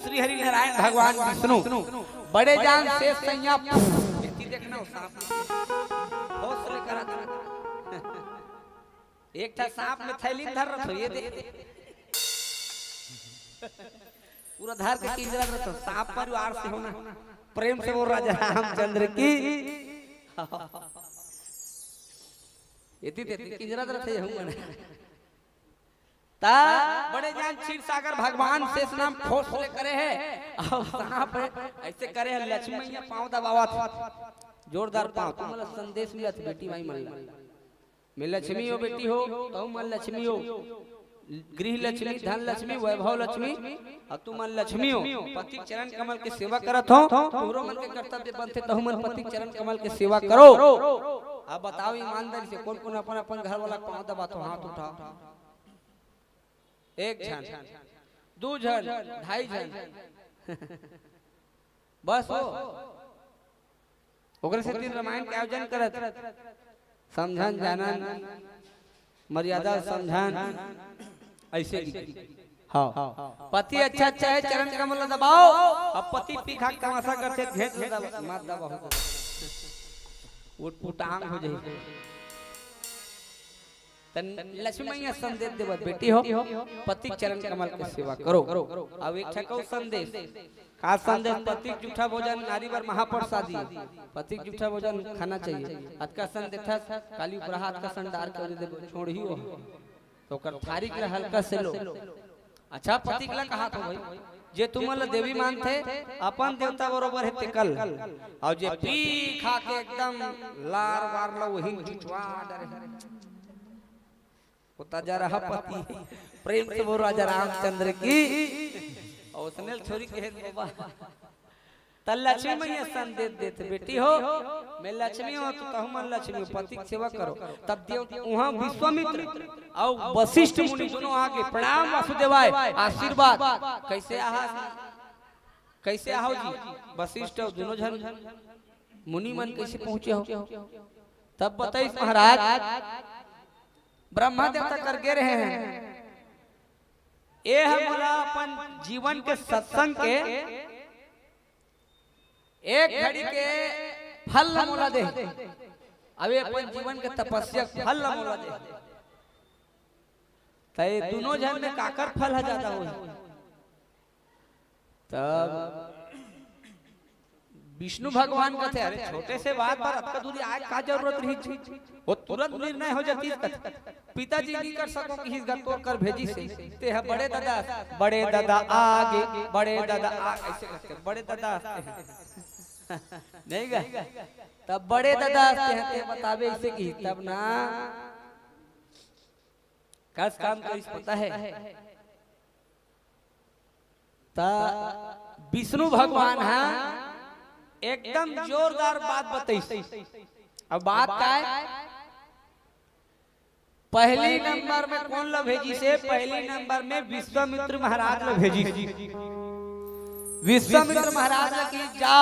श्री हरि नारायण भगवान विष्णु। बड़े जान शेष सैया। एती देखना हो सांप। हौसले करा था। एक ठा सांप में थैली धर रखो, ये दे। पूरा धर के किंजरा रखो, सांप परिवार से होना। प्रेम से बोल राजा रामचंद्र की। एती तेती किंजरा रखो, ये हूँ मने। त बड़े जान क्षीर सागर भगवान शेष नाम ठोस ले करे हे। अउ सांप हे, ऐसे करे हे, लक्ष्मी मैया पाँव दबावत। जोरदार पाँव। तुमन ला संदेश मिलत बेटी माई मन ला। मैं लक्ष्मी हो बेटी हो, तहु मन लक्ष्मी हो। गृह लक्ष्मी, धन लक्ष्मी, वैभव लक्ष्मी, अउ तुमन लक्ष्मी हो। पति चरण कमल के सेवा करत हो, तोहरो मन के कर्तव्य बनथे, तहु मन पति चरण कमल के सेवा करो। अब बताओ ईमानदारी से, कोन कोन अपन अपन घर वाला के पाँव दबाथो, हाथ उठाओ। एक झन, दू झन, ढाई झन। बस हो। ओकरे सेती रामायण के आयोजन करत। समझन जानन, मर्यादा समझन, ऐसे की। हाँ। पति अच्छा अच्छा है, चरण कमल दबाओ। अब पति पी खा के तमाशा करथे, घेंच ले दबा, मत दबाओ। उटपुटांग हो जाई। त लक्ष्मी मैया संदेश देवत, बेटी हो, पति चरण कमल के सेवा करो। अब एक ठक अउ संदेश। का संदेश? पति जूठा भोजन नारी बर महाप्रसादी। पति जूठा भोजन खाना चाहिए। अतका संदेश था, काली उपराहा अतका संडार कर दे, छोड़ही हो। तो ओकर थारी के हल्का से लो। अच्छा, पति के ला कहा तो भाई, जे तुमन ला देवी मानथे, अपन देवता बरोबर हे तेकल। अउ जे पी खा के एकदम लार वार ला, वही चुचवा डरे। वो ताजा रहा पति। प्रेम से बोल राजा रामचंद्र की। अउ उसने छोरी के हे बाबा। त लक्ष्मी मैया संदेश देथे, बेटी हो, मैं लक्ष्मी हूँ, तो तहु मन लक्ष्मी हो, पति के सेवा करो। तब देव उहाँ विश्वामित्र अउ वशिष्ठ मुनि दोनों आगे, प्रणाम वासुदेवाय, आशीर्वाद। कैसे आहा, कैसे आहो जी? वशिष्ठ अउ दोनों झन मुनि मन कैसे पहुँचे हो? तब बताइस महाराज, ब्रह्मा देवता कर गे रहे हैं, ए ह मोला अपन जीवन के सत्संग के एक घड़ी के फल ल मोला दे। अबे अपन जीवन के तपस्या के फल ल मोला दे। त ये दोनों झन में काकर फल ह ज्यादा होही? तब विष्णु भगवान कथे, "अरे, छोटे से बात पर अतका दूरी आए का जरूरत रही थी? वो तुरंत निर्णय हो जाती।" कथे, "पिताजी नहीं कर सको कि इसका तोर कर भेजी से, ते ह बड़े दादा, बड़े दादा आगे, बड़े दादा आ, ऐसे करके बड़े दादा आते हैं।" नहीं गा? तब बड़े दादा आते हैं, ते बतावे इसे की तब ना कस काम करिस पता है। त विष्णु भगवान ह एकदम जोरदार बात बताइस। अब बात का है? पहली नंबर में कौन ला भेजिस हे? पहली नंबर में विश्वामित्र महाराज ला भेजिस। विश्वामित्र महाराज ला कि जा,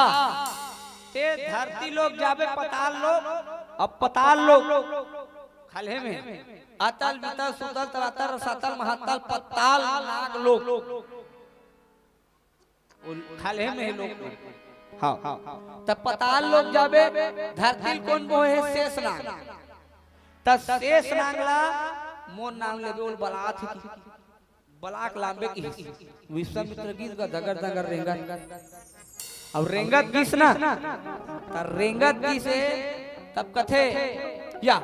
ते धरती लोक जाबे, पताल लोक, अब पताल लोक, खलहे में अतल बितल सुतल तलातल रसातल महातल पताल नाग लोक। उन खलहे में लोक में। हाँ। तब पताल लोक जाबे, धरती ल कोन बोहे? शेष नाग। त शेष नाग ला मोर नाम लेबे, ओल बलात हे कि बलाक लांबे कि विश्वामित्र गिस गा दगर दगर रेंगत। अब रेंगत गिस ना, त रेंगत गिस हे, तब कथे, "या,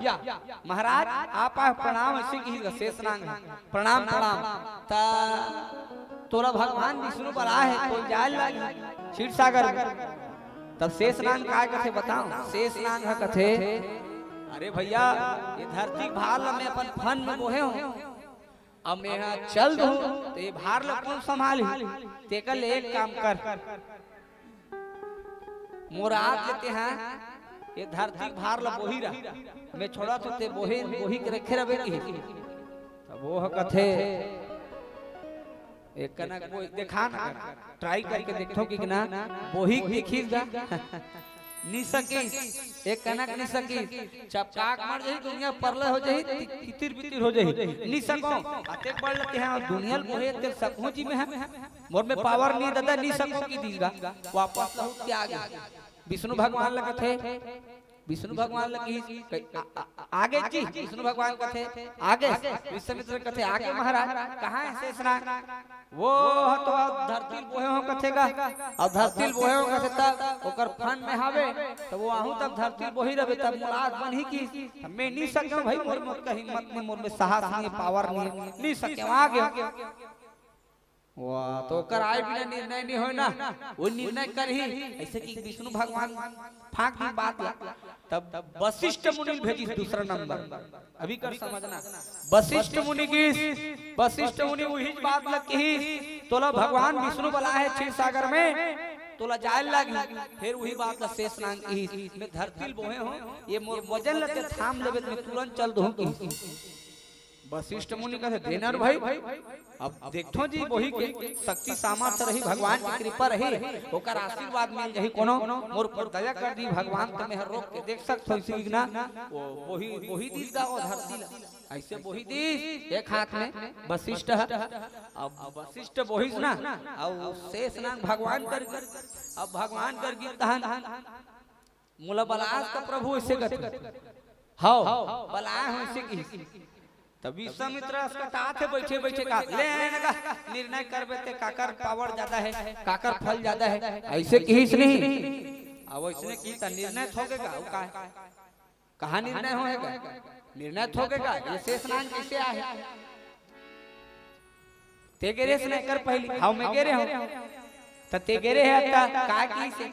महाराज, आप आ, प्रणाम।" ऐसे किहिस गा शेष नाग ह, "प्रणाम, प्रणाम।" त तोला भगवान विष्णु बलाय हे, तोला जाय ल लागही क्षीर सागर में। तब शेष नाग काय कथे बताओ? शेष नाग ह कथे, "अरे भैया, ये धरती भार ल मैं अपन फन में बोहे हूँ, अब मैं यहाँ चल दूँ, त ये भार ल कोन संभालही? तेकर ले एक काम कर, मोर आत ले तेहा ये धरती भार ल बोही रह, मैं छोड़ा तो ते बोहे, बोही के रखे रबे की।" तब वो ह कथे, "एक कनक बोही देखा ना, try करके देखथो कि ना बोही दिखिस गा।" नि सकिस, एक कनक नि सकिस। चपका के मर जाही, दुनिया परलय हो जाही, ति-, तितिर बितिर हो जाही। नि सको, अतेक बड़ लगथे, हाँ, दुनिया ल बोहे, अतेक सकहूँ जी मैं, हाँ। मोर में power नि हे दादा, नि सको कि दिस गा। वापस लहुट के आगे। विष्णु भगवान ल कथे, विष्णु भगवान ल किहिस, कहि, आ, आ, आ, आगे जी, विष्णु भगवान कथे, "आगे।" विश्वामित्र कथे, "आगे महाराज, कहाँ हे शेष नाग?" "वो ह तो अब धरती ल बोहे हो कथे गा, अब धरती ल बोहे हो कथे, तब ओकर फन में हावे, तब वो आहू तब धरती ल बोही रबे, तब मुलाकात बनही कि।" "मैं नि सकेंव भाई, मोर में ओतका हिम्मत नि हे, मोर में साहस नि हे, power नि हे, नि सकेंव, आगे।" वाह, तो ओकर आय बिना निर्णय नि होय ना, वो निर्णय करही। ऐसे कि विष्णु भगवान फांक दी बात ला, तब वशिष्ठ मुनि भेजिस दूसरा नंबर। अभी कर समझना, वशिष्ठ मुनि गिस, वशिष्ठ मुनि उही बात ला किहिस, "तोला भगवान विष्णु बलाय हे क्षीर सागर में, तोला जाय ल लागही।" फिर उही बात ला शेष नाग किहिस, "मैं धरती ल बोहे हूँ, ये मोर वजन ल ते थाम लेबे, मैं तुरंत चल दूँ," किहिस। वशिष्ठ मुनि कथे, "देना रे भाई, अब देखथों जी, वही के शक्ति सामर्थ्य रही, भगवान की कृपा रही, ओकर आशीर्वाद मिल जाही कोनो, मोर ऊपर दया कर दी भगवान, त मैं हर रोक के देख सकथों इसी विघ्ना।" वो, वही, वही दिस गा वो धरती ला, ऐसे वही दिस एक हाथ में वशिष्ठ ह। अब वशिष्ठ वहिस ना, अब शेष नाग भगवान कर, अब भगवान कर गिर तहन मोला बलास का प्रभु ऐसे कथे। हव, बलाए हो ऐसे किहिस। तब विश्वामित्र असकटात हे, बैठे बैठे का, "ले आए ना का, निर्णय करबे ते काकर पावर ज्यादा है, काकर फल ज्यादा है," ऐसे किहिस नहीं। अब ऐसने की त निर्णय थोके का, वो का है? कहाँ निर्णय होएगा? निर्णय थोके का, ये शेष नाग कैसे आहे? ते गे रेस नहीं कर पहली, हव मैं गे रहे हूँ। त ते गे रहे हस, त का किहिस हे?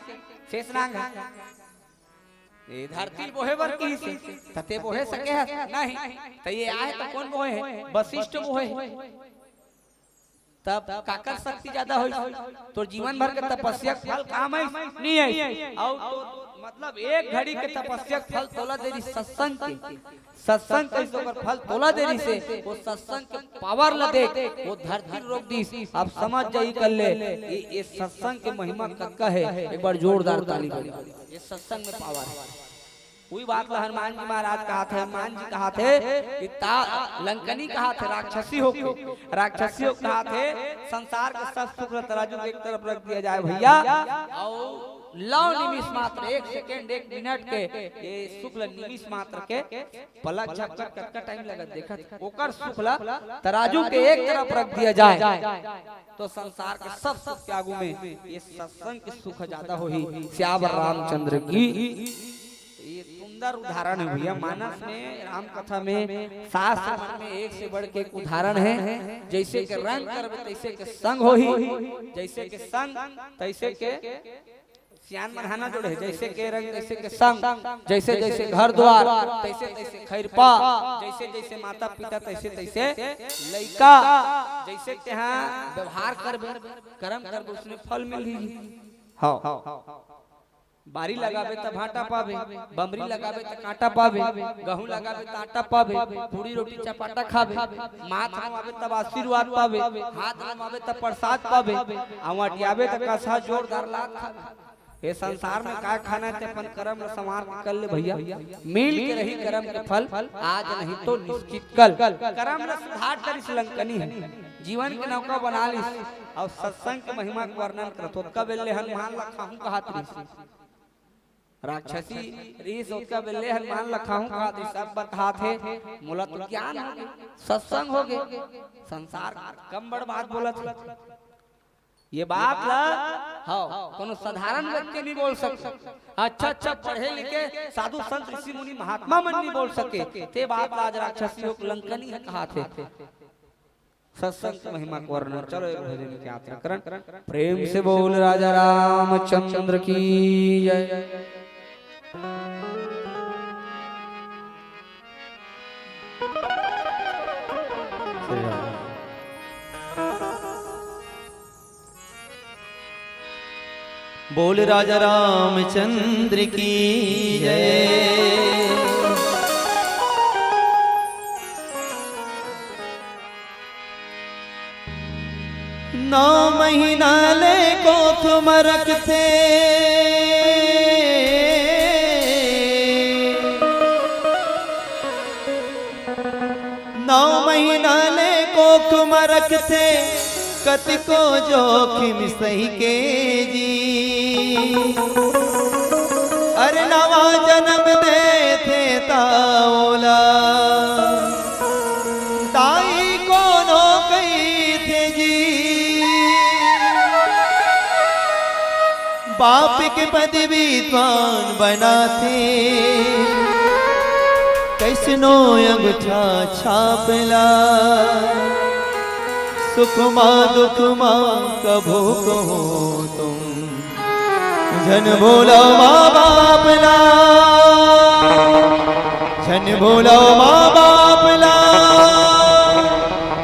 शेष नाग ह। ए धरती बोहे बर किहिस हे, त ते बोहे सके हस? नहीं। त ये आहे त कौन बोहे हे? वशिष्ठ बोहे हे। तब काकर शक्ति ज्यादा होई? तोर जीवन भर के तपस्या के फल काम आइस? नहीं आइस। अउ तो मतलब एक घड़ी के तपस्या के फल तोला दे दिस सत्संग के। सत्संग कइसे ओकर फल तोला दे दिस हे, वो सत्संग के पावर ला देख, वो धरती रोक दिस। अब समझ जाही कर ले, ये, ये सत्संग के महिमा कतका हे। एक बार जोरदार ताली बजा। ये सत्संग में पावर हे। वही बात ला हनुमान जी महाराज कहाथे, हनुमान जी कहाथे कि ता लंकनी कहाथे, राक्षसी होके, राक्षसी होके कहाथे, संसार के सब सुख ला तराजू के एक तरफ रख दिया जाए भैया, अउ लव निमिष मात्र, एक सेकंड, एक मिनट के, ये सुख ला निमिष मात्र के, पलक झपकत कतका टाइम लगत देखत, ओकर सुख ला तराजू के एक तरफ रख दिया जाए, तो संसार के सब सुख के आगू में ये सत्संग के सुख ज्यादा होही। सियावर रामचंद्र की। ये सुंदर उदाहरण है भैया, मानस में, राम कथा में, शास्त्र मन में एक से बढ़ के एक उदाहरण है। जैसे के रंग करबे तैसे के संग होही, जैसे के संग तैसे के सियान मन हाना जोड़े, जैसे के रंग तैसे के संग, जैसे जैसे घर द्वार तैसे तैसे खैरपा, जैसे जैसे माता पिता तैसे तैसे लइका, जैसे के यहाँ व्यवहार करबे, कर्म करबे, उसने फल मिलही। हाँ। बारी लगाबे त भाटा पाबे, बमरी लगाबे त कांटा पाबे, गहूं लगाबे त आटा पाबे, पूड़ी रोटी चपाटा खाबे, माथ नवाबे तब आशीर्वाद पाबे, हाथ नवाबे तब प्रसाद पाबे, अउ अंटियाबे त कसा जोरदार लात खाबे। ये संसार में काय खाना हे ते अपन करम ला संवार के कर ले भैया, मिल के रही करम के फल, आज नहीं तो निश्चित कल। करम ला सुधार डरिस लंकनी ह, जीवन के नौका बना लिस, अउ सत्संग के महिमा के वर्णन करत, ओतका बेर ले हनुमान ला खाहूं कहात रिहिस। राक्षसी रिहिस, ओतका बेर ले हनुमान ला खाहूं कहात रिहिस, अब बतात हे, मोला तो ज्ञान होगे, सत्संग होगे, संसार कम बड़ बात बोलत हे। ये बात ला, हाँ, कोनो साधारण व्यक्ति नहीं बोल सकता। अच्छा अच्छा पढ़े लिखे साधु संत ऋषि मुनि महात्मा मन नहीं बोल सके, ते बात ला आज राक्षसी होके लंकनी ह कहाथे। सत्संग के महिमा के वर्णन। चलो एक भजन के यात्रा करन। प्रेम से बोल राजा रामचंद्र की जय। श्री राम। बोल राजा रामचंद्र की जय। नौ महीना ले कोख म रखथे, नौ महीना ले कोख म रखथे, कतको जोखिम सहि के जी। अरे नवा जनम देथे त ओला दाई कोनो कहिथे जी। बाप के पदवी पान बनाथे, कइसनो अंगूठा छाप ला। सुख मा दुख मा कभू कहो तुम, झन भूलो माँ बाप ला, झन भूलो माँ बाप ला,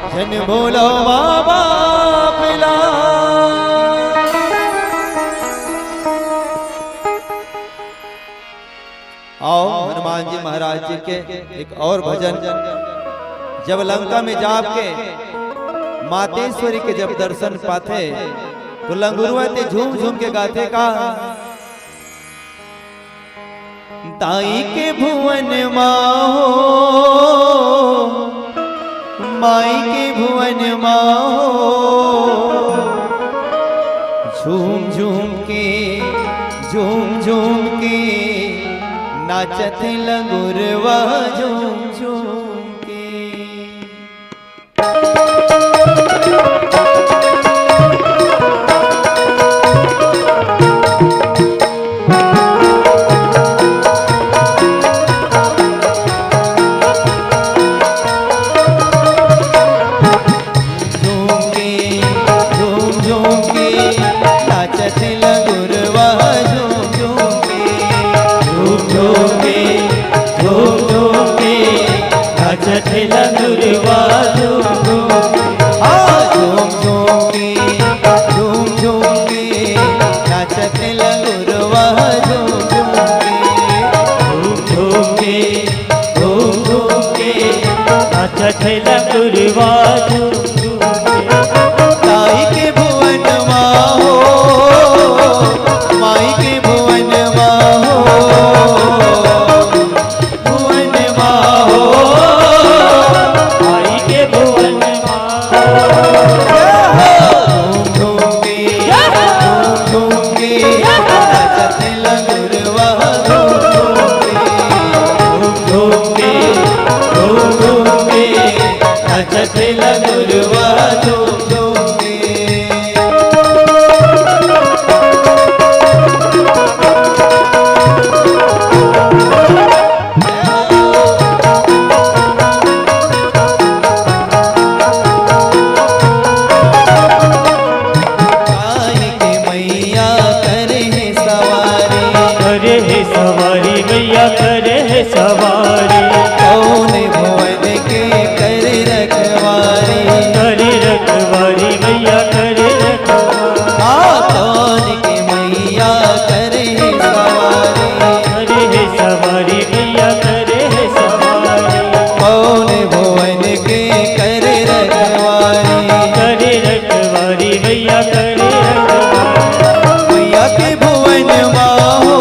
झन भूलो माँ बाप ला। आओ हनुमान जी महाराज जी के एक और भजन। जब लंका में जाके मातेश्वरी के जब दर्शन पाथे, तो लंगुरवा ते झूम झूम के गाथे का, दाई के भुवन मा हो, माई के भुवन मा हो, झूम झूम के, झूम झूम के नाचत लंगुरवा झूम झूम के। झूम के, झूम झूम के नाचत लंगुरवा झूम झूम के। झूम झूम के, झूम झूम के नाचत लंगुरवा झूम झूम के। हाँ, झूम झूम के, झूम झूम के नाचत लंगुरवा झूम झूम के। झूम झूम के, झूम झूम के नाचत लंगुरवा झूम झूम के। दाई के भुवन मा हो, माई के भुवन मा हो, भुवन मा हो, माई के भुवन मा हो। झूम झूम के, झूम झूम के नाचत लंगुरवा झूम झूम के। झूम झूम के, झूम झूम के नाचत लंगुरवा झूम झूम के। गाय के मैया करे हे सवारी। करे हे सवारी मैया, करे हे सवारी। कौन भुवन के करे रखवारी। करे रखवारी मैया, करे रखवारी। हाँ, कौन के मैया करे हे सवारी। करे हे सवारी मैया, करे हे सवारी। कौन भुवन के करे रखवारी। करे रखवारी मैया, करे रखवारी। मैया के भुवन मा हो,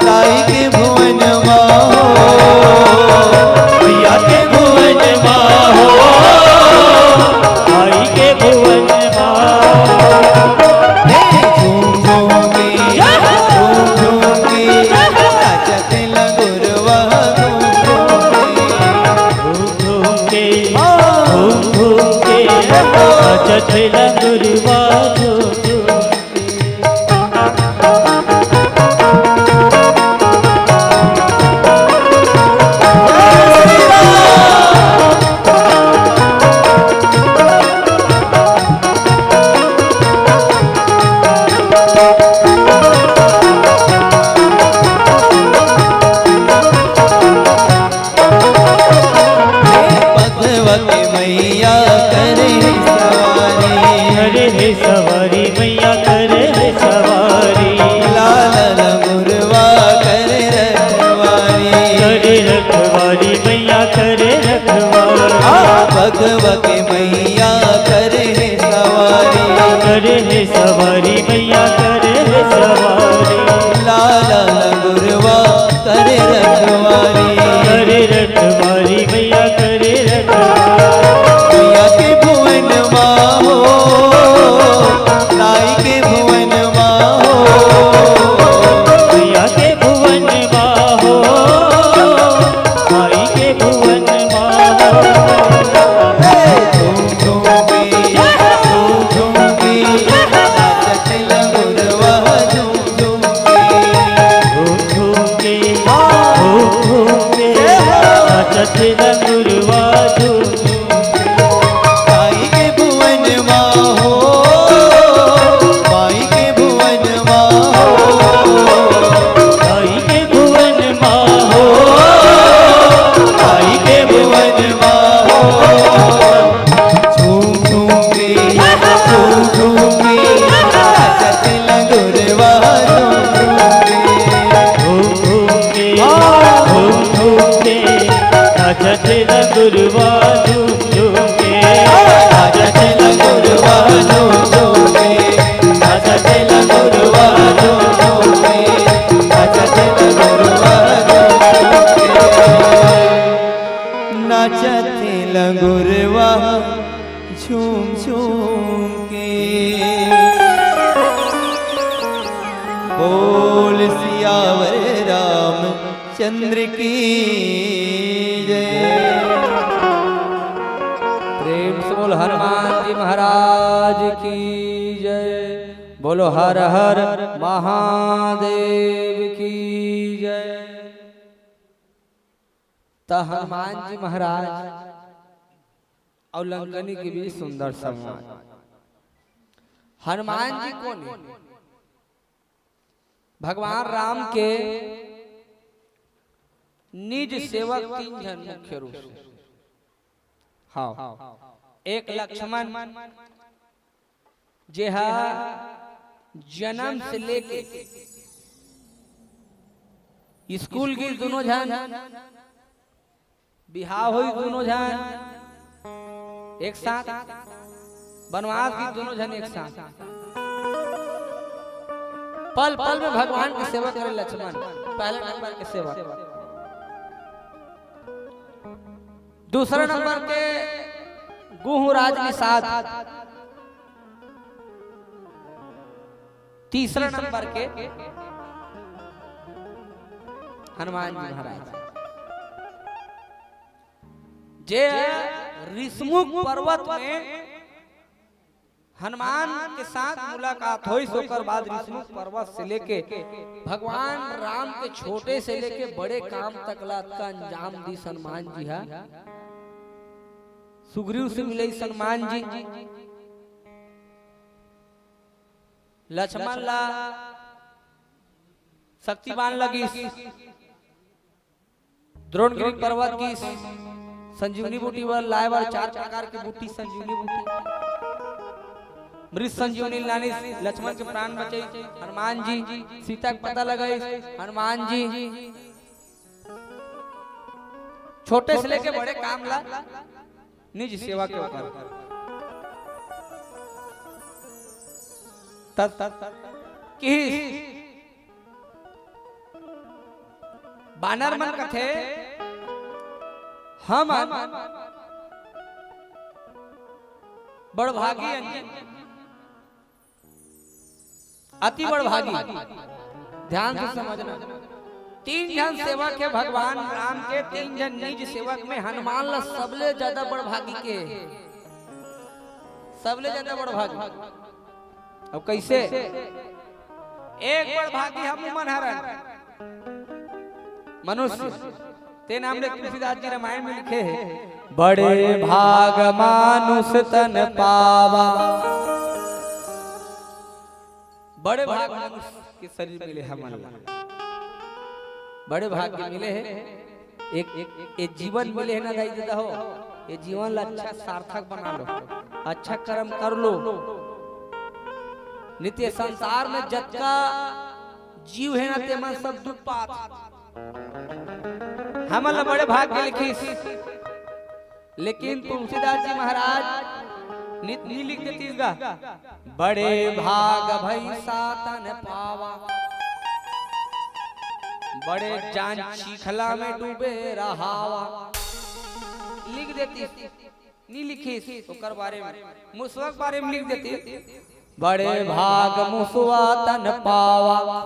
दाई के भुवन मा हो। मैया के भुवन मा हो, दाई के भुवन मा हो। हे झूम झूम के, झूम झूम के नाचत लंगुरवा झूम झूम के। झूम झूम के, झूम झूम के नाचत लंगुरवा झूम झूम के। पगवा के मैया करे हे सवारी। करे हे सवारी मैया, करे हे सवारी। लाल लंगुरवा करे रखवारी। करे रखवारी मैया, करे रखवारी। हाँ, पगवा के मैया करे हे सवारी। करे हे सवारी मैया, करे हे सवारी। लाल लंगुरवा करे रखवारी। करे रखवारी मैया, करे रखवारी। मैया के भुवन मा हो, दाई के भुवन मा हो। मैया के भुवन मा हो, दाई के भुवन मा हो। हे झूम झूम के, झूम झूम के नाचत लंगुरवा झूम झूम के। झूम झूम के, झूम झूम के नाचत गुरुवा झूम झूम के, नाचथे ला गुरुवा झूम झूम के, नाचथे ला गुरुवा झूम झूम के, नाचथे ला गुरुवा झूम झूम के। नाचथे ला गुरुवा झूम झूम के। बोल सियावर रामचंद्र की जय। प्रेम से बोल हनुमान जी महाराज की जय। बोलो हर हर महादेव की जय। त हनुमान जी महाराज अउ लंकनी के बीच सुंदर संवाद। हनुमान जी कोन हे? भगवान राम के निज सेवक तीन झन मुख्य रूप से। हाँ, एक लक्ष्मण, जेहा जन्म से लेके स्कूल गे दुनों झन, बिहाव होइस दुनों झन एक साथ, बनवास गे दुनों झन एक साथ। पल पल में भगवान के सेवा करे लक्ष्मण, पहले नंबर के सेवा। दूसरा नंबर के गुहराज निषाद, तीसरा नंबर के हनुमान जी महाराज, जे ऋषमुख पर्वत में हनुमान के साथ मुलाकात होइस, ओकर बाद ऋषमुख पर्वत से लेके भगवान राम के छोटे से लेके बड़े काम तक ला अतका अंजाम दिस हनुमान जी हा। सुग्रीव से मिलइस हनुमान जी, लक्ष्मण ला शक्ति बाण लगिस, द्रोणगिरी पर्वत की संजीवनी बूटी बर लाए बर चार प्रकार के बूटी, संजीवनी बूटी, मृत संजीवनी लानिस, लक्ष्मण के प्राण बचाइस हनुमान जी, सीता के पता लगाइस हनुमान जी, छोटे से लेके बड़े काम ला निज सेवा के ऊपर। तब कि बानर मन कथे, हम बड़भागी अन, अति बड़भागी। ध्यान से समझना, तीन झन सेवक हे भगवान राम के, तीन झन निज सेवक में हनुमान ला सबले ज्यादा बड़भागी के, सबले ज्यादा बड़भागी। अब कैसे? एक बड़भागी हम मन हरन, मनुष्य। ते नाम ले तुलसीदास जी रामायण में लिखे हे, बड़े भाग मानुष तन पावा। बड़े भाग मनुष्य के शरीर मिले हमन ला, बड़े भाग के मिले हे। एक, एक, एक जीवन मिले हे ना दाई ददा हो, ये जीवन ला अच्छा सार्थक बना लो, अच्छा कर्म कर लो। नित्य संसार में जतका जीव हे ना, तेमन सब दुख पात। हमन ला बड़े भाग के लिखिस, लेकिन तुलसीदास जी महाराज नित नी लिख देतिस गा, बड़े भाग भई सातन पावा, बड़े जान चीखला में डूबे रहावा। लिख देतिस, नी लिखिस ओकर बारे में, मुसवा के बारे में लिख देतिस, बड़े भाग मुसवा तन पावा,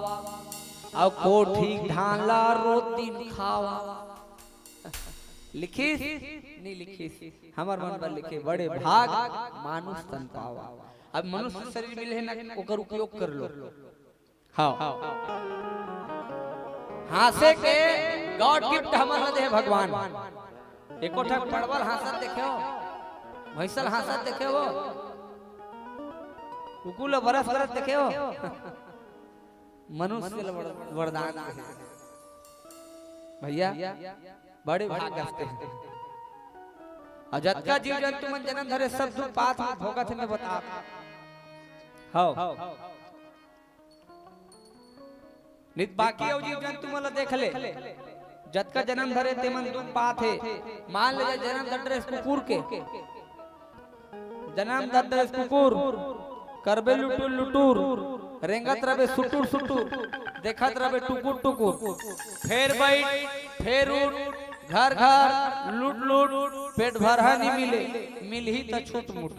अउ कोठी धान ला रोज दिन खावा। लिखिस, नी लिखिस, हमर मन बर लिखे, बड़े भाग मानुष तन पावा। अब मनुष्य शरीर मिले हे ना, ओकर उपयोग कर लो। हाँ, हाँसे के गॉड गिफ्ट हमन ला दे हे भगवान। एको ठक परवल हाँसत देखे हो, भैंसल हाँसत देखे हो, कुकुर ला बरस बरस देखे हो। मनुष्य ल वर-, वरदान दे हे। भैया, बड़े भाग हस्ते हैं। अउ जतका जीव जंतु मन जनम धरे, सब दुख पात में भोगत हे, मैं बता। हव। नित बाकी अउ जीव जंतु मन ल देख ले। जतका जन्म धरे तेमन दुख पात हे। मान ले जा, जन्म धर डरेस कुकुर के, जन्म धर डरेस कुकुर, करबे लुटुर लुटुर, रेंगत रबे सुटुर सुटुर, देखत रबे टुकुर टुकुर, फेर बइठ, फेर उठ, घर घर लुट लुट, पेट भरहा नी मिले, मिलही त छुट मुट।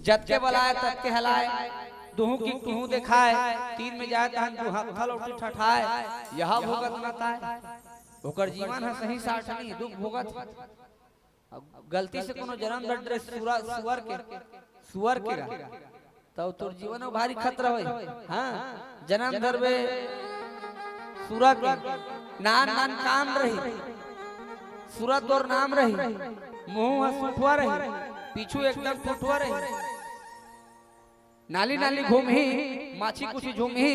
जतके बलाय ततके हलाय, दुहू की टुहू देखाय, तीन में जाय तहन दू हत्था लौटी ठठाय, यह भुगत न ताय। ओकर जीवन ह सही साठ नहीं, दुख भोगत हे। अब गलती से कोनो जन्म धर डरे सुरा-, सुअर के, सुअर के गा, तब तोर जीवन में भारी खतरा होही। हाँ, जन्म धरबे सुरा के, नान नान कान रही, सुरा तोर नाम रही, मुंह ह सुठवा रही, पीछू एकदम ठुठवा रही। नाली नाली घूमही, माछी कुछी झूमही,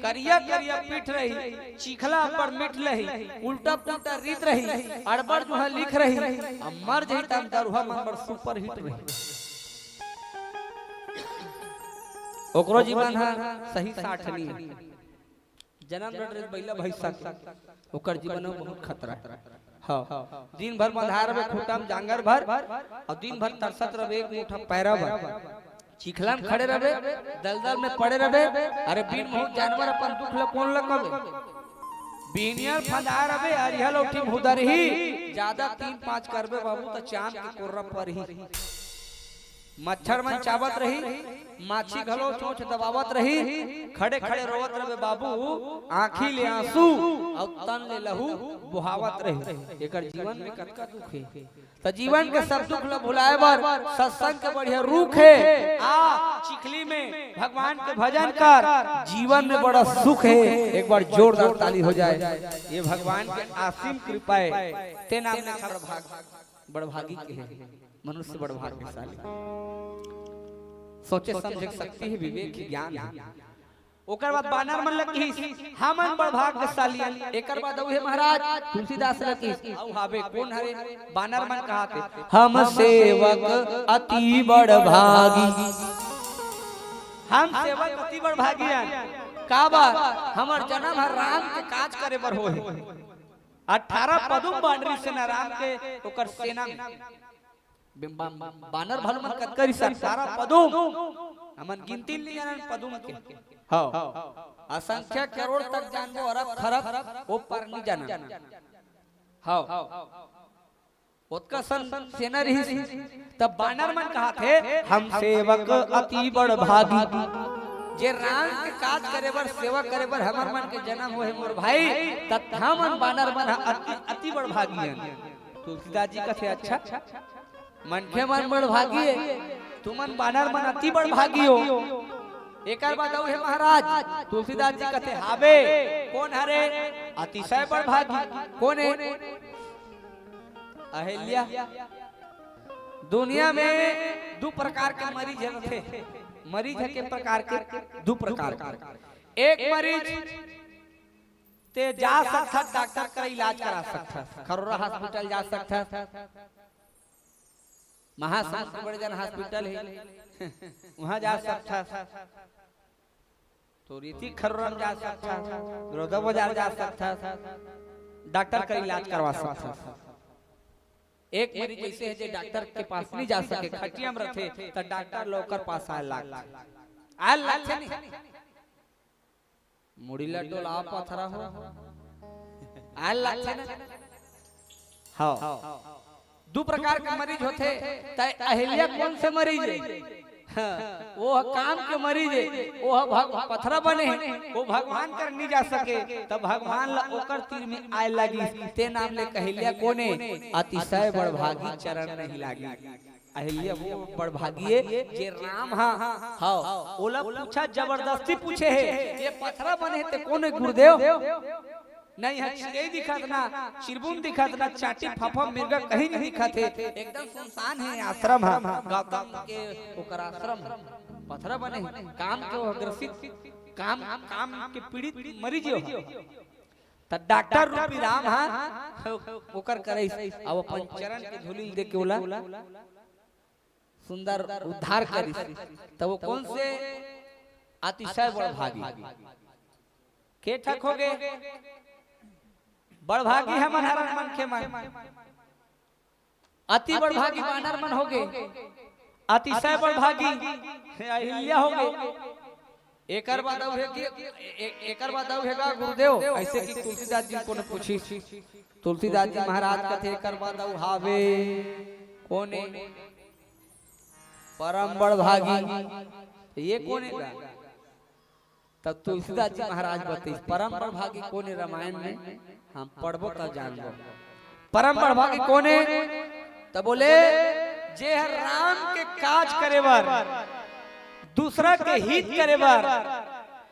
करिया करिया पीठ रही, चीखला अब्बड़ मीठ रही, उल्टा पुल्टा रीत रही, अड़बड़ जुहा लिख रही, अब मर जही तब दरुहा मन बर सुपर हिट रही। ओकरो जीवन ह सही साठ नहीं। जन्म डरेस बइला भैंसा के, ओकर जीवन में बहुत खतरा हे। हाँ, दिन भर बंधार में खुटम जांगर भर, अउ दिन भर तरसत रबे एक मुठा पैरा बर। चिखला में खड़े रबे, दलदल में पड़े रबे। अरे बिन मुहूं जानवर अपन दुख ल कोन ल कबे? बिनियर फंदा रबे, अरिहा लौठी मुदरही, जादा तीन पांच करबे बाबू त चांद के कोर्रा परही। मच्छर मन चाबत रही, माछी घलो चोंच दबावत रही, खड़े खड़े रोवत रहे बाबू, आंखी ले आंसू अउ तन ले लहू बोहावत रही। एकर जीवन में कतका दुख हे। त जीवन के सब दुख ल भुलाए बर सत्संग के बढ़िया रूख हे। आ चिखली में भगवान के भजन कर, जीवन में बड़ा सुख हे। एक बार जोरदार ताली हो जाए। ये भगवान के असीम कृपा हे। ते नाम ले बड़भाग, बड़भागी के हे। मनुष्य बड़ भाग्यशाली। सोचे समझे के शक्ति हे, विवेक हे, ज्ञान हे। ओकर बाद बानर मन ल किहिस, "हमन बड़ भाग्यशाली अन।" एकर बाद अउ हे महाराज तुलसीदास ल किहिस, "अउ हाबे कोन हरे?" बानर मन कहाथे, "हम सेवक अति बड़ भागी।" हम सेवक अति बड़ भागी अन। काबर? हमर जन्म ह राम के काज करे बर होहे। अठारह पदुम बांडरी सेना राम के, ओकर सेना में। बिम-, बा-, बानर भालू मन कतका रिहिस? अठारह पदुम। हमन गिनती नइ जानन पदुम के। हव। असंख्या करोड़ तक जानबो, अरब खरब, ओ पार नइ जानन। हव। ओतका सन सेना रिहिस। तब बानर मन कहाथे, "हम सेवक अति बड़ भागी।" जे राम के काज करे बर, सेवा करे बर हमर मन के जन्म होहे मोर भाई, त हमन बानर मन ह अति, अति बड़ भागी हन। तुलसीदास जी कथे, "अच्छा, मनखे मन बड़ भागी हे, तुमन बानर मन अति बड़ भागी हो।" एकर बाद अउ हे महाराज, तुलसीदास जी कथे, "हाबे, कोन हरे? अतिशय बड़ भागी।" कोन हे? अहिल्या। दुनिया में दू प्रकार के मरीज रथे। मरीज ह के प्रकार के? दू प्रकार के। एक मरीज ते जा सकथस, डॉक्टर करा इलाज करा सकथस, खरोरा हॉस्पिटल जा सकथस, महासमुंद के बड़े जन हॉस्पिटल हे, उहां जा सकथस, तोर एती खरोरा म जा सकथस, बलौदाबाजार जा सकथस, डॉक्टर करा इलाज करवा सकथस। एक मरीज अइसे हे जे डॉक्टर के पास नइ जा सके, खटिया म रथे, त डॉक्टर ल ओकर पास आए लागथे। आए लागथे नहीं? मुड़ी ला डोला पथरा हो। आए लागथे ना? हव। दू प्रकार के मरीज होथे, त अहिल्या कोन से मरीज हे? हाँ, ओ ह काम के मरीज हे, ओ ह भग-, पथरा बने हे, ओ भगवान कर नइ जा सके, त भगवान ला ओकर तीर में आए लागिस, ते नाम ले अहिल्या कोन हे? अतिशय बड़भागी चरण नहीं लागी। अहिल्या वो बड़भागी हे, जे राम हा, हव, ओला पूछा, जबरदस्ती पूछे हे, ये पथरा बने हे ते कोन हे गुरुदेव? नहीं, हा चिरई दिखत ना, चिरबुन दिखत ना, चांटी फफा मिर्गा कहीं नहीं दिखत हे, एकदम सुनसान हे आश्रम हा, गौतम के ओकर आश्रम हा, पथरा बने हे, काम के वो ग्रसित, काम, काम के पीड़ित मरीज हो। त डॉक्टर रूपी राम हा ओकर करा अइस, अब अपन चरण के धूलि ल दे के ओला सुंदर उद्धार करिस। त वो कोन से? अतिशय बड़भागी। के ठक होगे? बड़भागी हमन हरन मनखे मन। अति बड़भागी बानर मन होगे, अतिशय बड़भागी अहिल्या होगे। एकर बाद अउ हे कि, ए-, एकर बाद अउ हे का गुरुदेव? अइसे कि तुलसीदास जी कोनो पूछिस, तुलसीदास जी महाराज कथे, "एकर बाद अउ हावे कोने परम बड़भागी?" त ये कोने का? तब तुलसीदास जी महाराज बतइस, "परम बड़भागी कोने?" रामायण में हम पढ़बो त जानबो। परम बड़भागी कोने? त बोले, "जे हर राम के काज करे बर, दूसरा के हित करे बर,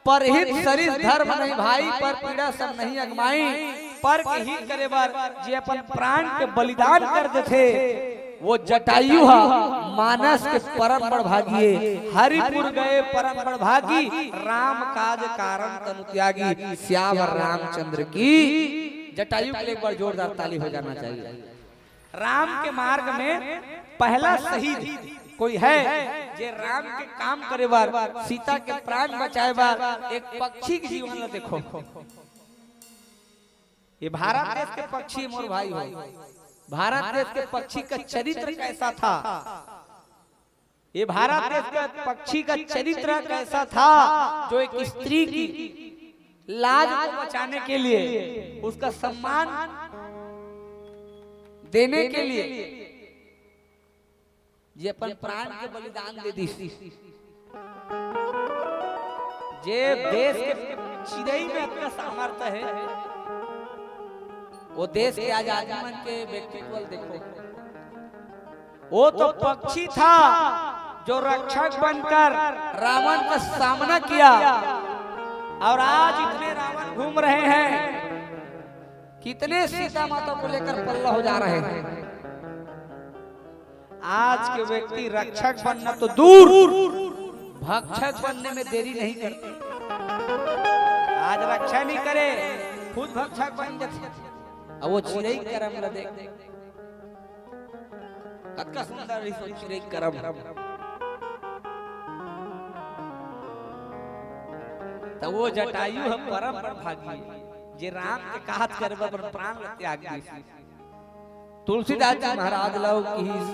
परहित सरिस धर्म नहीं भाई, पर पीड़ा सम नहीं अगमाई।" पर के हित करे बर जे अपन प्राण के बलिदान कर देथे, वो जटायु ह मानस के परम बड़भागी ए। हरिपुर गए परम बड़भागी, राम काज कारण तनु त्यागी। सियावर रामचंद्र की। जटायु के लिए एक बार जोरदार ताली हो जाना चाहिए। राम के मार्ग में पहला शहीद कोई है, जे राम के काम करे बर, सीता के प्राण बचाए बर एक पक्षी के जीवन ला देखो। ये भारत देश के पक्षी, मोर भाई हो, भारत देश के पक्षी का चरित्र कैसा था? ये भारत देश के पक्षी का चरित्र कैसा था, जो एक स्त्री की लाज को बचाने के लिए, उसका सम्मान देने के लिए जे अपन प्राण के बलिदान दे दिस, जे देश के चिरई में अतना सामर्थ्य हे, वो देश के आजादी मन के व्यक्तित्व ल देखो। वो तो पक्षी था जो रक्षक बनकर रावण का सामना किया, और आज इतने रावण घूम रहे हैं, कितने सीता माता को लेकर पल्ला हो जा रहे हैं। आज के व्यक्ति रक्षक बनना तो दूर, भक्षक बनने में देरी नहीं करते। आज रक्षा नहीं करे, खुद भक्षक बन जाते। अब वो चिरई करम ला देख, कतका सुंदर रहिस वो चिरई करम। त वो जटायु ह परम बड़भागी, जे राम के काज करे बर अपन प्राण ला त्याग दिस। तुलसीदास जी महाराज ला किहिस,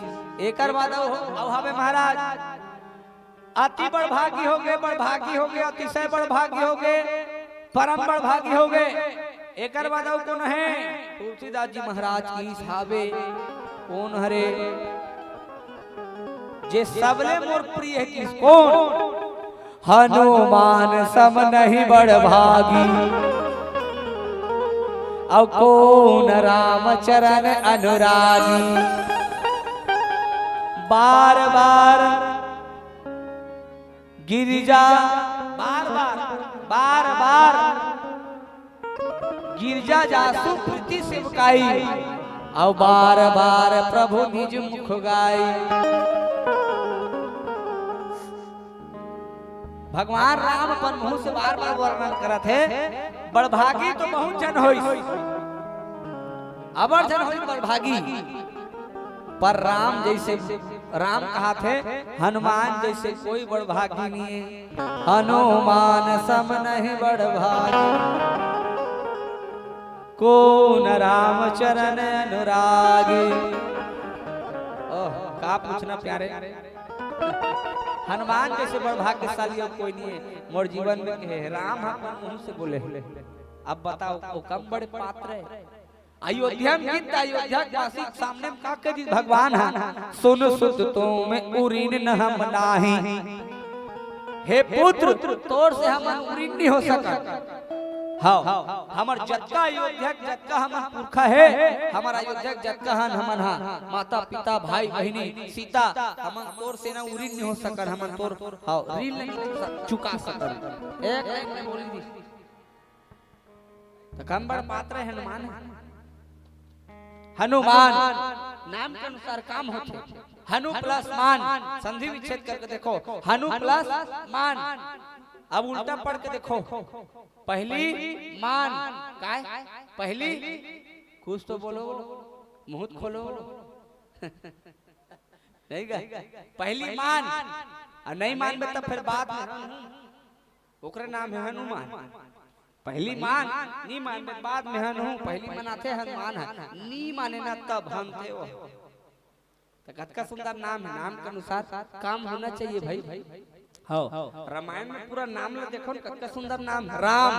एकर बाद अउ, अउ हवे महाराज, अति बड़भागी होगे, बड़भागी होगे, अतिशय बड़भागी होगे, परम बड़भागी होगे। एकर बाद अउ कोन हे? तुलसीदास जी महाराज किहिस, हावे कोन हरे? जे सबले मोर प्रिय हे किहिस, कोन? हनुमान सम नहीं बड़भागी, अउ कोन राम चरण अनुरागी। बार बार गिरिजा, बार बार, बार बार गिरजा जासु प्रीति सेवकाई, अउ बार बार प्रभु निज मुख गाई। भगवान राम अपन मुंह से बार बार वर्णन करत हे, बड़भागी तो बहुत जन होइस, अबर जन होइस बड़भागी, पर राम जइसे, राम कहाथे, हनुमान जइसे कोई बड़भागी नहीं हे। हनुमान सम नहीं बड़भागी, कोन राम चरण अनुरागी। ओह, का पूछना प्यारे, हनुमान जइसे बड़भाग्यशाली अउ कोई नहीं हे। मोर जीवन में कहे, राम ह अपन मुंह से बोले। अब बताओ, वो कम बड़े पात्र हे? अयोध्या में गिद्ध, अयोध्या के वासी के सामने में का कही भगवान ह, "सुन सुत तुम उरिन न हम नाही।" हे पुत्र, तोर से हमन उरिन नहीं हो सकत। हव, हमर जतका अयोध्या के जतका हमन पुरखा हे, हमर अयोध्या के जतका हन हमन हा, माता पिता, भाई बहिनी, सीता, हमन तोर से ना उरिन नहीं हो सकत, हमन तोर, हव, ऋण नहीं चुका सकत। एक लाइन में बोल दी। त कम बड़ पात्र हनुमान हे। हनुमान नाम के अनुसार काम होथे। हनु प्लस मान, संधि विच्छेद करके देखो, हनु प्लस मान। अब उल्टा पढ़ के देखो, पहली मान, काय? पहली, कुछ तो बोलो, मुंह खोलो। नहीं गा? पहली मान, अउ नहीं मानबे त फिर बाद में। ओकरे नाम हे हनुमान। पहली मान, नी मान में बाद में हन हूँ, पहली मनाथे हनुमान है, नी माने ना तब हन थे वो। तो कतका सुंदर नाम है, नाम के अनुसार काम होना चाहिए भाई। हव, रामायण में पूरा नाम ला देखो न, कतका सुंदर नाम है। राम,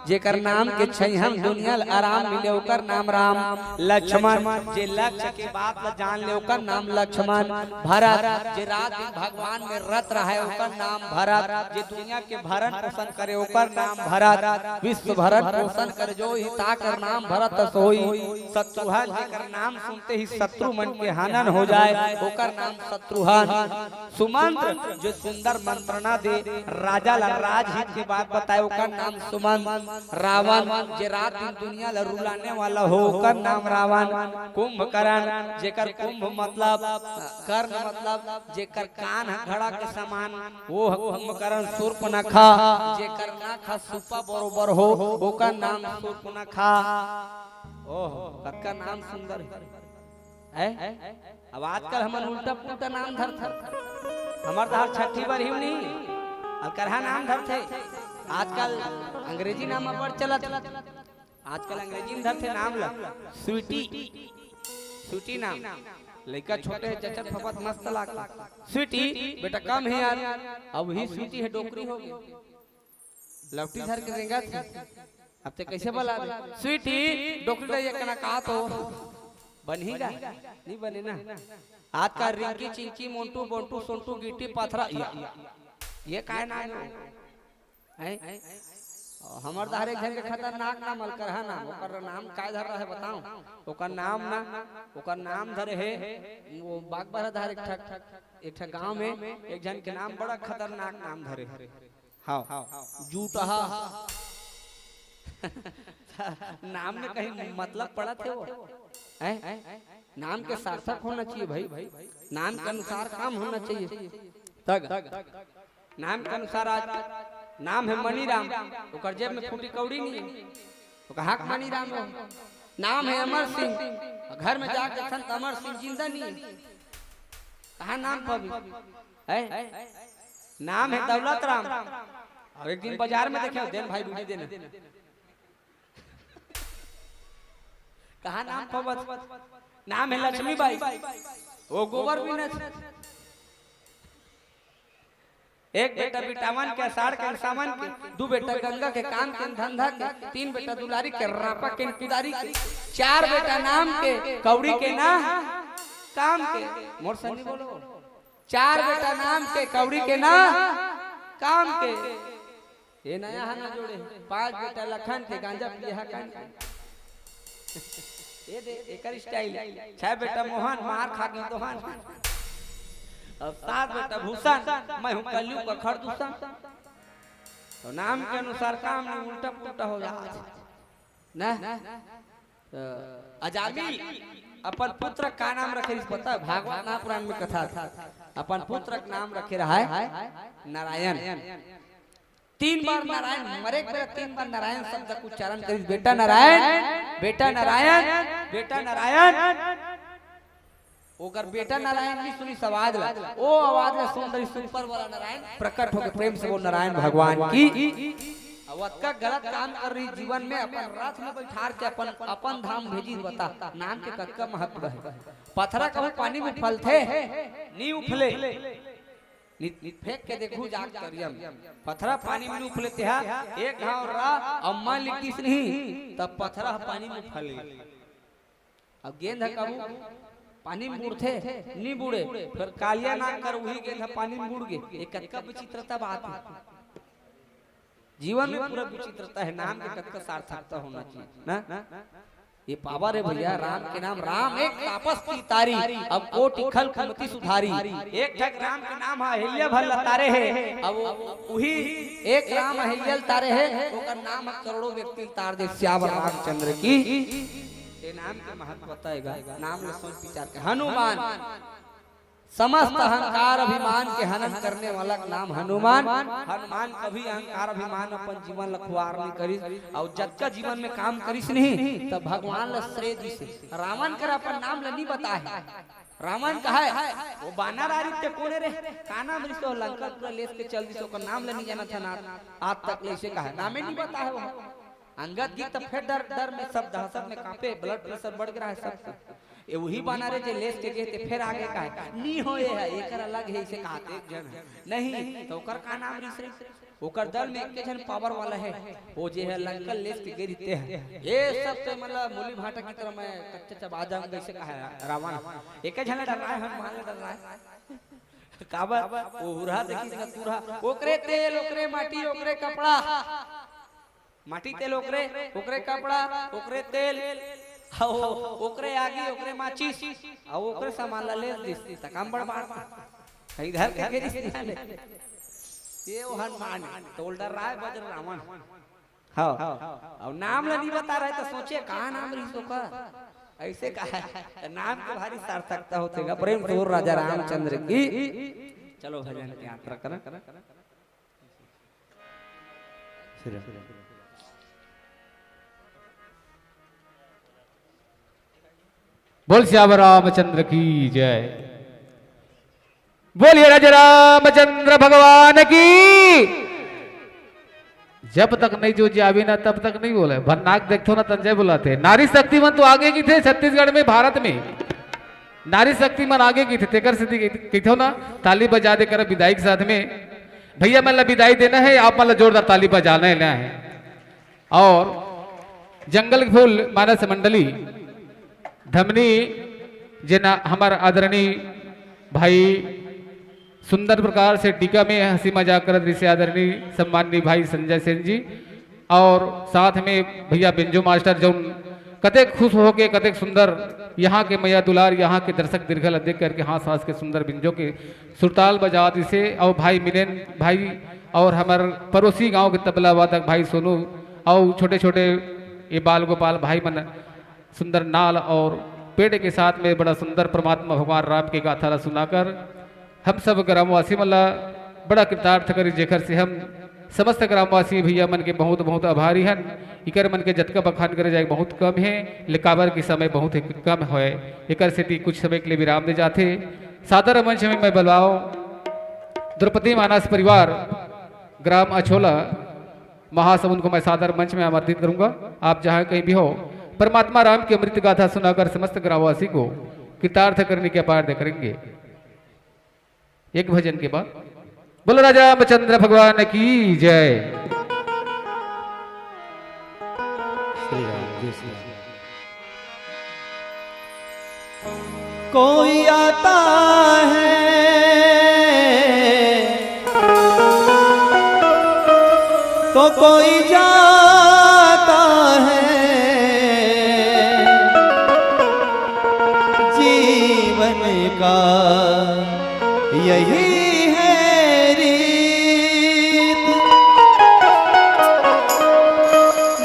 जेकर नाम के छैहन दुनिया ल आराम मिले, ओकर नाम राम। लक्ष्मण, जे लक्ष्य के बात ला जान ले, ओकर नाम लक्ष्मण। भरत, जे रात दिन भगवान में रत रहे, ओकर नाम भरत। जे दुनिया के भरण पोषण करे, ओकर नाम भरत। विश्व भरण पोषण करे जो ही, ताकर नाम भरत अस होई। शत्रुघ्न, जेकर नाम सुनते ही शत्रु मन के हनन हो जाए, ओकर नाम शत्रुघ्न। सुमंत्र, जो सुंदर मंत्रणा दे, राजा ला राजहित के बात बताए, ओकर नाम सुमंत्र। रावण, जे रात दिन दुनिया ला रुलाने वाला हो, ओकर नाम रावण। कुंभकर्ण, जेकर कुंभ मतलब कर्ण, मतलब जेकर कान ह घड़ा के समान, वो ह कुंभकर्ण। शूर्पणखा, जेकर नाक ह सुपा बरोबर हो, ओकर नाम शूर्पणखा। ओह, कतका नाम सुंदर है। हैं? अब आजकल हमन उल्टा पुल्टा नाम धरथन। हमर डहर छट्ठी बर ही नहीं, अलकरहा नाम धरथे। आजकल अंग्रेजी नाम अब्बड़ चलत। आजकल अंग्रेजी में धरथे नाम ला, स्वीटी, स्वीटी नाम। लइका छोटे हे, जचत फपत मस्त लागथे। स्वीटी, बेटा कम है यार, अब ही स्वीटी है, डोकरी हो गई। लवटी धर के रेंगत हे। अब ते कैसे बला दे? स्वीटी, डोकरी ला ये कना का तो बनही गा? नहीं बने ना। आजकल रिंकी, चिंकी, मोंटू, बोंटू, सोंटू, गिट्टी, पथरा, ये, ये काय नाम है? हैं? हमर डहर एक झन के खतरनाक नाम, अलकरहा नाम, ओकर नाम काय धर रहे बताओ? ओकर नाम ना, ओकर नाम धरे हे, वो बागबाहरा डहर एक ठक, एक ठक गांव में एक झन के नाम बड़ा खतरनाक नाम धरे हे। हाँ, जूटहा। नाम में कहीं मतलब पड़त हे वो? हैं? नाम के सार्थक होना चाहिए भाई, नाम के अनुसार काम होना चाहिए। तग नाम के अनुसार आज नाम है मनीराम, ओकर जेब में फूटी कौड़ी नहीं है, ओकर हाक मनीराम हो। नाम है अमर सिंह, घर में जाके थन त अमर सिंह जिंदा नहीं है। कहाँ नाम पबी? है? नाम है दौलत राम। और एक दिन बाजार में देखे, देन भाई बीड़ी देना। कहाँ नाम पबत? नाम है लक्ष्मी बाई, वो गोबर बीनत। एक बेटा बिटावन के, अषाढ़ के, सावन के, दू बेटा गंगा के, काम के, धंधा के, तीन बेटा दुलारी के, रापा के, कुदारी के, चार बेटा नाम के, कौड़ी के ना काम के। मोर सन्नी बोलो, चार बेटा नाम के, कौड़ी के ना काम के। ये नया है ना जोड़े, पांच बेटा लखन के, गांजा पिए हा कान के। ये दे, एकर style। छह बेटा मोहन, मार खा गई तोहन। अब सात बेटा भूषण, मैं हूँ कलयुग का खरदूषण। तो नाम के अनुसार काम नहीं, उल्टा पुल्टा हो जाता है ना। तो अजामिल अपन पुत्र का नाम रखे, इस पता है? भागवत महापुराण में कथा था। अपन पुत्र का नाम रखे रहा है नारायण। तीन बार नारायण, मरे के बेरा तीन बार नारायण शब्द का उच्चारण करिस, "बेटा नारायण, बेटा नारायण, बेटा नारायण।" ओकर बेटा नारायण नहीं सुनिस आवाज ला, ओ आवाज ला सुन रहिस ऊपर वाला नारायण प्रकट होके। प्रेम से बोल, "नारायण भगवान की।" अब अतका गलत काम कर रही जीवन में, अपन रथ में बैठार के अपन, अपन धाम भेजी, बता नाम के कतका महत्व है। पथरा कहूँ पानी में फलथे, नहीं उफले। नि-, फेंक के देखू जाके तरिया में, पथरा पानी में उफले तेहा, एक घाव रा, अम्मा लिखिस नहीं, तब पथरा ह पानी में फल गे। अब गेंद ह कभू पानी में बुड़थे, नी बुड़े, फिर कालिया नाक कर वही गेंद ह पानी में बुड़ गे। ये कतका विचित्रता बात है। जीवन में पूरा विचित्रता है, नाम के कतका सार्थकता होना चाहिए ना। ये पावर है भैया, राम के नाम, राम एक तापस की तारी, अब कोटि खल कुमति सुधारी। एक ठक राम के नाम ह अहिल्या भर ल तारे हे, अब वही एक राम अहिल्या ल तारे हे, ओकर नाम ह करोड़ों व्यक्ति ल तार दे, सियावर रामचंद्र की। ये नाम के महत्वता है गा, नाम ल सोच विचार के। हनुमान समस्त अहंकार अभिमान के हनन करने वाला का नाम हनुमान। हनुमान कभी अहंकार अभिमान अपन जीवन ल खुवार नहीं करिस, और जतका जीवन में काम करिस नहीं, तब भगवान ल श्रेय दिस। रावण कर अपन नाम ल नहीं बताए। रावण कहे, "वो बानर आरित ते कोने रे? का नाम रिस तो लंका पूरा लेस के चल दिस, ओकर नाम ल नहीं जानत हन आज तक ले," इसे कहे, नामे नहीं बताए वो। अंगद जी त फेर डर, डर में सब दहशत में कांपे, blood pressure बढ़ गे रहा है सबके। ये वही बाना रे जे लेस के गे ते फेर आगे का है। नी हो ये है, एकर अलग है, इसे कहाते एक जन है। नहीं, तो ओकर का नाम रिस रे? ओकर दल में एक झन power वाला है, वो जे है लंकल लेस के गे रहिते हैं। ये सब तो मतलब मूली भाटा की तरह मैं कच्चा चबा जाऊंगा, इसे कहा है रावण। एक झन डर रहा है, हनुमान डर रहा है। काबर? वो हुरहा देखिस ना, कुरहा। ओकरे तेल, ओकरे माटी, ओकरे कपड़ा। माटी तेल ओकरे, ओकरे कपड़ा, ओकरे तेल, अउ ओकरे आगी, ओकरे माचिस, अउ ओकरे सामान ला ले दिस, त काम बड़ बात। इधर के गिरिस ध्यान। ये वो हनुमान, तोल डर रहा है बजर रावण। हाँ, अब नाम ला नहीं बता रहे तो सोचे कहाँ नाम रही सो का। ऐसे कहा है, तो नाम के भारी सार्थकता होते गा। प्रेम से बोल राजा रामचंद्र की। चलो भजन की यात्रा करें। बोल सियावर रामचंद्र की जय। बोलिए राजा रामचंद्र भगवान की। जब तक नहीं जो जावे ना, तब तक नहीं बोले। भन्नाक देखथो ना, तंजय बुलाते। नारी शक्ति मन तो आगे की थे छत्तीसगढ़ में, भारत में। नारी शक्ति मन आगे की थे, तेकर से कहिथो ना, ताली बजा दे कर विदाई के साथ में। भैया मन ला विदाई देना है, आप मन ला जोरदार ताली बजाना है, लेना है। और जंगल के फूल मानस मंडली धमनी, जेना हमर आदरणीय भाई सुंदर प्रकार से टीका में हंसी मजाक करत रिसे आदरणीय सम्माननीय भाई संजय सेन जी, और साथ में भैया बेंजो मास्टर, जौन कतेक खुश होके, कतेक सुंदर यहाँ के मया दुलार, यहाँ के दर्शक दीर्घा ला देख करके हाथ सांस के सुंदर बेंजो के सुरताल बजावत रिसे, और भाई मिलेन भाई और हमर पड़ोसी गांव के तबला वादक भाई सोनू और छोटे-छोटे ये बाल गोपाल भाई मन सुंदर नाल और पेड़ के साथ में बड़ा सुंदर परमात्मा भगवान राम के गाथा ला सुनाकर हम सब ग्रामवासी मन ला बड़ा कृतार्थ करी, जेकर से हम समस्त ग्रामवासी भैया मन के बहुत बहुत आभारी हन। इकर मन के जतका बखान करे जाए बहुत कम है, ले काबर के समय बहुत ही कम होए, एकर सेती कुछ समय के लिए विराम दे जाथे। सादर मंच में मैं बुलाओ द्रौपदी मानस परिवार ग्राम अछोला महासमुंद को मैं सादर मंच में आमंत्रित करूंगा। आप जहां कहीं भी हो, परमात्मा राम की अमृत गाथा सुनाकर समस्त ग्रामवासी को कृतार्थ करने की अपार दया करेंगे। एक भजन के बाद बोलो राजा रामचंद्र भगवान की जय। श्री राम, जय श्री राम। कोई आता है तो कोई जाता है, जीवन का यही है रीत।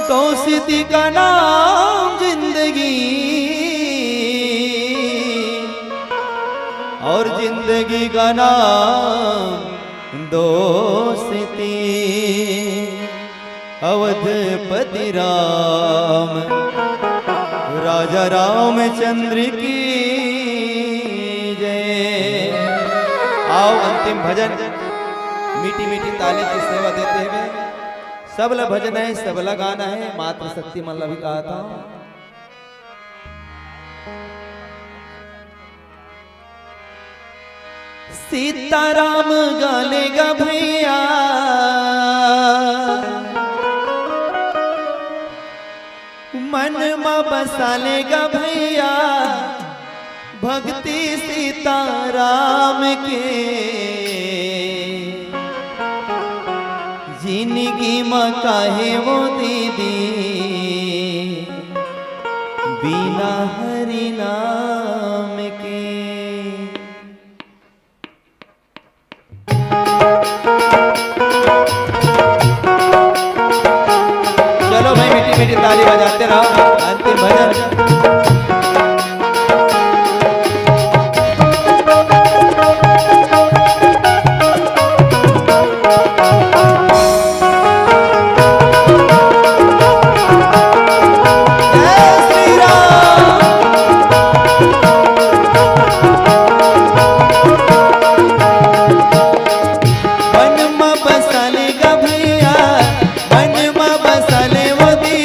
दोस्ती का नाम जिंदगी और जिंदगी का नाम दोस्ती। अवधपति राम राजा रामचंद्र की जय। आओ अंतिम भजन, मीठी मीठी ताली की सेवा देते हुए। सबला भजन है, सबला गाना है, मातृ शक्ति मन ला भी कहा था। सीताराम गाने गा भैया, मन मा बसा ले गा भैया, भक्ति सीताराम के। जिंदगी मा काहे वो दीदी, बिना हरि नाम के। चलो भाई, मीठी मीठी ताली बजाते रहो। अंतिम भजन। जय श्री राम। मन मा बसा ले गा भैया, मन मा बसा ले वो दी।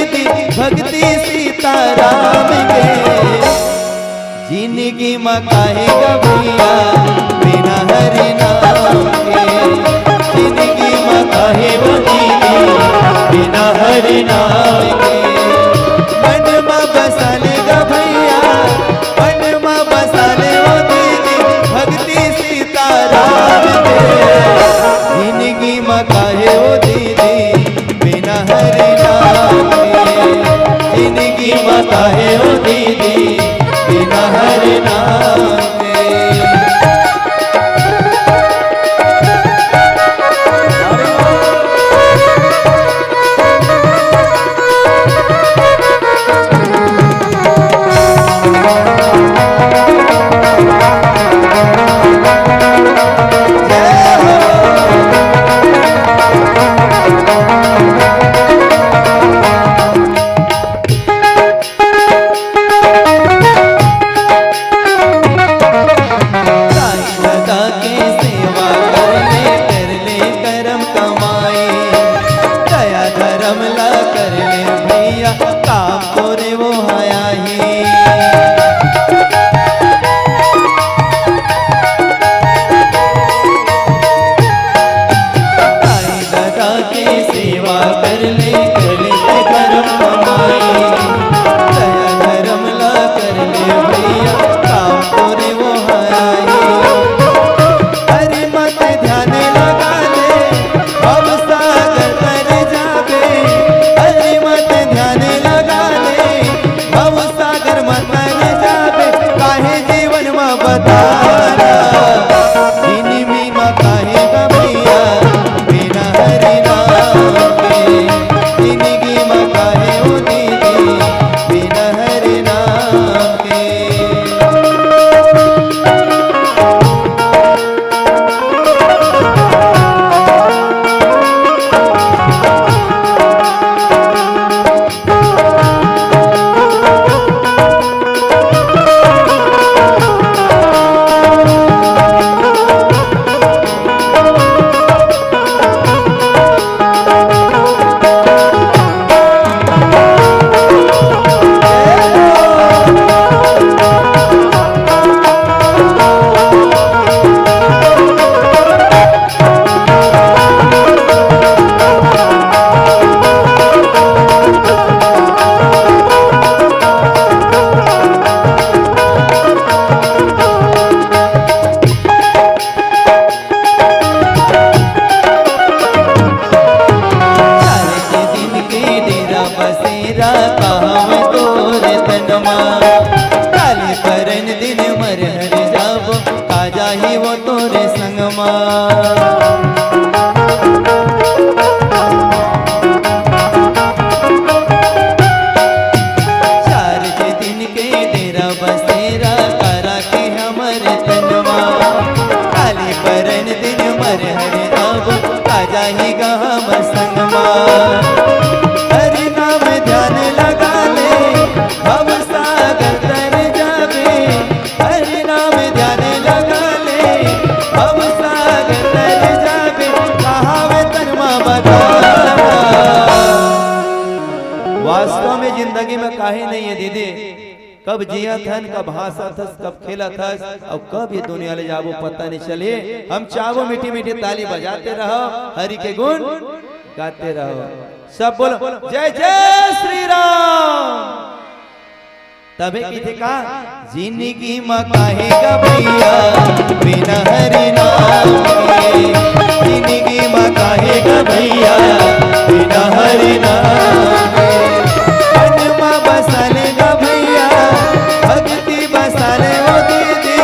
चार छे दिन के डेरा बसेरा करा के हमर तनवा, काली परन दिन मर हरे अब आ जाही गा हमर संगमा। हरि नाम ध्यान लगा ले, भव सागर तर जाबे। हरि नाम ध्यान लगा ले, भव सागर तर जाबे, कहावे तन मा बता। वास्तव में जिंदगी में काहे नहीं है दीदी, कब जियत हन, कब हंसत हस, कब खेलत हस, अउ कब ये दुनिया ले जाबो पता नहीं चले। हम चाहबो मीठी मीठी ताली बजाते रहो, हरि के गुण गाते रहो। सब बोलो जय जय श्री राम। तभे कहिथे का, जिंदगी म काहे गा भैया बिना हरि नाम के, जिंदगी म काहे गा भैया बिना हरि नाम के। मन म बसा ले गा भैया, भक्ति बसा ले ओ दीदी,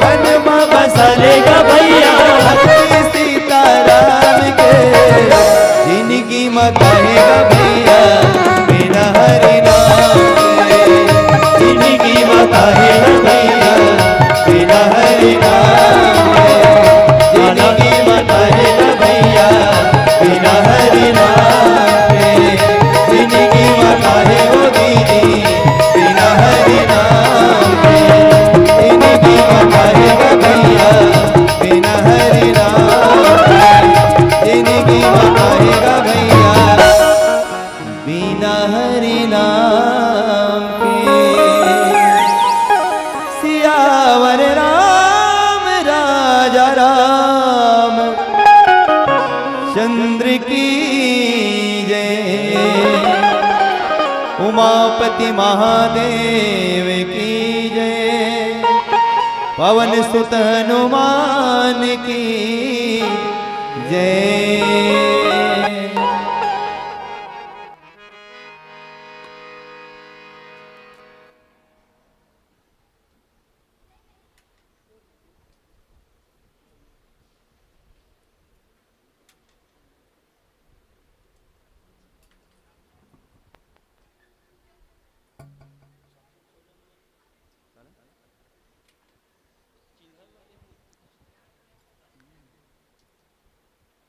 मन म बसा ले गा भैया, भक्ति सीताराम के। जिंदगी म काहे गा भैया बिना हरि नाम के, जिंदगी म काहे गा भैया बिना हरि नाम के, जिंदगी म काहे गा भैया बिना हरि नाम के, जिंदगी म काहे ओ दीदी बिना हरि नाम के, जिंदगी म काहे गा भैया बिना हरि नाम के, जिंदगी म काहे गा भैया बिना हरि नाम के। सियावर राम राजा राम चंद्र की जय, उमापति महादेव की जय, पवन सुत हनुमान की जय।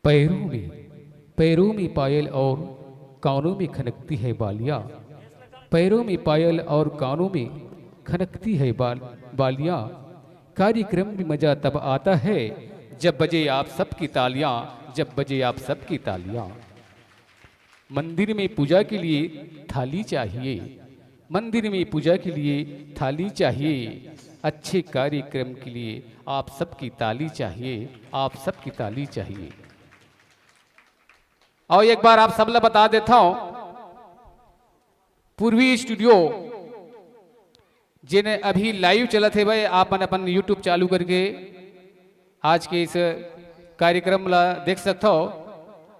पैरों में, पैरों में पायल और कानों में खनकती है बालियां। पैरों में पायल और कानों में खनकती है बाल-, बालियां। कार्यक्रम में मजा तब आता है जब बजे आप सबकी तालियां, जब बजे आप सबकी तालियां। मंदिर में पूजा के लिए थाली चाहिए, मंदिर में पूजा के लिए थाली चाहिए, अच्छे कार्यक्रम के लिए आप सबकी ताली चाहिए, आप सबकी ताली चाहिए। और एक बार आप सब ला बता देता हूँ, पूर्वी स्टूडियो जेन अभी live चलत हे भाई, आप मन अपन YouTube चालू करके आज के इस कार्यक्रम ला देख सकत हो।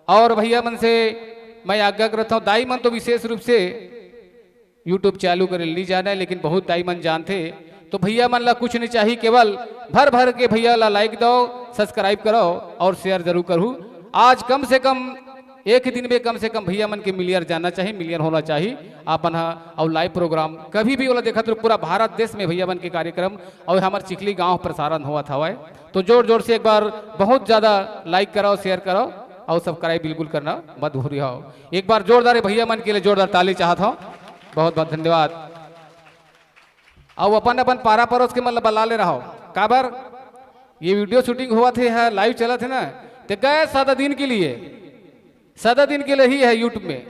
और भैया मन से मैं आग्रह करत हूँ, दाई मन तो विशेष रूप से YouTube चालू करे ली जाना है, लेकिन बहुत दाई मन जानथे, तो भैया मन ला कुछ नहीं चाहिए, केवल भर भर के भैया ला like दो, subscribe करो और share जरूर करू। आज कम से कम एक दिन में कम से कम भैया मन के million जाना चाहिए, million होना चाहिए। आपन ह अउ live program कभी भी ओला देखत रहो, पूरा भारत देश में भैया मन के कार्यक्रम अउ हमर चिखली गांव प्रसारण होवत हवय। तो जोर जोर से एक बार बहुत ज्यादा like कराओ, share कराओ अउ subscribe बिल्कुल करना मत भूलिहो। एक बार जोरदार भैया मन के लिए जोरदार ताली चाहत हूँ। बहुत बहुत धन्यवाद। अउ अपन अपन पारा परोस के मन ल बला ले रहो, काबर ये video shooting होवत हे, है live चलत हे ना, ते गए सादा दिन के लिए, सादा दिन के लिए ही है YouTube में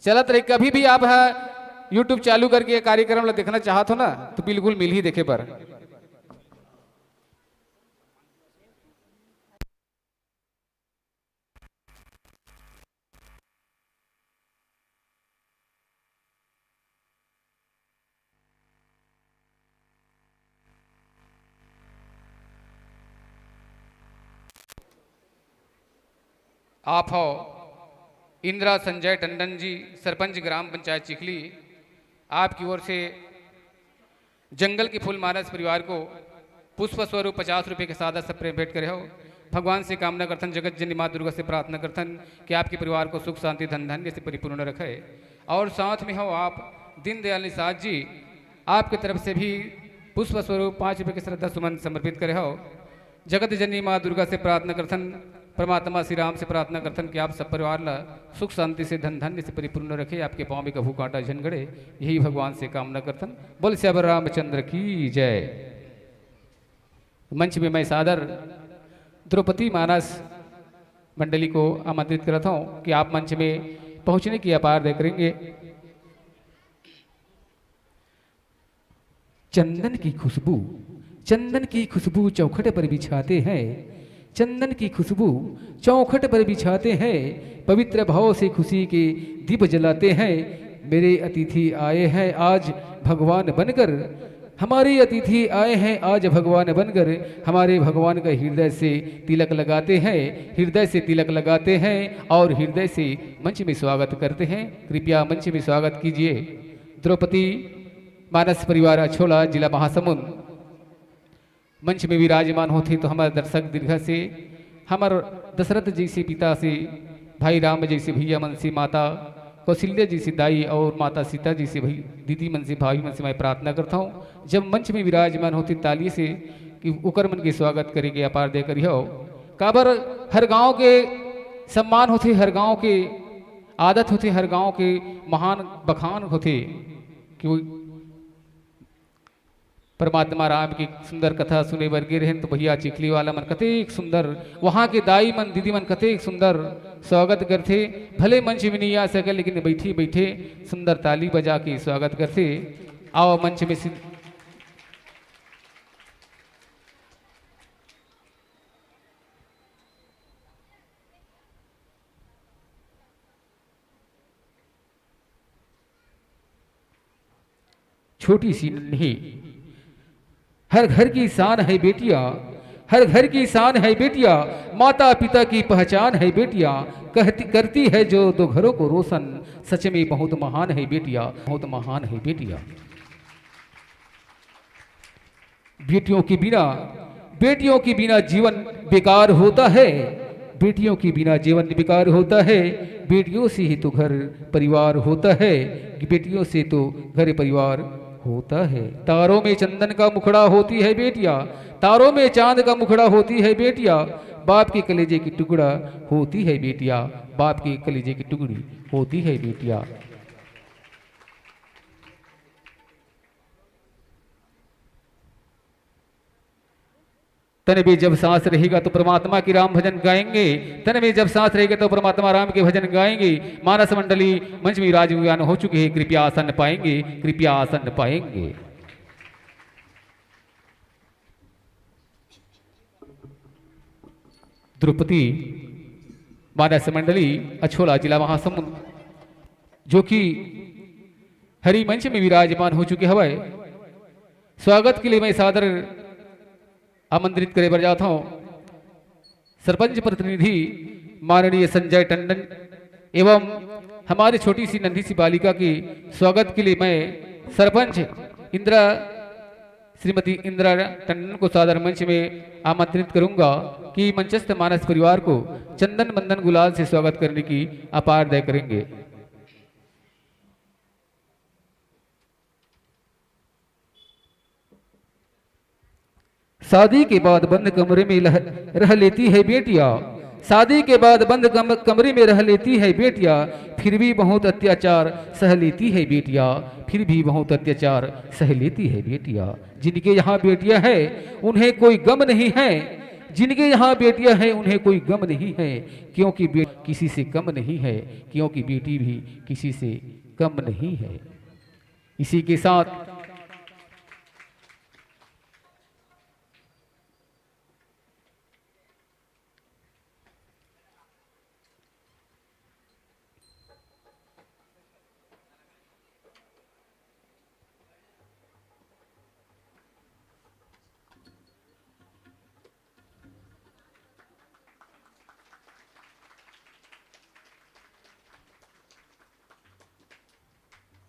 चलत रही। कभी भी आप है YouTube चालू करके ये कार्यक्रम ला देखना चाहत हो ना, तो बिल्कुल मिलही देखे बर। आप हो इंदिरा संजय टंडन जी, सरपंच ग्राम पंचायत चिखली, आपकी ओर से जंगल के फूल मानस परिवार को पुष्प स्वरूप पचास रुपये के सादा सब प्रेम भेंट करे हो। भगवान से कामना करथन, जगत जननी माँ दुर्गा से प्रार्थना करथन कि आपके परिवार को सुख, शांति, धन धान्य से परिपूर्ण रखे। और साथ में हो आप दीनदयाल निषाद जी, आपके तरफ से भी पुष्प स्वरूप पाँच रुपये के श्रद्धा सुमन समर्पित करे हो। जगत जननी माँ दुर्गा से प्रार्थना करथन, परमात्मा श्री राम से प्रार्थना करथन कि आप सब परिवार ला सुख शांति से, धन धान्य से परिपूर्ण रखे, आपके पाँव में कभू कांटा झन गड़े, यही भगवान से कामना करथन। बोल सियावर रामचंद्र की जय। मंच में मैं सादर द्रौपदी मानस मंडली को आमंत्रित करता हूँ कि आप मंच में पहुँचने की आपार दया करेंगे। चंदन की खुशबू, चंदन की खुशबू चौखट पर बिछाते हैं, चंदन की खुशबू चौखट पर बिछाते हैं, पवित्र भाव से खुशी के दीप जलाते हैं। मेरे अतिथि आए हैं आज भगवान बनकर, हमारे अतिथि आए हैं आज भगवान बनकर, हमारे भगवान का हृदय से तिलक लगाते हैं, हृदय से तिलक लगाते हैं और हृदय से मंच में स्वागत करते हैं। कृपया मंच में स्वागत कीजिए द्रौपदी मानस परिवार अछोला, जिला महासमुंद। मंच में विराजमान होथे तो हमर दर्शक दीर्घा से, हमर दशरथ जैसे पिता से, भाई राम जैसे भैया मन से, माता कौशल्या जैसे दाई और माता सीता जैसे भाई दीदी मन से, भाभी मन से मैं प्रार्थना करता हूँ, जब मंच में विराजमान होथे ताली से, कि ओकर मन के स्वागत करे के अपार दया करिहव। काबर हर गांव के सम्मान होथे, हर गांव के आदत होथे, हर गांव के महान बखान होथे कि वो परमात्मा राम की सुंदर कथा सुने बर गे रहेन, तो भैया चिखली वाला मन कतेक सुंदर, वहाँ के दाई मन, दीदी मन कतेक सुंदर स्वागत करथे। भले मंच में नहीं आ सके, लेकिन बैठी बैठे सुंदर ताली बजा के स्वागत करथे। आओ मंच में सिं- छोटी सी नन्ही, हर घर की शान है बेटिया, हर घर की शान है बेटिया, माता पिता की पहचान है बेटिया, कहती करती है जो दो घरों को रोशन, सच में बहुत महान है बेटिया, बहुत महान है बेटिया। बेटियों के बिना, बेटियों के बिना जीवन बेकार होता है, बेटियों के बिना जीवन बेकार होता है। बेटियों से ही तो घर परिवार होता है, बेटियों से तो घर परिवार होता है। तारों में चंदन का मुखड़ा होती है बेटिया, तारों में चांद का मुखड़ा होती है बेटिया, बाप के कलेजे की टुकड़ा होती है बेटिया, बाप के कलेजे की टुकड़ी होती है बेटिया। तन में जब सांस रहेगा तो परमात्मा की राम भजन गाएंगे, तन में जब सांस रहेगा तो परमात्मा राम के भजन गाएंगे। मानस मंडली मंच में विराजमान हो चुकी है, कृपया आसन पाएंगे, कृपया आसन पाएंगे। द्रौपदी मानस मंडली अछोला जिला महासमुंद, जो कि हरि मंच में विराजमान हो चुके हवय, स्वागत के लिए मैं सादर आमंत्रित करे बर जात हौं सरपंच प्रतिनिधि माननीय संजय टंडन एवं हमारी छोटी सी नन्ही सी बालिका के स्वागत के लिए मैं सरपंच इंदिरा, श्रीमती इंदिरा टंडन को सादर मंच में आमंत्रित करूंगा कि मंचस्थ मानस परिवार को चंदन बंदन गुलाल से स्वागत करने की अपार दया करेंगे। शादी के बाद बंद कमरे में लह-, रह लेती है बेटिया, शादी के बाद बंद कम-, कमरे में रह लेती है बेटिया, फिर भी बहुत अत्याचार सह लेती है बेटिया, फिर भी बहुत अत्याचार सह लेती है बेटिया। जिनके यहाँ बेटियां हैं, उन्हें कोई गम नहीं है, जिनके यहाँ बेटियां हैं, उन्हें कोई गम नहीं है, क्योंकि बे-, किसी से कम नहीं है, क्योंकि बेटी भी किसी से कम नहीं है। इसी के साथ